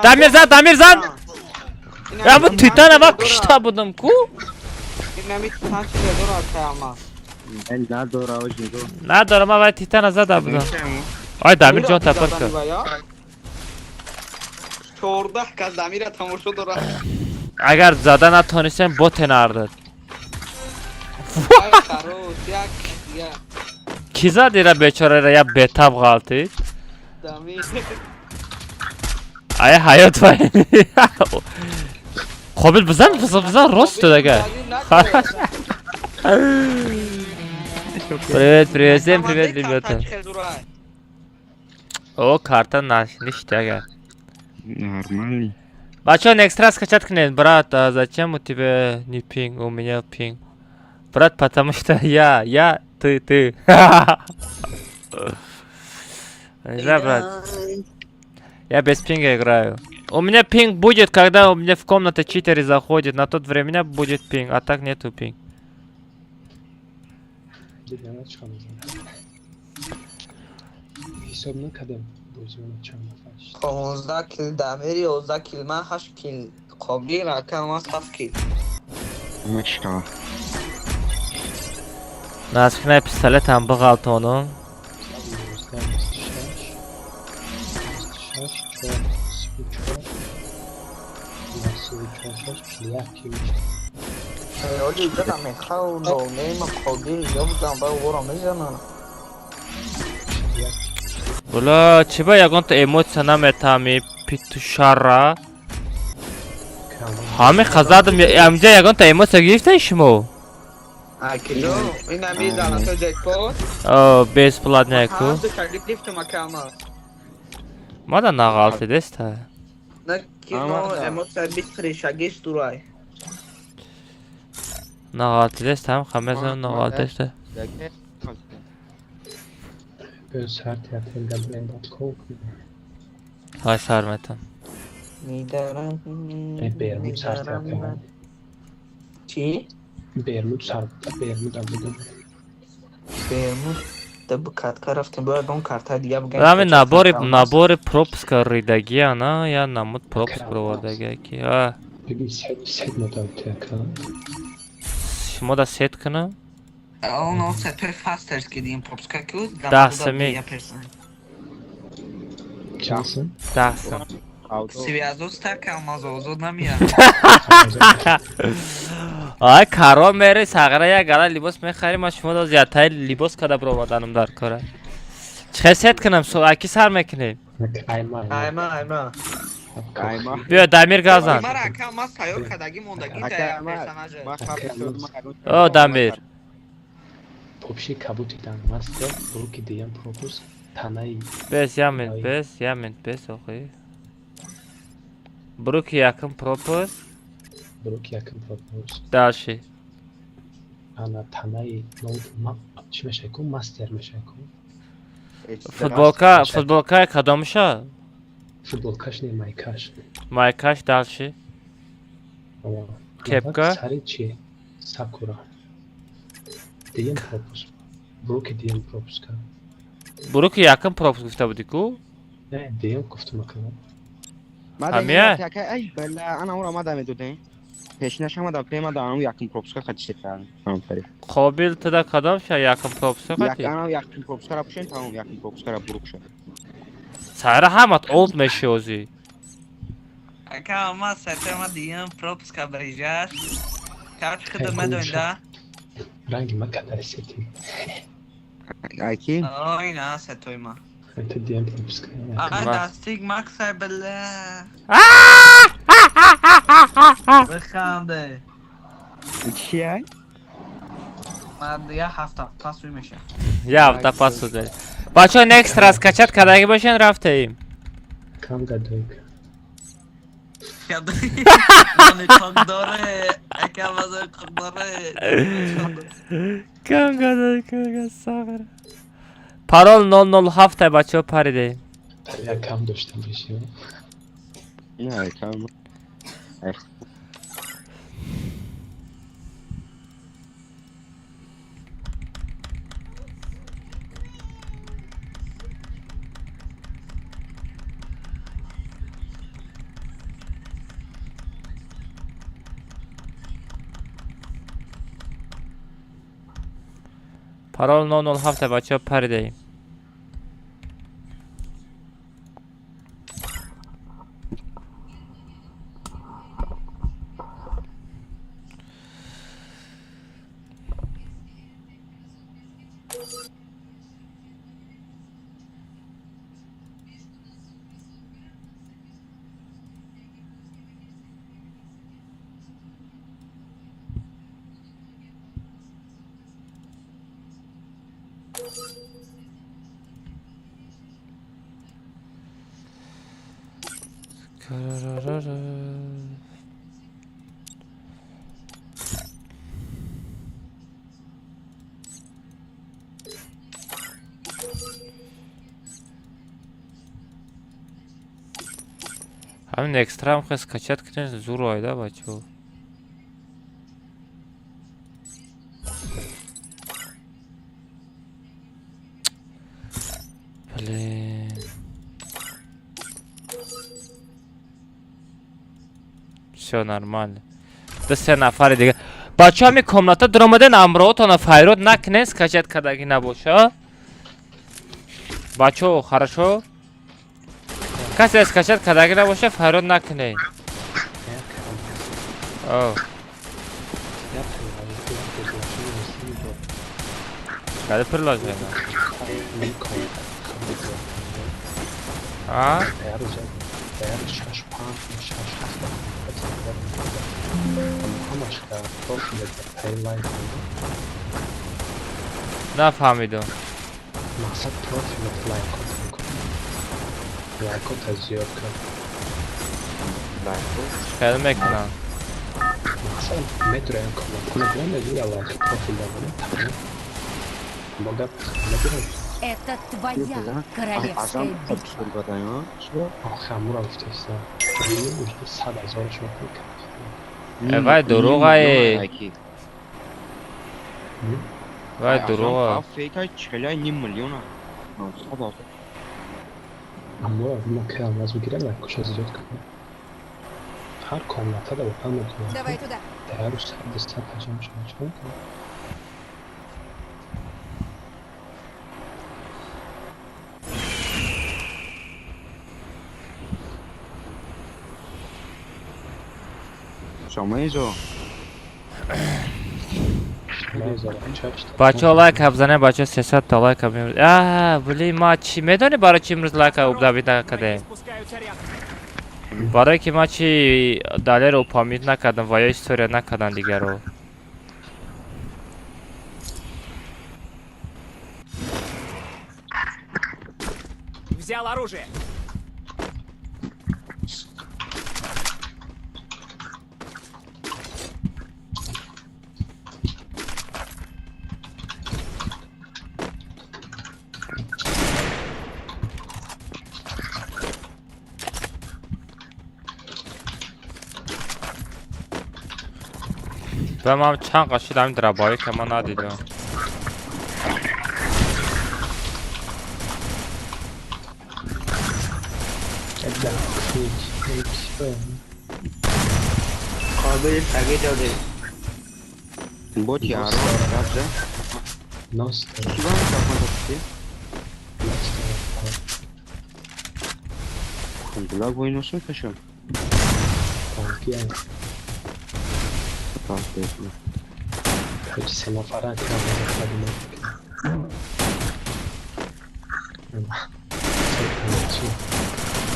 Дамир зад, Дамир зад. Я бу титана ва кишта будам ку. Надорам, ман вай титана зада будам. Ай Дамир ҷон тапар кар. 14 кас Дамира тамошо дорад. Агар зада натонистем боте нардад. Ки зад ира бечораро я бетаб ғалтид? Ая ҳаёт вай. Қобил бизан, бизан, бизан рост дага. Привет, привет, всем привет, ребята. О, карта ништи ага. Нормальный. Бачо, next раз скачать кунед, брат, а зачем у тебя не пинг, у меня пинг? Брат, потому что я, ты, ты. Не знаю, брат. Я без пинга играю. У меня пинг будет, когда у меня в комнате читеры заходят. На тот время будет пинг, а так нету пинг. 15 кил Дамири, 11 кил ман, 8 кил Қобил, ака ман 7 кил. Машаллах. Наскина пистолетам биғалтонум. Була чиба ягонта эмоция наметами петушара. Ҳами хазадам амҷа ягонта эмоция гирифтаи шумо? Акило, ин ами залато ҷекпот. О, бесплатная ку. Мада нағалтидеста. На кино эмоция бистришагиш дурай. Нағалтидеста ҳам хамезам нағалтидеста. Ҳай сар метам. Чӣ? Бермуд сар Бермуд абудам. Бермуд да катка рафтем бояд он карта дига бигем. Рами набори набори пропуска ридагия на я намуд пропуск провардагия ки. А. Биби сет модам тека. Шумо да сет кунам? Он сетои фастерс ки дим пропуска ки Даҳ сами. Чанд сум? 10 сум. Связоста калмаз озод намеяд. Ай каро мере сағра як гала либос мехарим, ма шумо да зиёдтари либос када бироварданам дар кора. Чӣ сет кунам? Аки сар мекунем? Айма. Айма, айма. Айма. Биё Дамир газан. Мара ака мас тайёр кадаги мондаги та персонаже. О, Дамир. Попши кабутидан мастер, руки диям пропуск, танаи. Бес ямин, бес ямин, бес охи. Бруки якм пропуск. Бруки якм пропуск. Дальше. Ана танаи ноут ма чӣ мешай ку? Мастер мешай ку? Футболка, футболка кадомша? Футболкаш не майкаш. Майкаш дальше. Кепка. Сари чи? Сакура. Диям пропуск. Бруки диям пропуска. Бруки якм пропуск гуфта буди ку? Не, диям гуфтум ака. Ҳамия? Ай, бала, ана ора мада медодем. Пешинаш ҳамада пемада ам якм пропуска хати сет кардам. Қобил туда кадом ша якм пропуска хати? Ана якм пропускара пушен, тамом якм пропускара бурук ша. Сара ҳамат олд меши озӣ. Ака ма сете ма диям пропуска брижаш. Карч худа медоинда. Ранги ма кадари сети. Аки? Ой, на сетой ма. Это диям пропуска. А, дастик максай бля. Биханде. Чи ай? Ман я ҳафта пас меша. Я ҳафта пас шуда. Бачо next раз качат кадаги бошен рафтаим. Кам гадойка. Ман доре, ака маза доре. Кам гадойка сағр. Парол 007 бачо париде. Я кам доштам боши. Не, кам. Парол 007 бачаҳо паридаем. Ҳамин экстра хел скачать кунед зур оида бачаҳо. Блин. Всё нормально. Ду се нафари дига. Бачаҳо ҳамин комната дуромаден амроҳотона файрод накунед скачать кардагӣ набоша. Бачаҳо хорошо? Касе скачать кардагӣ набоша файрод накунед. О. Каде приложение? А? Нафаҳмидам. Мақсад профилат лайкот мекунад. Лайкота зиёд кун. Хел мекунам. Мақсад медурем коммент кунад, я лайк профил дорам, тамом. Мо гап медурем. Это твоя королевская битва. Охе амура гуфтаиста. 100 ҳазораш мекунад. Вай дурӯғае. Вай дурӯға. Фейкай чхеляй ним миллиона. 100 ҳазор. Амура мо ки алмаз бигирем лайкоша зиёд кунем. Ҳар комната да воқеан метавонад. Давай туда. Дар рӯз 100 ҳазор мешавад. Чӣ мекунем? Шомаизо. Бачаҳо лайк бзанед, бачаҳо 300 та лайк бимрӯз. А, блин, ма чӣ медонӣ барои чӣ имрӯз лайка обдавид накардаем? Барое ки ма чи далеро упомит накардам ва ё история накардам дигаро. Взял оружие. Ба ман чанд қашид ҳамин драбоӣ ки ман надидам. قابل تغییر داده. Бот яро рафта. Нас. Кунгулак войносун кашам. Короче, се нафара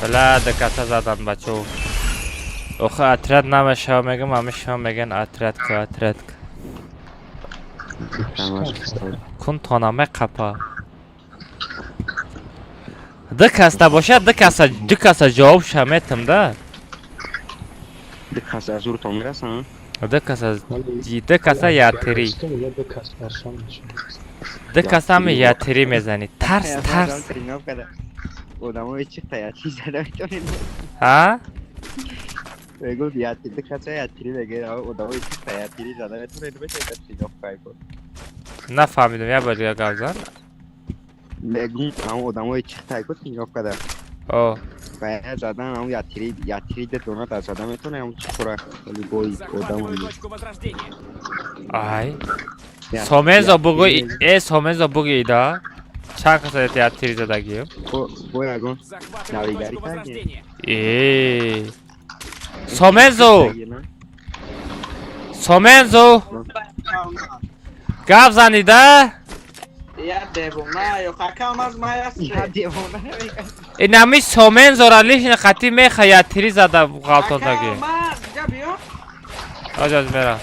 Бла дакаса задан бачо. Охе отряд намешава мегам, ҳамешава меган отрядка, отрядка. Кун тонаме қапа. Ду каста бошад, ду каса ҷавоб ша метам да. Ду каса аз уртон мирасан? Ду каса ятири. Ду каса ами ятири мезанӣ. Тарс, тарс. Одамои чи таячи зада метонед? Ҳа? Мегуфт я тири каса я тири меге одамои чиста я тири зада метавонед бешед тренировка ко. Нафаҳмидам, як бор дига гап зан. Мегум ҳам одамои чихта ко тренировка да. О. Ба я задан ҳам я тири де дона да зада метавонед ҳам чихора любой одам. Ай. Сомензо бугу э Сомензо бугу ида. Чанд каса я тири задагием? Бо ягон навигари кардем. Э. Сомензо! Сомензо! Гап занида? Я девона, ё хакам аз май аст. Я девона. Инами Сомензора лишни хати меха я тири зада ғалтондаги. Акам аз, биё. Аз мера.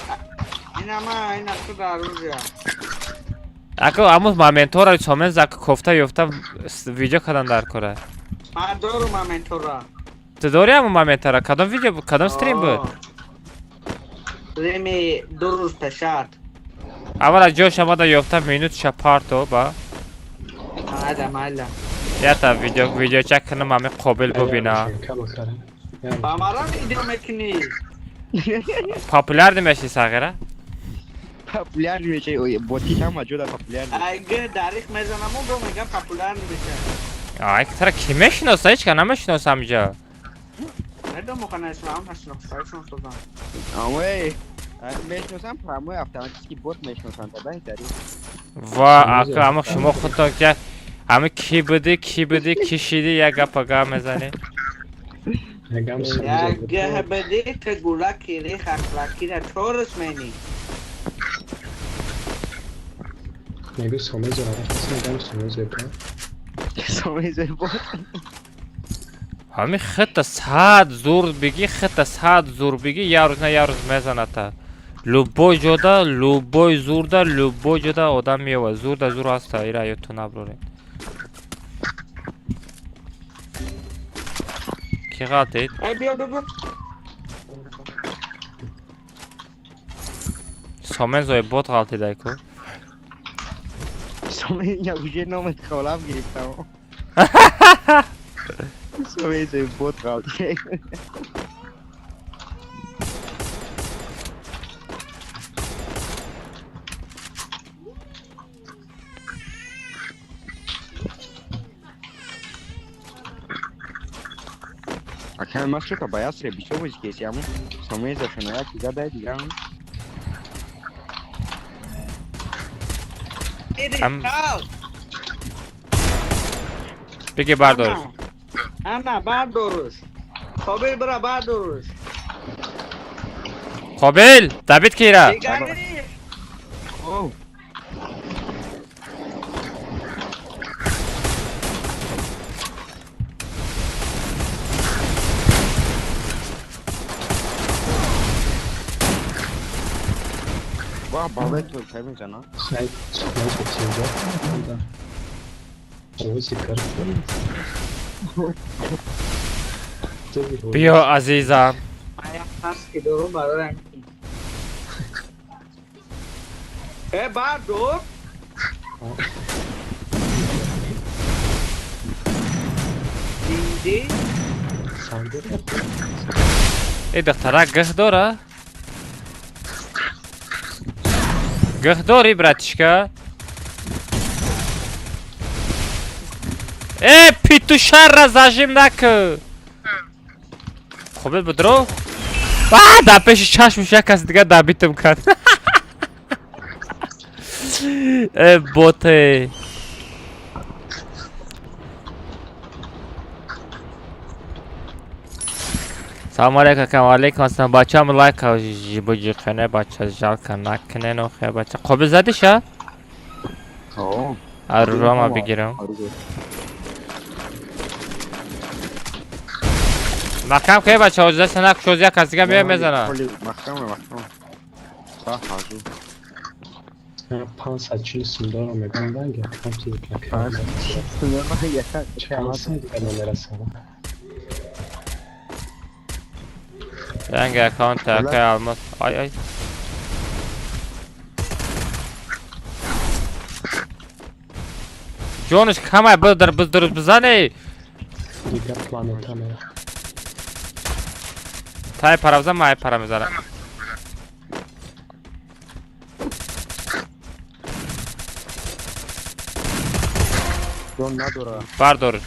Инама, ина ту дар рӯзя. Ако аму моментора Сомензо ака кофта ёфта видео кадан дар кора. Ман дорум моментора. Ту дори аму моментора? Кадом видео, кадом стрим буд? Стрими ду рӯз пешат. Аввал аз ҷош омада ёфта минутша парто ба. Майла, майла. Ята видео видеоча кунам ами қобил бубина. Ба мара видео мекунӣ. Популяр меши сағира? Популяр меши, боти ҳама ҷода популяр. Айга дарих мезанаму бо мега популяр меши. Ай тара ки мешиноса? Ҳеч ка намешиносам иҷа. Медонам ханашам нашинохтаашон созам. Амой мешиносам, прямой автоматически бот мешиносам, да дари. Ва ака ама шумо худтон ки ами ки буди, ки буди, ки шиди як гапа гап мезанӣ. Як гаҳ буди ту гула кири хахлакира чорус мени. Мегӯ Сомензо рафтаст, мегам Сомензо бо. Сомензо бо. Ҳами хита сад зур бигӣ, хита сад зур бигӣ, як рӯз на як рӯз мезаната. Любой ҷода, любой зурда, любой ҷода одам меёвад. Зурда зур ҳаста, ира ёдтон наброред. Ки ғалтид? Эй биё биё. Сомензои бот ғалтидай ку? Сомен я уже номи холам гирифтам. Сомензои бот ғалтидай. Акай мас шута ба ясре бисёр бози кеси аму Сомензо шуна як дига дай дига. Биги бардориш. Ана бардориш. Қобил бира бардориш. Қобил, дабит кира. Ва бабай то кай мезана? Снайп, снайп синҷо. Овози кард. Биё азизам. Ая ҳаст ки дорум бароям. Э бардор. Динди. Э духтара гих дора? Гих дори, братишка? Э, петушарра зажим накун. Қобил будро? А, дар пеши чашмаш як каси дига дабитам кард. Э, боте. Салом алейкум, акам, алейкум ассалом. Бачаам лайк буҷиқане, бача жалка накунен охе бача. Қобил задиша? О. Арурама бигирам. Маҳкам ке бача, ҳозир санак шоз як кас дига меояд мезана. Маҳкам, маҳкам. Са ҳазу. 540 сум дорам мегам данге, 540 сум дорам яка. Чанд намерасам. Ранги аккаунт акай алмаз. Ай ай. Ҷонаш камай бидар биздур бизане. Дига планета ме. Тай пара бизан, ман ай пара мезанам. Бардор.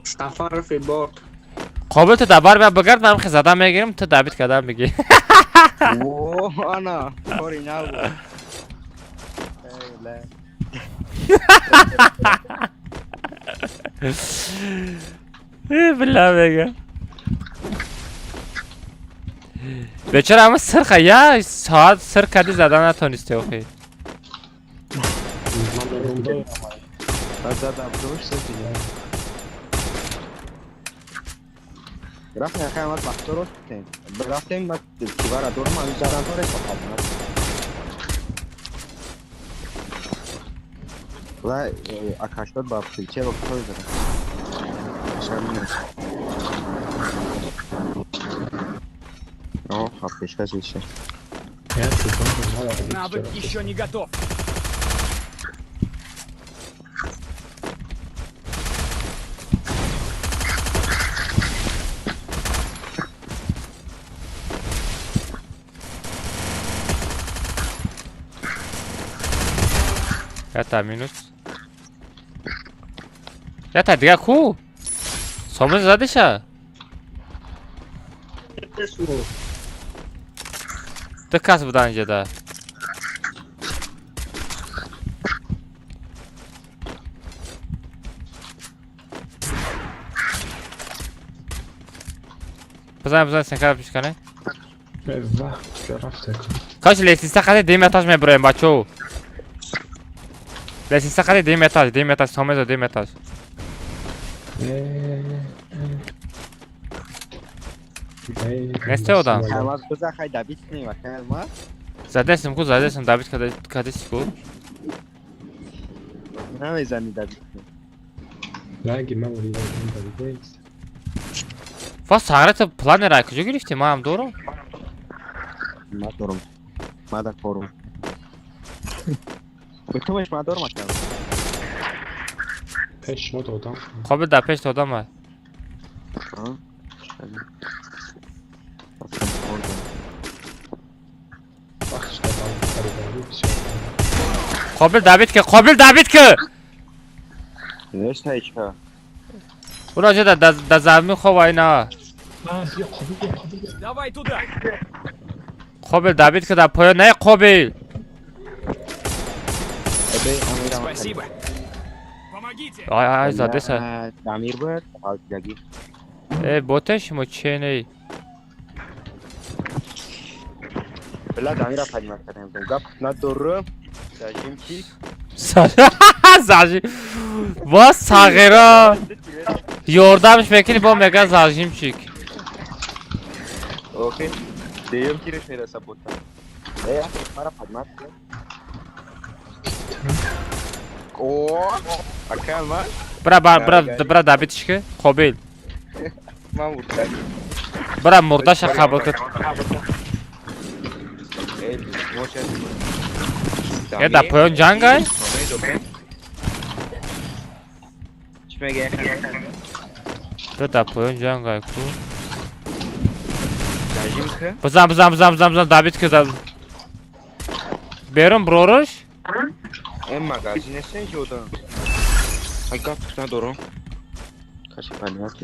Сафаров борд. Қобил ту дабар бия бигард, ман хе зада мегирам, ту дабит карда мегӣ. О, ана, кори набуд. Бля мега. Бечора ама сирха я соат сир кади зада натонисти охи. Рафтем яхай омад бахто рост кунем. Рафтем ма кивара дорам, ами задан торе сохаб. Ла акашот ба плече ба кой зада. Шарм. О, хапешка зише. Навык еще не готов. Ята минус. Ята дига ку? Сомез задиша? Ду кас будан инҷода. Бизан, бизан, сенкара пишкане. Каш лестница қади дим этаж мебуроем, бачо. Лестница қади дим этаж, дим этаж, сомезо дим этаж. Несте одам? Задесим ку, задесим, дабит кадеси ку. Намезани дабит. Фа сағра ту планера куҷо гирифтӣ? Ман ҳам дорам. Ма дорам. Ма да корум. Битумаш ма дорам ака. Пеш мо додам. Қобил дар пеш додам ай. Қобил дабит ки, Қобил дабит ки. Ура ҷо да замин хоб ай на. Давай туда. Қобил дабит ки дар поён не Қобил. Спасибо. Помогите. Ай ай задеса. Дамир буд, ҳалдаги. Э боте шумо че ней? Бля, Дамира поднимать кардем. Гап надорам. Зажим чи? Зажим. Ва сағира. Ёрдамш мекунӣ бо мега зажимчик. Окей. Деем киреш мераса бота. Э, мара поднимать. О, акал ма? Бра бра бра дабитиш ки Қобил. Ман мурда. Бра мурдаша қабул кун. Э, дар поён ҷанг ай? Бра дар поён ҷанг ай ку. Бизан, бизан, бизан, бизан, бизан, дабит ки. Берун броруш? Э, магазин нестен ки одам. Ай гап надорам. Каши панят.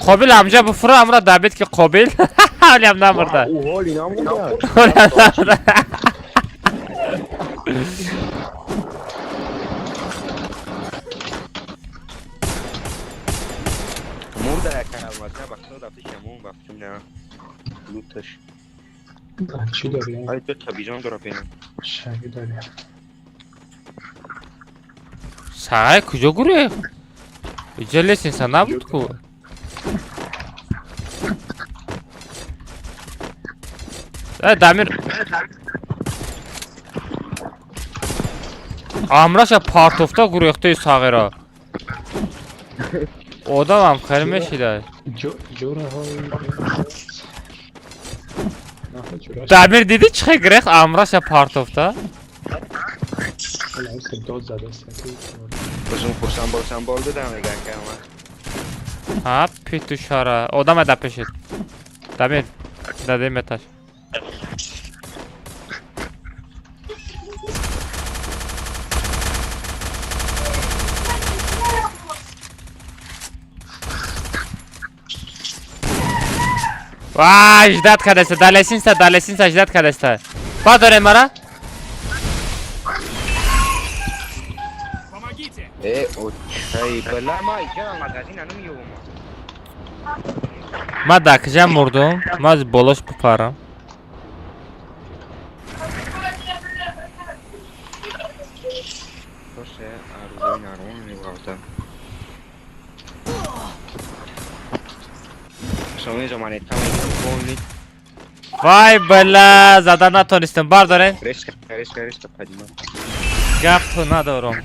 Қобил ҳамҷа буфура, амра дабит ки Қобил. Ҳолиам намурда. Ҳоли намурда. Ҳолиам намурда. Мурда якан алмаза бахто дафти шамон бахтум на. Луташ. Чӣ дорӣ? Ай ду та бижон дора пена. Шаги дорӣ. Сағай куҷо гурехт? Иҷо лестница набуд ку? Э, Дамир. Амраша партофта гурехтаи сағира. Одамам хеле мешида. Дамир диди чӣ хел гурехт амраша партофта? Дод задаст. Бозум хурсанд бол додам меган кама. Ҳа, петушара. Одам да пешит. Дамир, дадем этаж. Вай, ждат кадаста, далесинса, далесинса, ждат кадаста. Бадорем мара? Помогите! Окей, бла ма иҷа магазин анум ёбум. Ма дакжа мурдум, ма аз болош бупарам. Тоше, арзои нармон меғавта. Вай бла, зада натонистам, бардорен. Резко, резко, резко поднимай. Гап надорам.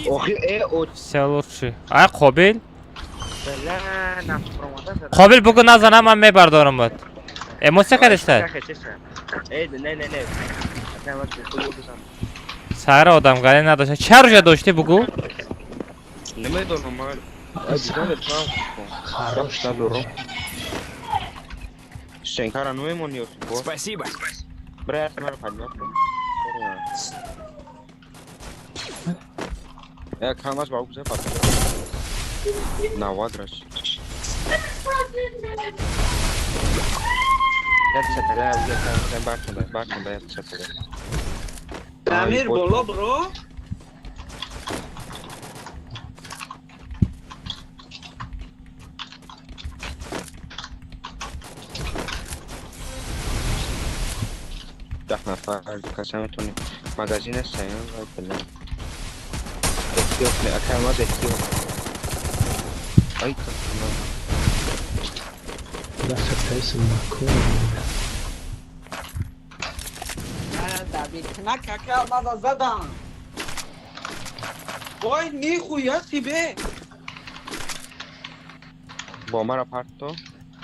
Охи, Все лучше. Ай, Қобил? Қобил бугу назанам, ман мебардорам бад. Эмоция кадеста? Не, не, не. Сара одамгарӣ надошта. Ча рӯжа доштӣ бугу? Намедонам, ман. Хорош надорам. Шенкара намемонӣ охи. Спасибо. Брат, мара поднимай. Я камаз баук за пап. Навад раш. Я чатала, я бакунда, бакунда, я чатала. Дамир боло бро. Даҳ нафар касаметони магазин аст, саян вай била. Эҳтиёт, акамаз эҳтиёт. Ай касама. Да, макун. Дамир, кнак акамаза задам. Ой, нихуя себе. Бо мара парто?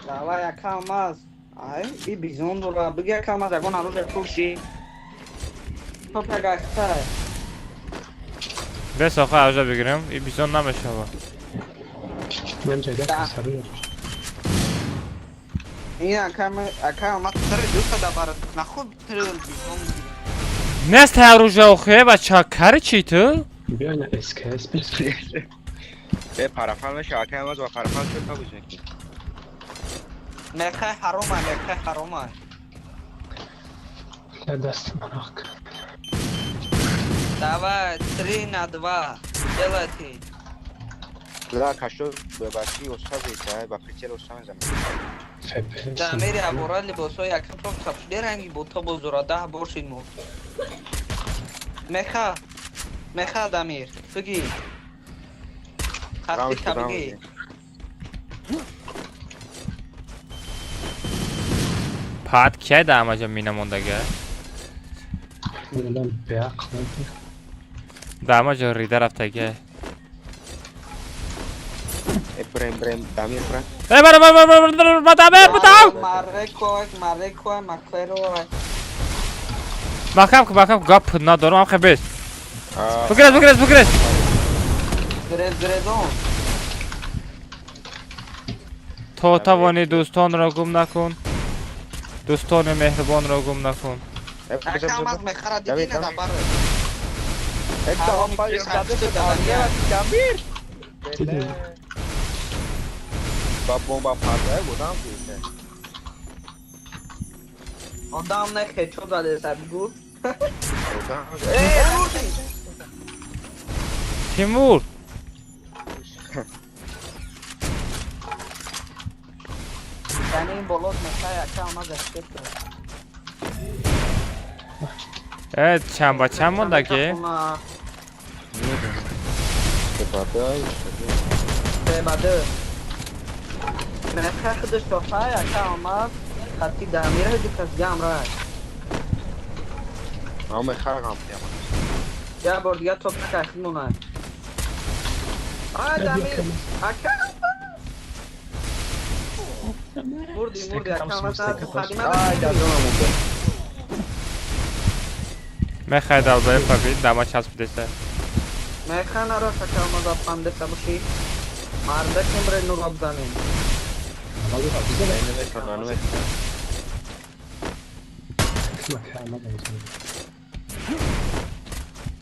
Давай акамаз. Ай, и бизон дора. Биги акамаз ягон оружие пуши. Топа гашта. Бес охо оружие бигирем, и бизон намешава. Ин акамаз тре дуста дабарат. Нахуй тре бизон. Нест оружие охе, бача, кари чи ту? Биё на СКС бис. Парафал меша, акамаз ва парафал чо та бузмекни. Мехай ҳарома, мехай ҳарома. Я даст манак. Давай, 3 на 2. Делайте. Да, кашо, бачи, остави, ба прицел остави за. Дамири абора либосо якам топ сапшиде ранги буто бозура 10 бор шид мо. Меха. Меха Дамир, биги. Хасти та биги. Пат кия да амаҷа мина мондага? Ман беақл. Да амаҷа рида рафтага. Брем, брем, Дамир, брат. Э, бара, бара, бара, бара, Дамир, бутам! Мареко, мареко, макеро. Маҳкам, маҳкам, гап надорам, амхе бес. Бигрез, бигрез, бигрез. Грез, грезон. То тавонӣ дӯстонро гум накун. Дӯстони меҳрубонро гум накун. Акамаз мехара диди на дабар. Дамир. Ба бомба парда будам ки. Одам не хечо заде сабгу. Тимур. Яъне ин болот мехай акамаз эффект. Чанд ба чанд монда ки? Баде. Мехай худаш тофай акамаз хати Дамира дикас гамра. А мехай гам тема. Я бор дига топ накай химона. А Дамир акамаз мурди мурди акамаз халима. Ай, дадонам. Мехай далбаи фабин дама часпидеса. Меха нароса калмаза пандеса боши. Мардакем бре нуроб занем.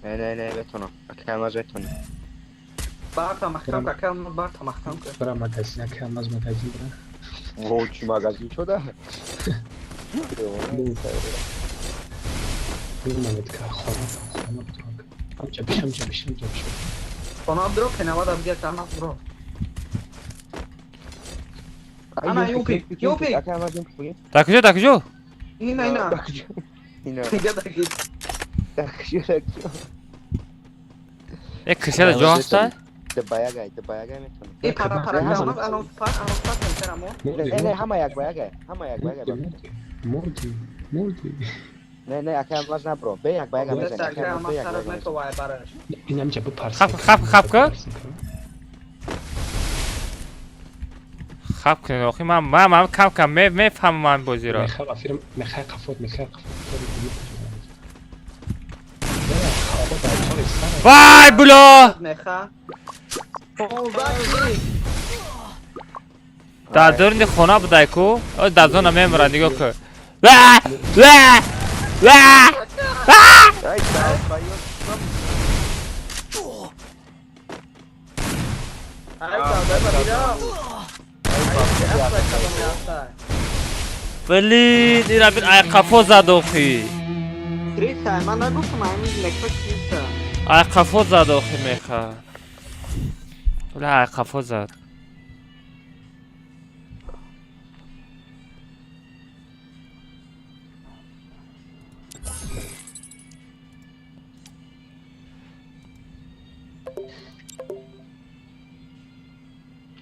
Не, не, не, бетона. Акалмаз бетона. Барта махкам ка, калмаз барта махкам ка. Бра магазин, акалмаз магазин бра. Во, чи магазин чода? Бирмамед ка хона, хона бдрок. Амча биш, амча биш, амча биш. Хона бдро, кенава да бия калмаз бро. Ана юпи, юпи. Так куҷо, так куҷо? Ина, ина. Ина. Дига даки. Так куҷо, так куҷо. Э, кисада ҷо ҳаста? Дабаягай, дабаягай метавонам. Э, пара, пара, калмаз, анон пар, анон пар, центрамо. Не, не, ҳама як баягай, ҳама як баягай. Мурди, мурди. Не, не, акалмаз набро. Бе як баягай мезанем. Акалмаз тараз метовай бараш. Ин амча бупарс. Хап, хап, хап ка? Хап кунед охи ман ман кам кам мефаҳмам ман бозиро. Мехай афирм, мехай қафот, мехай қафот. Вай, було! Меха. 15 Дар дурни хона будай ку? О, дар зона мемра, нигоҳ кун. Ва! Ва! Ва! Ай, дай, Ай, дай, бабира. Блин, ира бин ай қафо зад охи. Криса, ман нагуфтам, ай меха криса. Ай қафо зад охи меха. Бля, ай қафо зад.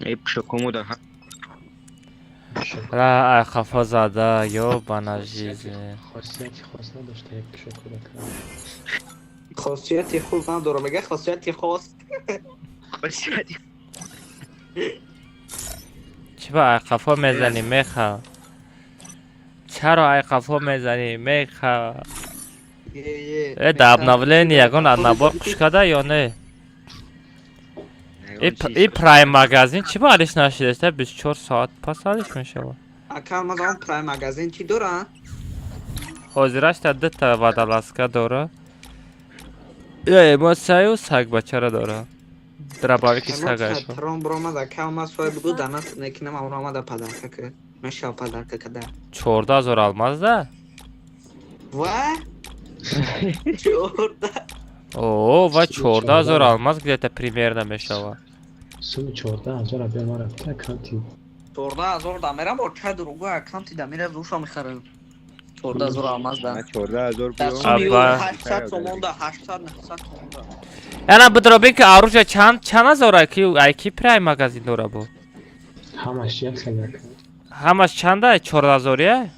Эй, пшокому да. Ра, ай қафо зада, ёбана жизнь. Хосияти хос надошта як пшоку дакра. Хосияти хуб надорам, мега хосияти хос. Хосияти. Чӣ ба ай қафо мезанӣ, меха? Чаро ай қафо мезанӣ, меха? Э, да обновление ягон набор қуш када ё не? И прайм магазин чӣ ба алиш нашидаста? 24 соат пас алиш мешавад. Акалмаз он прайм магазин чӣ дора? Ҳозираш та дута вадаласка дора. Э, эмоцияю сагбачара дора. Дробовики сагаш. Трон бромад акалмаз соҳиб буду данат некинам амромада падарка ки. Мешав падарка када. 14 000 алмаз да? Ва? 14. О, ва 14 000 алмаз где-то примерно мешавад. Суми 14 000 биё ма рафта аккаунти. 14 000 да мерам бо чай дуругу аккаунти да мера душа мехарам. 14 000 алмаз да. 14 000 биё. 800 сомон да, 800 900 сомон да. Ана бидробин ки оружие чанд ҳазор ки ай ки прайм магазин дора бо? Ҳамаш як хел аккаунт. Ҳамаш чанда? 14 000 я?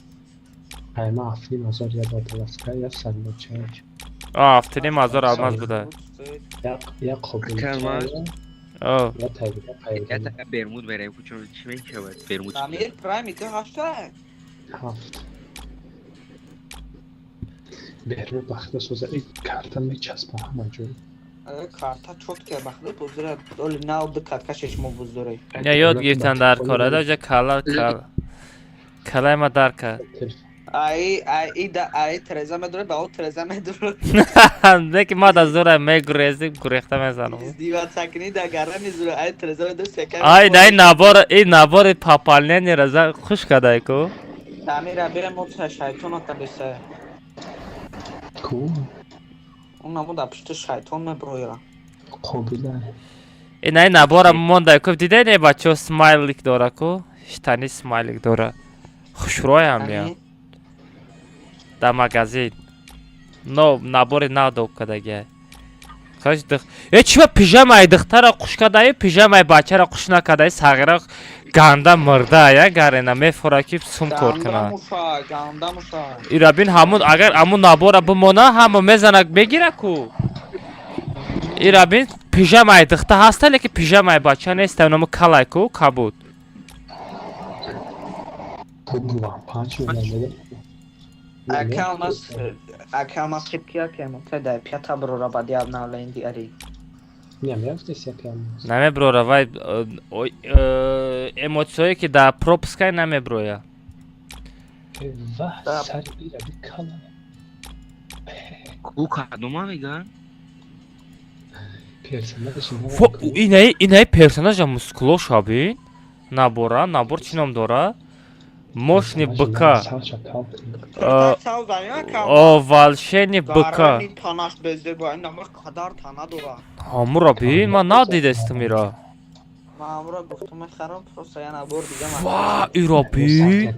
Ай ма 7 500 я баталаска я сандуча. А, 7 500 алмаз буда. Як як қобил. О. Я тайга пайда. Я Бермуд мераем, кучо чӣ мешавад? Бермуд. Дамир прайм ито 8. 7. Бермуд бахта соза и карта мечаспа ҳама ҷой. Карта чотка бахта бузра оли нав ду катка шеш мо буздорай. Не ёд гирифтан дар кора да кала кала. Калай ма дар кард. Ай ай и да ай Тереза медуре ба о Тереза медуре. Не ки ма да зура мегурезим, гурехта мезанам. Издива цакни да гара мезуре ай Тереза медуре сека. Ай дай набор, и набори пополнение ра хуш кадай ку. Дамира бира мо шайтон ата беса. Ку? Он намо да пишти шайтон меброира. Қобила. Э, най набора мондай ку дидай не бачо смайлик дора ку? Штани смайлик дора. Хушроям я. Да магазин. Но набори нав кадаги. Каш дих. Э чиба пижамаи духтара хуш кадаи, пижамаи бачара хуш накадаи, сағира ганда мурда я гарена мефора ки сум кор куна. Ганда муша, ганда муша. Ира бин ҳамун агар ҳамун набора бимона ҳама мезанак мегира ку. Ира бин пижамаи духта ҳаста, лекин пижамаи бача нест, наму калай ку кабуд. Куб 5 мега. Акалмас хипкия кемо дай пята брора бади обновление диари. Не, мерафтеси акалмас. Намеброра вай эмоциое ки дар пропускай намеброя. Вах, сари ира бикала. Ку кадома меган? Персонажи Инаи персонажа мускулоша бин. Набора, набор чӣ ном дора? Мощный быка. О, волшебный быка. Ҳамура бин, ман надидестам ира. Ва, ира бин.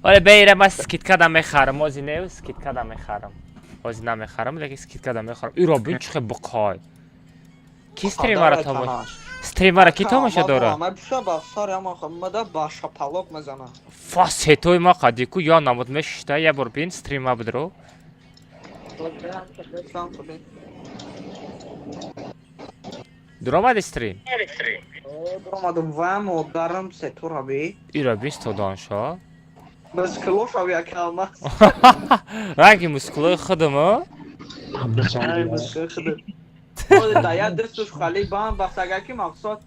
Оле бе ира ман скидка да мехарам, ози не скидка да мехарам. Ози намехарам, лекин скидка да мехарам. Ира бин чӣ хел бықай. Ки стримара тамош? Стримара ки тамоша дора? Фа сетои ма қадику я намуд мешишта, я бор бин стрима бидро. Дуромади стрим? Дуромадам ва модарам сетора би. Ира бин стоданша. Мускулоша би акалмас. Ранги мускулои худам, а? Мускулои худам. Да я дастуш хали бам бахтагаки мақсад.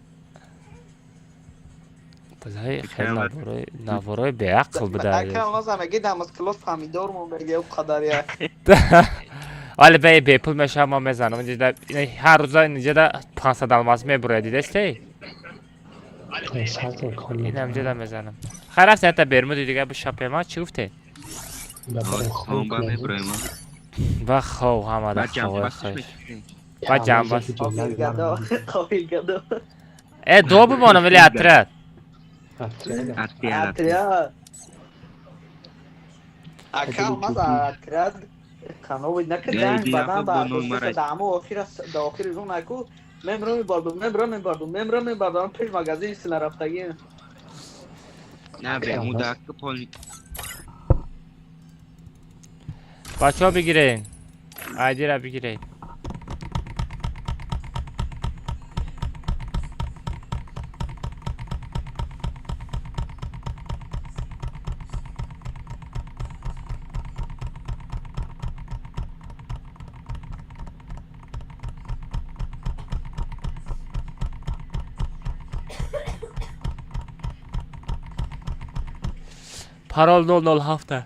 Балай хел наворои беақл буда. Акалмас амаги да мускулош помидор мо меге у қадар я. Вале бе бепул мешавам ма мезанам. Ҳар рӯза инҷа 500 алмаз мебурояд, дидестей? Инам ҷода мезанам. Хайр рафт ята бермуди дига бишапема, чӣ гуфте? Ба хов ҳамада хов хеш. Ба ҷамбас. Э, до бимонам или отряд? Отряд. Акалмаз отряд. Канови накардан бадан ба даму охир да охири зон аку мемро мебардум, мемро мебардум, мемро мебардум пеш магазин сила рафтаги. На бемуда ки пол. Бачаҳо бигирен. Айдира бигирен. Парол 007.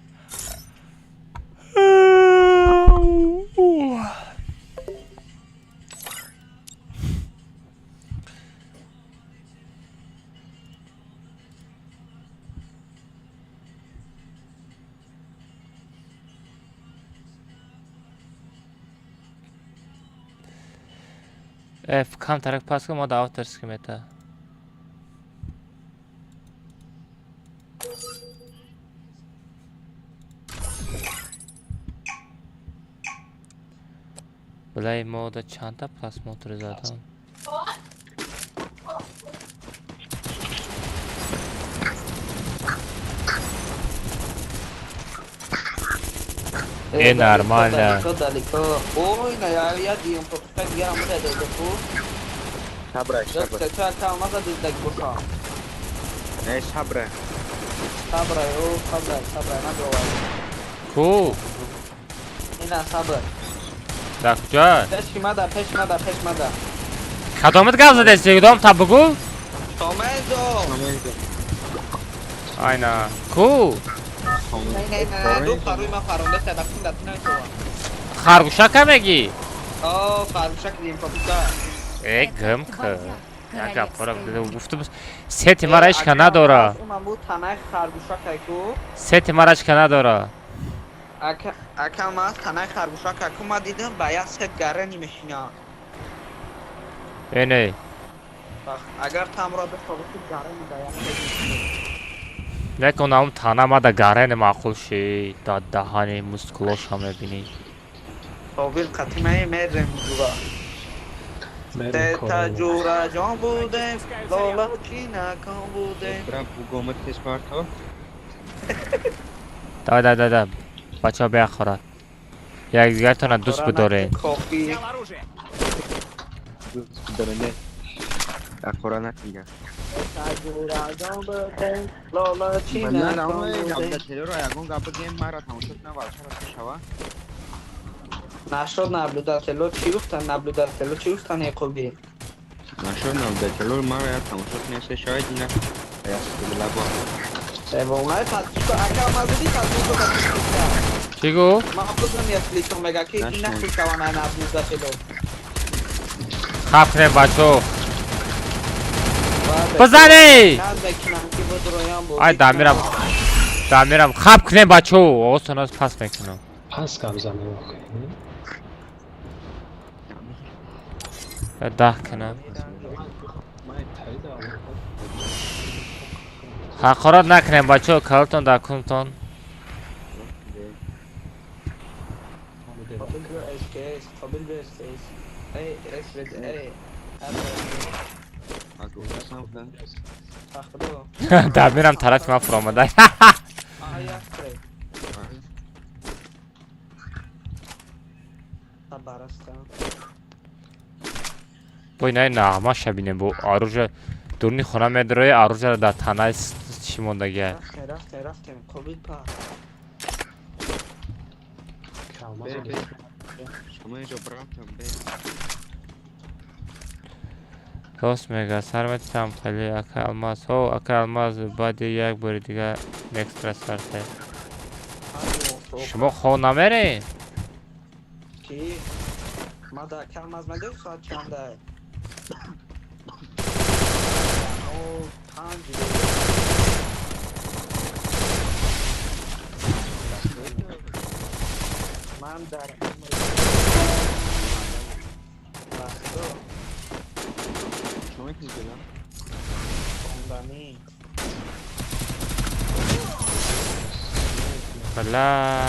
F камтарак пас кун, мо даъват мета. Балай мо да чандта просмотр задам. Э, нормально. Ой, на я дием пропускать я амуда да Сабра, сабра. Э, сабра. Сабра, о, сабра, сабра, надо. Ку? Ина сабра. Дар куҷо? Пеши мада, пеши мада, пеши мада. Кадомат гап задести? Кудом та бугу? Томезо. Айна. Ку? Не, не, не, ду паруй ма паронда садакун датна то. Харгӯшака мегӣ? О, харгӯшак дим пропуска. Э, гм к. Як гапора гуфтум, сети мара ҳеч ка надора. Сети мара ҳеч ка надора. Ака ма танаи харгӯшак аку ма дидам ба як сет гарани мешина. Э, не. Агар тамро бихоҳӣ гарани ба як сет мешина. Некунам тана мада гарани маъқул ши, да даҳани мускулоша мебинӣ. Тобил қатимаи мерем ҷура. Та ҷура ҷон будем, лола чӣ након будем. Бра бугомат тез парто. Да, да, да, да. Бачаҳо бияхӯрад. Якдигаратонро дӯст бидоред. Дӯст бидоред. Ахӯра накунед. Нашод наблюдатело чӣ гуфтан? Наблюдатело чӣ гуфтан Яқубӣ? Нашод наблюдатело маро як тамошо кунед, шояд ина ястилабо. Севонай подписку ака мазди подписку подписку. Чӣ гуфт? Ман худам яслитон мега ки ина хушавана наблюдатело. Хаб кунем бачо. Бизанӣ! Ай дамирам. Дамирам хаб кунем бачо. Оғоз пас мекунам. Пас гап занем охи. Даҳ кунам. Ҳақорат накунем бачо, калотон дар кунтон. Дамирам тарафи ман фуромада. Бо инаи нағмаша бинем, бо оружие дурни хона медрои, оружиеро дар танаи чӣ мондагия. Рост мега, сар метитам хеле ака Алмаз. Ҳо, ака Алмаз, баъди як бори дига некстра сар те. Шумо хов намеред? Ки? Ма да ака Алмаз мадем соат чанда? 5. Ман дар Бля.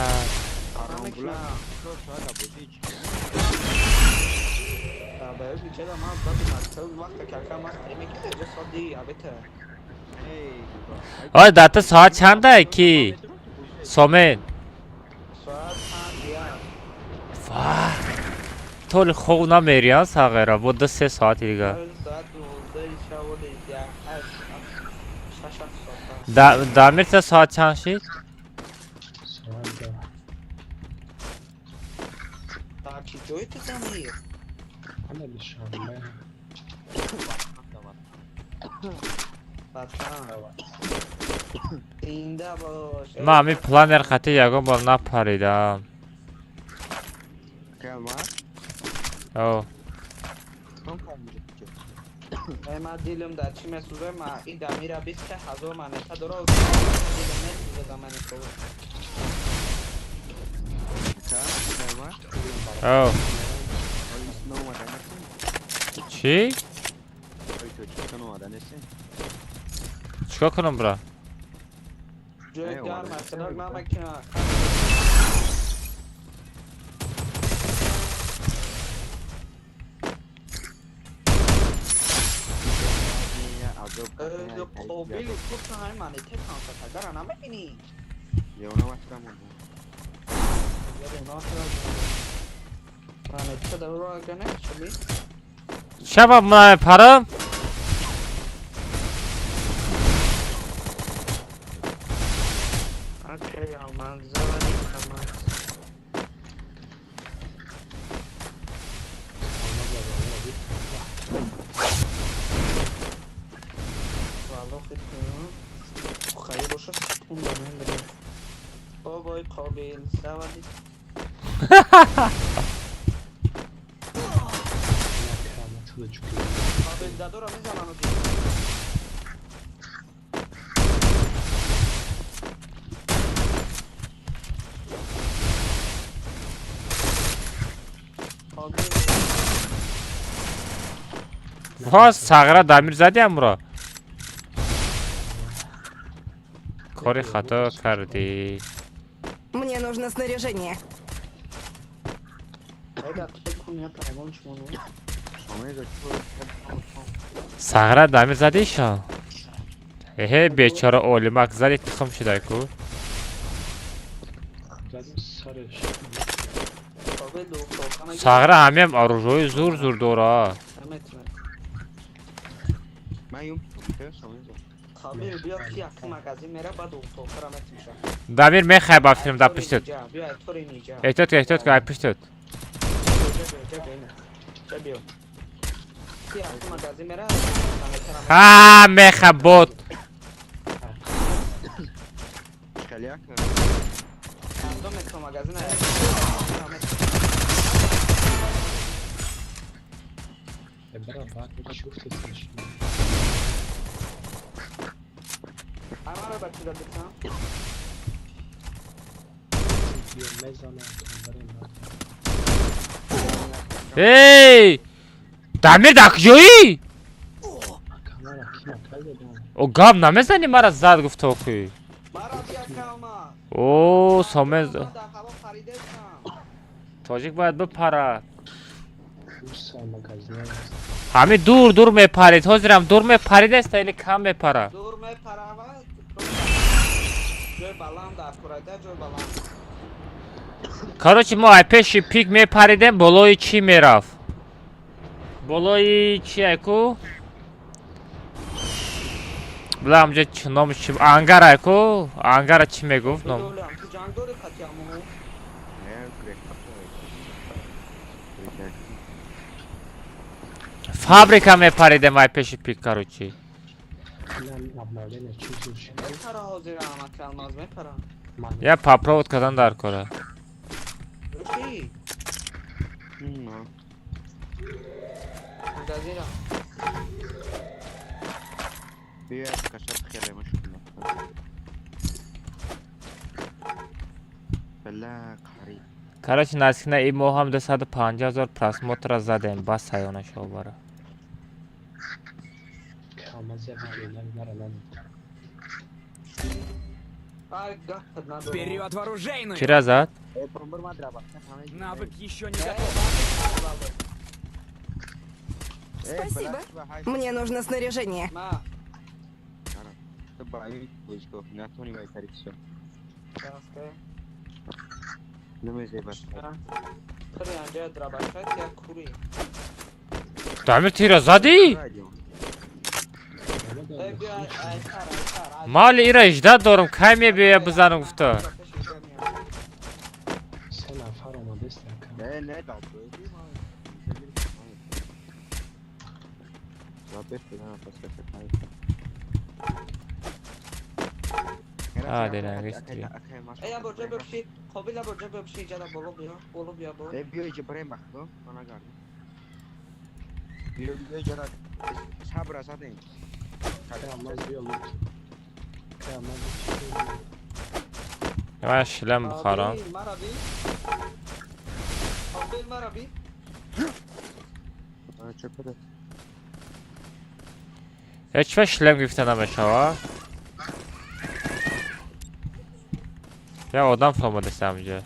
Ой, дата соат чанда ки? Сомен. Ва. Толи хов намериян сағера, бо 2-3 соати дига. Дамир та соат чанд шид? Ман ҳамин планер хати ягон бор напаридам. О. Ман дилам дар чӣ месӯзад? Ман ин дамира 20000 манета дора, дилам месӯзад манета. О. Чӣ? Чикор кунам бра? Шаба ман парам? Ва сағра дамир зади амро. Кори хато кардӣ. Мне нужно снаряжение. Сағра дамир зади шо? Эҳе бечора олимак зади тухм шудай ку. Сағра ҳамиам оружои зур зур дора. Дамир мехай ба филм да пиштут. Эҳтиёт ка, эҳтиёт ка, ай пиштут. Ҳа, меха бот. Эй! Дамир дар куҷоӣ? О, гап намезанӣ, мара зад гуфта охи. О, сомез. Тоҷик бояд бипарад. Ҳамин дур дур мепарид, ҳозирам дур мепарид аст или кам мепарад? Дур мепарава, ҷой баланд дар курайда, ҷой баланд. Короче, мо ай пеши пик мепаридем, болои чӣ мерафт? Болои чи айку? Бла амҷа чи номи чи ангар айку? Ангара чӣ мегуфт ном? Фабрика мепаридем ай пеши пик, короче. Я попробовать кардан дар кора. Короче, наздик и мо ҳам 250 0 просмотра задем, бас саёна шобара. Вперед, вооружейную! Чира зад? Навык еще не готов. Спасибо. Мне нужно снаряжение. Дамир, тира задӣ? Мали ира ижда дорам, кай мебиёя бизанам гуфта. А, дерангистри. Ман шлем бухарам. Ҳеч вақт шлем гирифта намешава. Я одам фаҳмодаст ҳамҷа.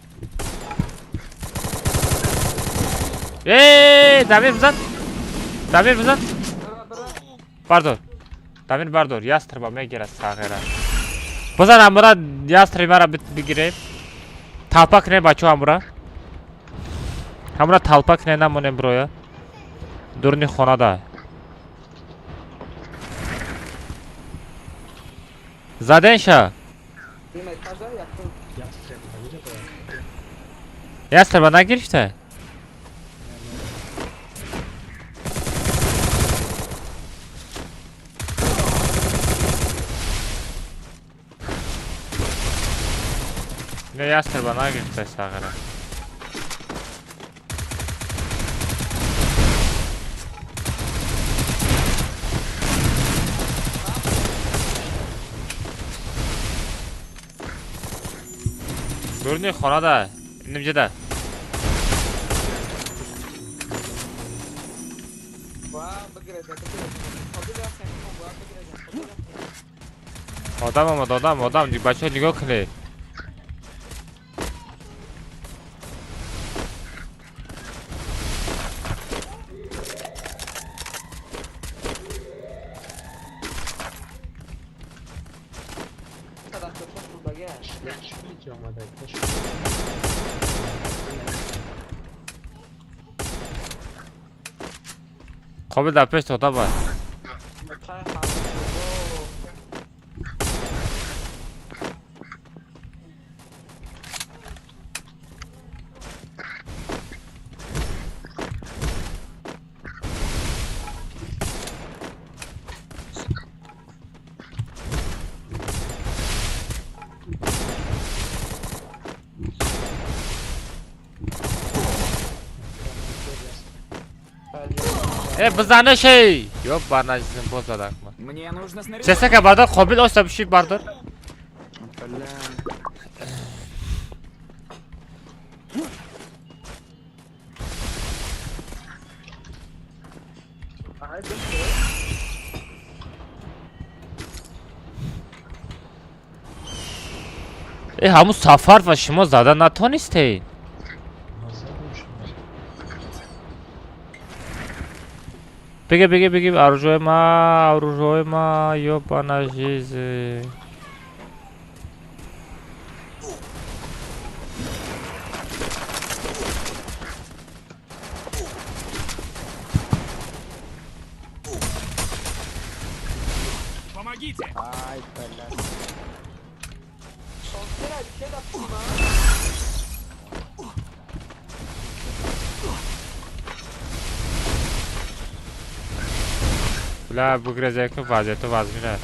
Э, Дамир бизан. Дамир бизан. Бардор. Дамир бардор, ястреба мегирад сағира. Бизан амура ястреби мара бигирем. Талпа кунем бачаҳо амура. Ҳамура талпа кунем намонем бироя. Дурни хонада. Заден ша. Ястреба нагирифта? Не ястреба нагирифта сағира. Дурни хонада, нимҷада. Одам омад, одам, одам, бачаҳо нигоҳ кунед. Қобил дар пеш тота бад. Бизанаши! Ё барнажизм боз задак ман. Мне нужно снаряжение. Чесака бардор, қобил оста биши бардор. Э, ҳамун сафар ва шумо зада натонистед. Беги, беги, беги, оружие ма, оружие ма, ёбана жизнь. Помогите! Ай, бля. Бля, бугрезекну вазияту вазмина.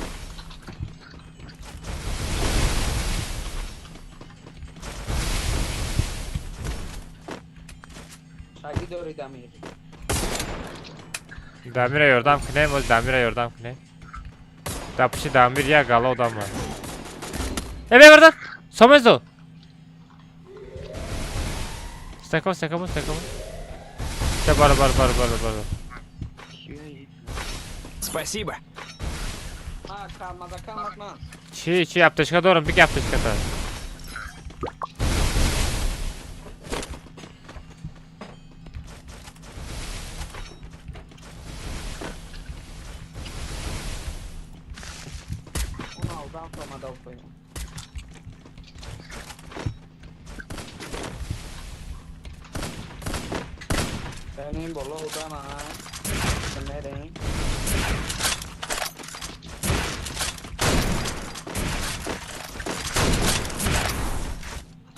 Шаги дори Дамир. Дамира ёрдам кунем, оз Дамира ёрдам кунем. Да пуши Дамир як гала одам бар. Э, бе, бардар! Сомезо! Стаком, стаком, стаком. Та бар, бар, бар, бар, бар. Спасибо. А, камада камад ман. Чи, чи, аптечка дорам, бики аптечка та. Она одам камада упоем. Benim bolo odam ha. Мерем.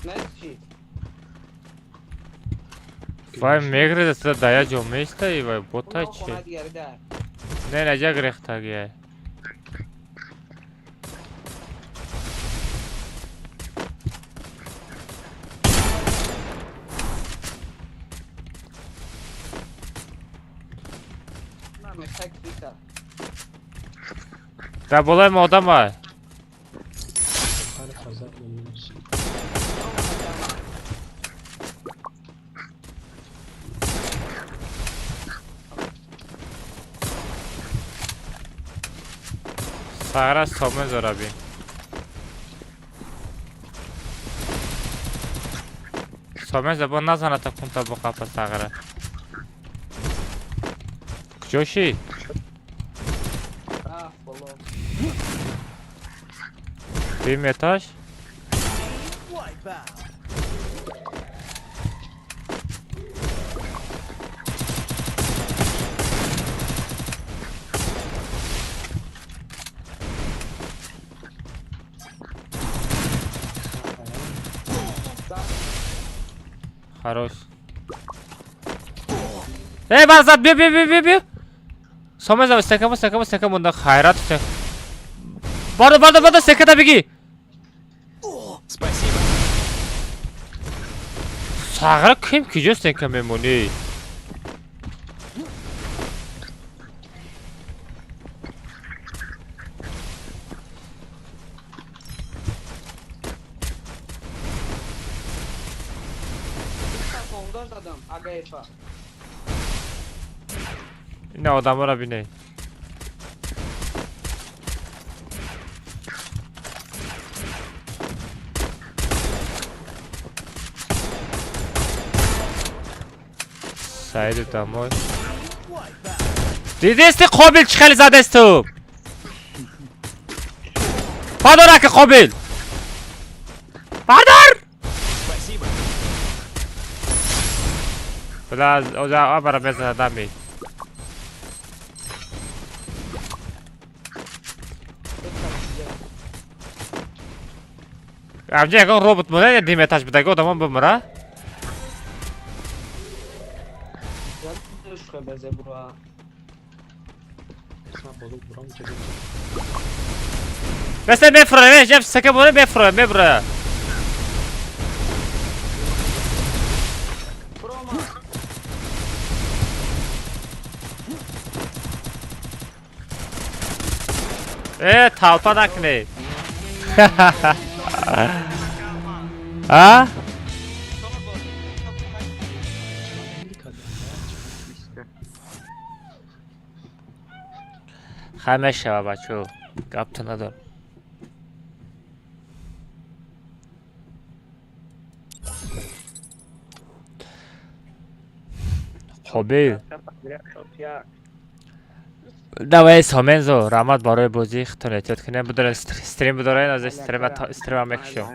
Нечи. Вай мегреза сада дая ҷо места и вай бота Уна чи? хона дигари дар. Не, наҷа грехтагия. На мехак бита. Да болои мо одам ай. Сафар фазал минус. Сагра Сомезора бин. Сомеза бо назана та кунта бо қапа сагра. Куҷо шид? А, боло. Дуюм этаж? Хорош. Эй, базад, биё, биё, биё, биё, биё. Сомеза, стакамо, стакамо, стакамо, монда хайрат. Бардор, бардор, бардор, стаката бигӣ. Спасибо. Сагра ким киҷо стека мемонӣ? Бита фонда задам, АГФ. Ина одаморо бинед. Саиду домой. Дидисти қобил чӣ хеле задесту? Бардор ака қобил! Бардор! Спасибо. Бля, оза абара мезана дами. Амҷа ягон робот монда я дим этаж будаги одамон бимира? Душхе безе бура. Исма боло бурам ҷа. Бесе мефура, ме, жаб сака монда мефура, мебура. Прома. Толпа накунед. А? Хай мешава, бачо. Гапто надор. Қобил. Давай, Сомензо, раҳмат барои бозӣ, худтон эҳтиёт кунед. Бидоред стрим, бидоред, аз стрима стрима мекушем.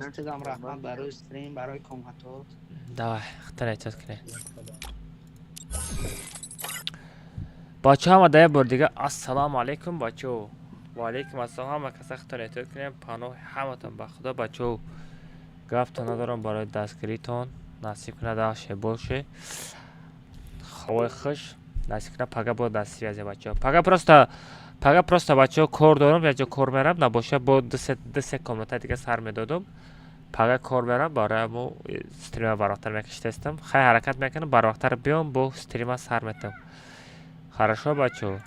Ростидам раҳмат барои стрим, барои коматот. Давай, худтон эҳтиёт кунед. Бачо, ҳама да як бор дига ассалому алайкум, бачо. Ва алайкум ассалом, ҳама каса худтон эҳтиёт кунед. Паноҳи ҳаматон ба Худо, бачо. Гафто надорам барои дастгиритон. Насиб кунад аше боше. Ховои хуш. Насиб кунад пага бо дар связи, бачо. Пага просто бачо кор дорам, як ҷо кор мерам, набоша бо ду се комната дига сар медодум. Пага кор мерам, барои ҳамо стрима барвақттар мекашидастам. Хай, ҳаракат мекунам, барвақттар биём, бо стрима сар метам. Хорошо, бачо.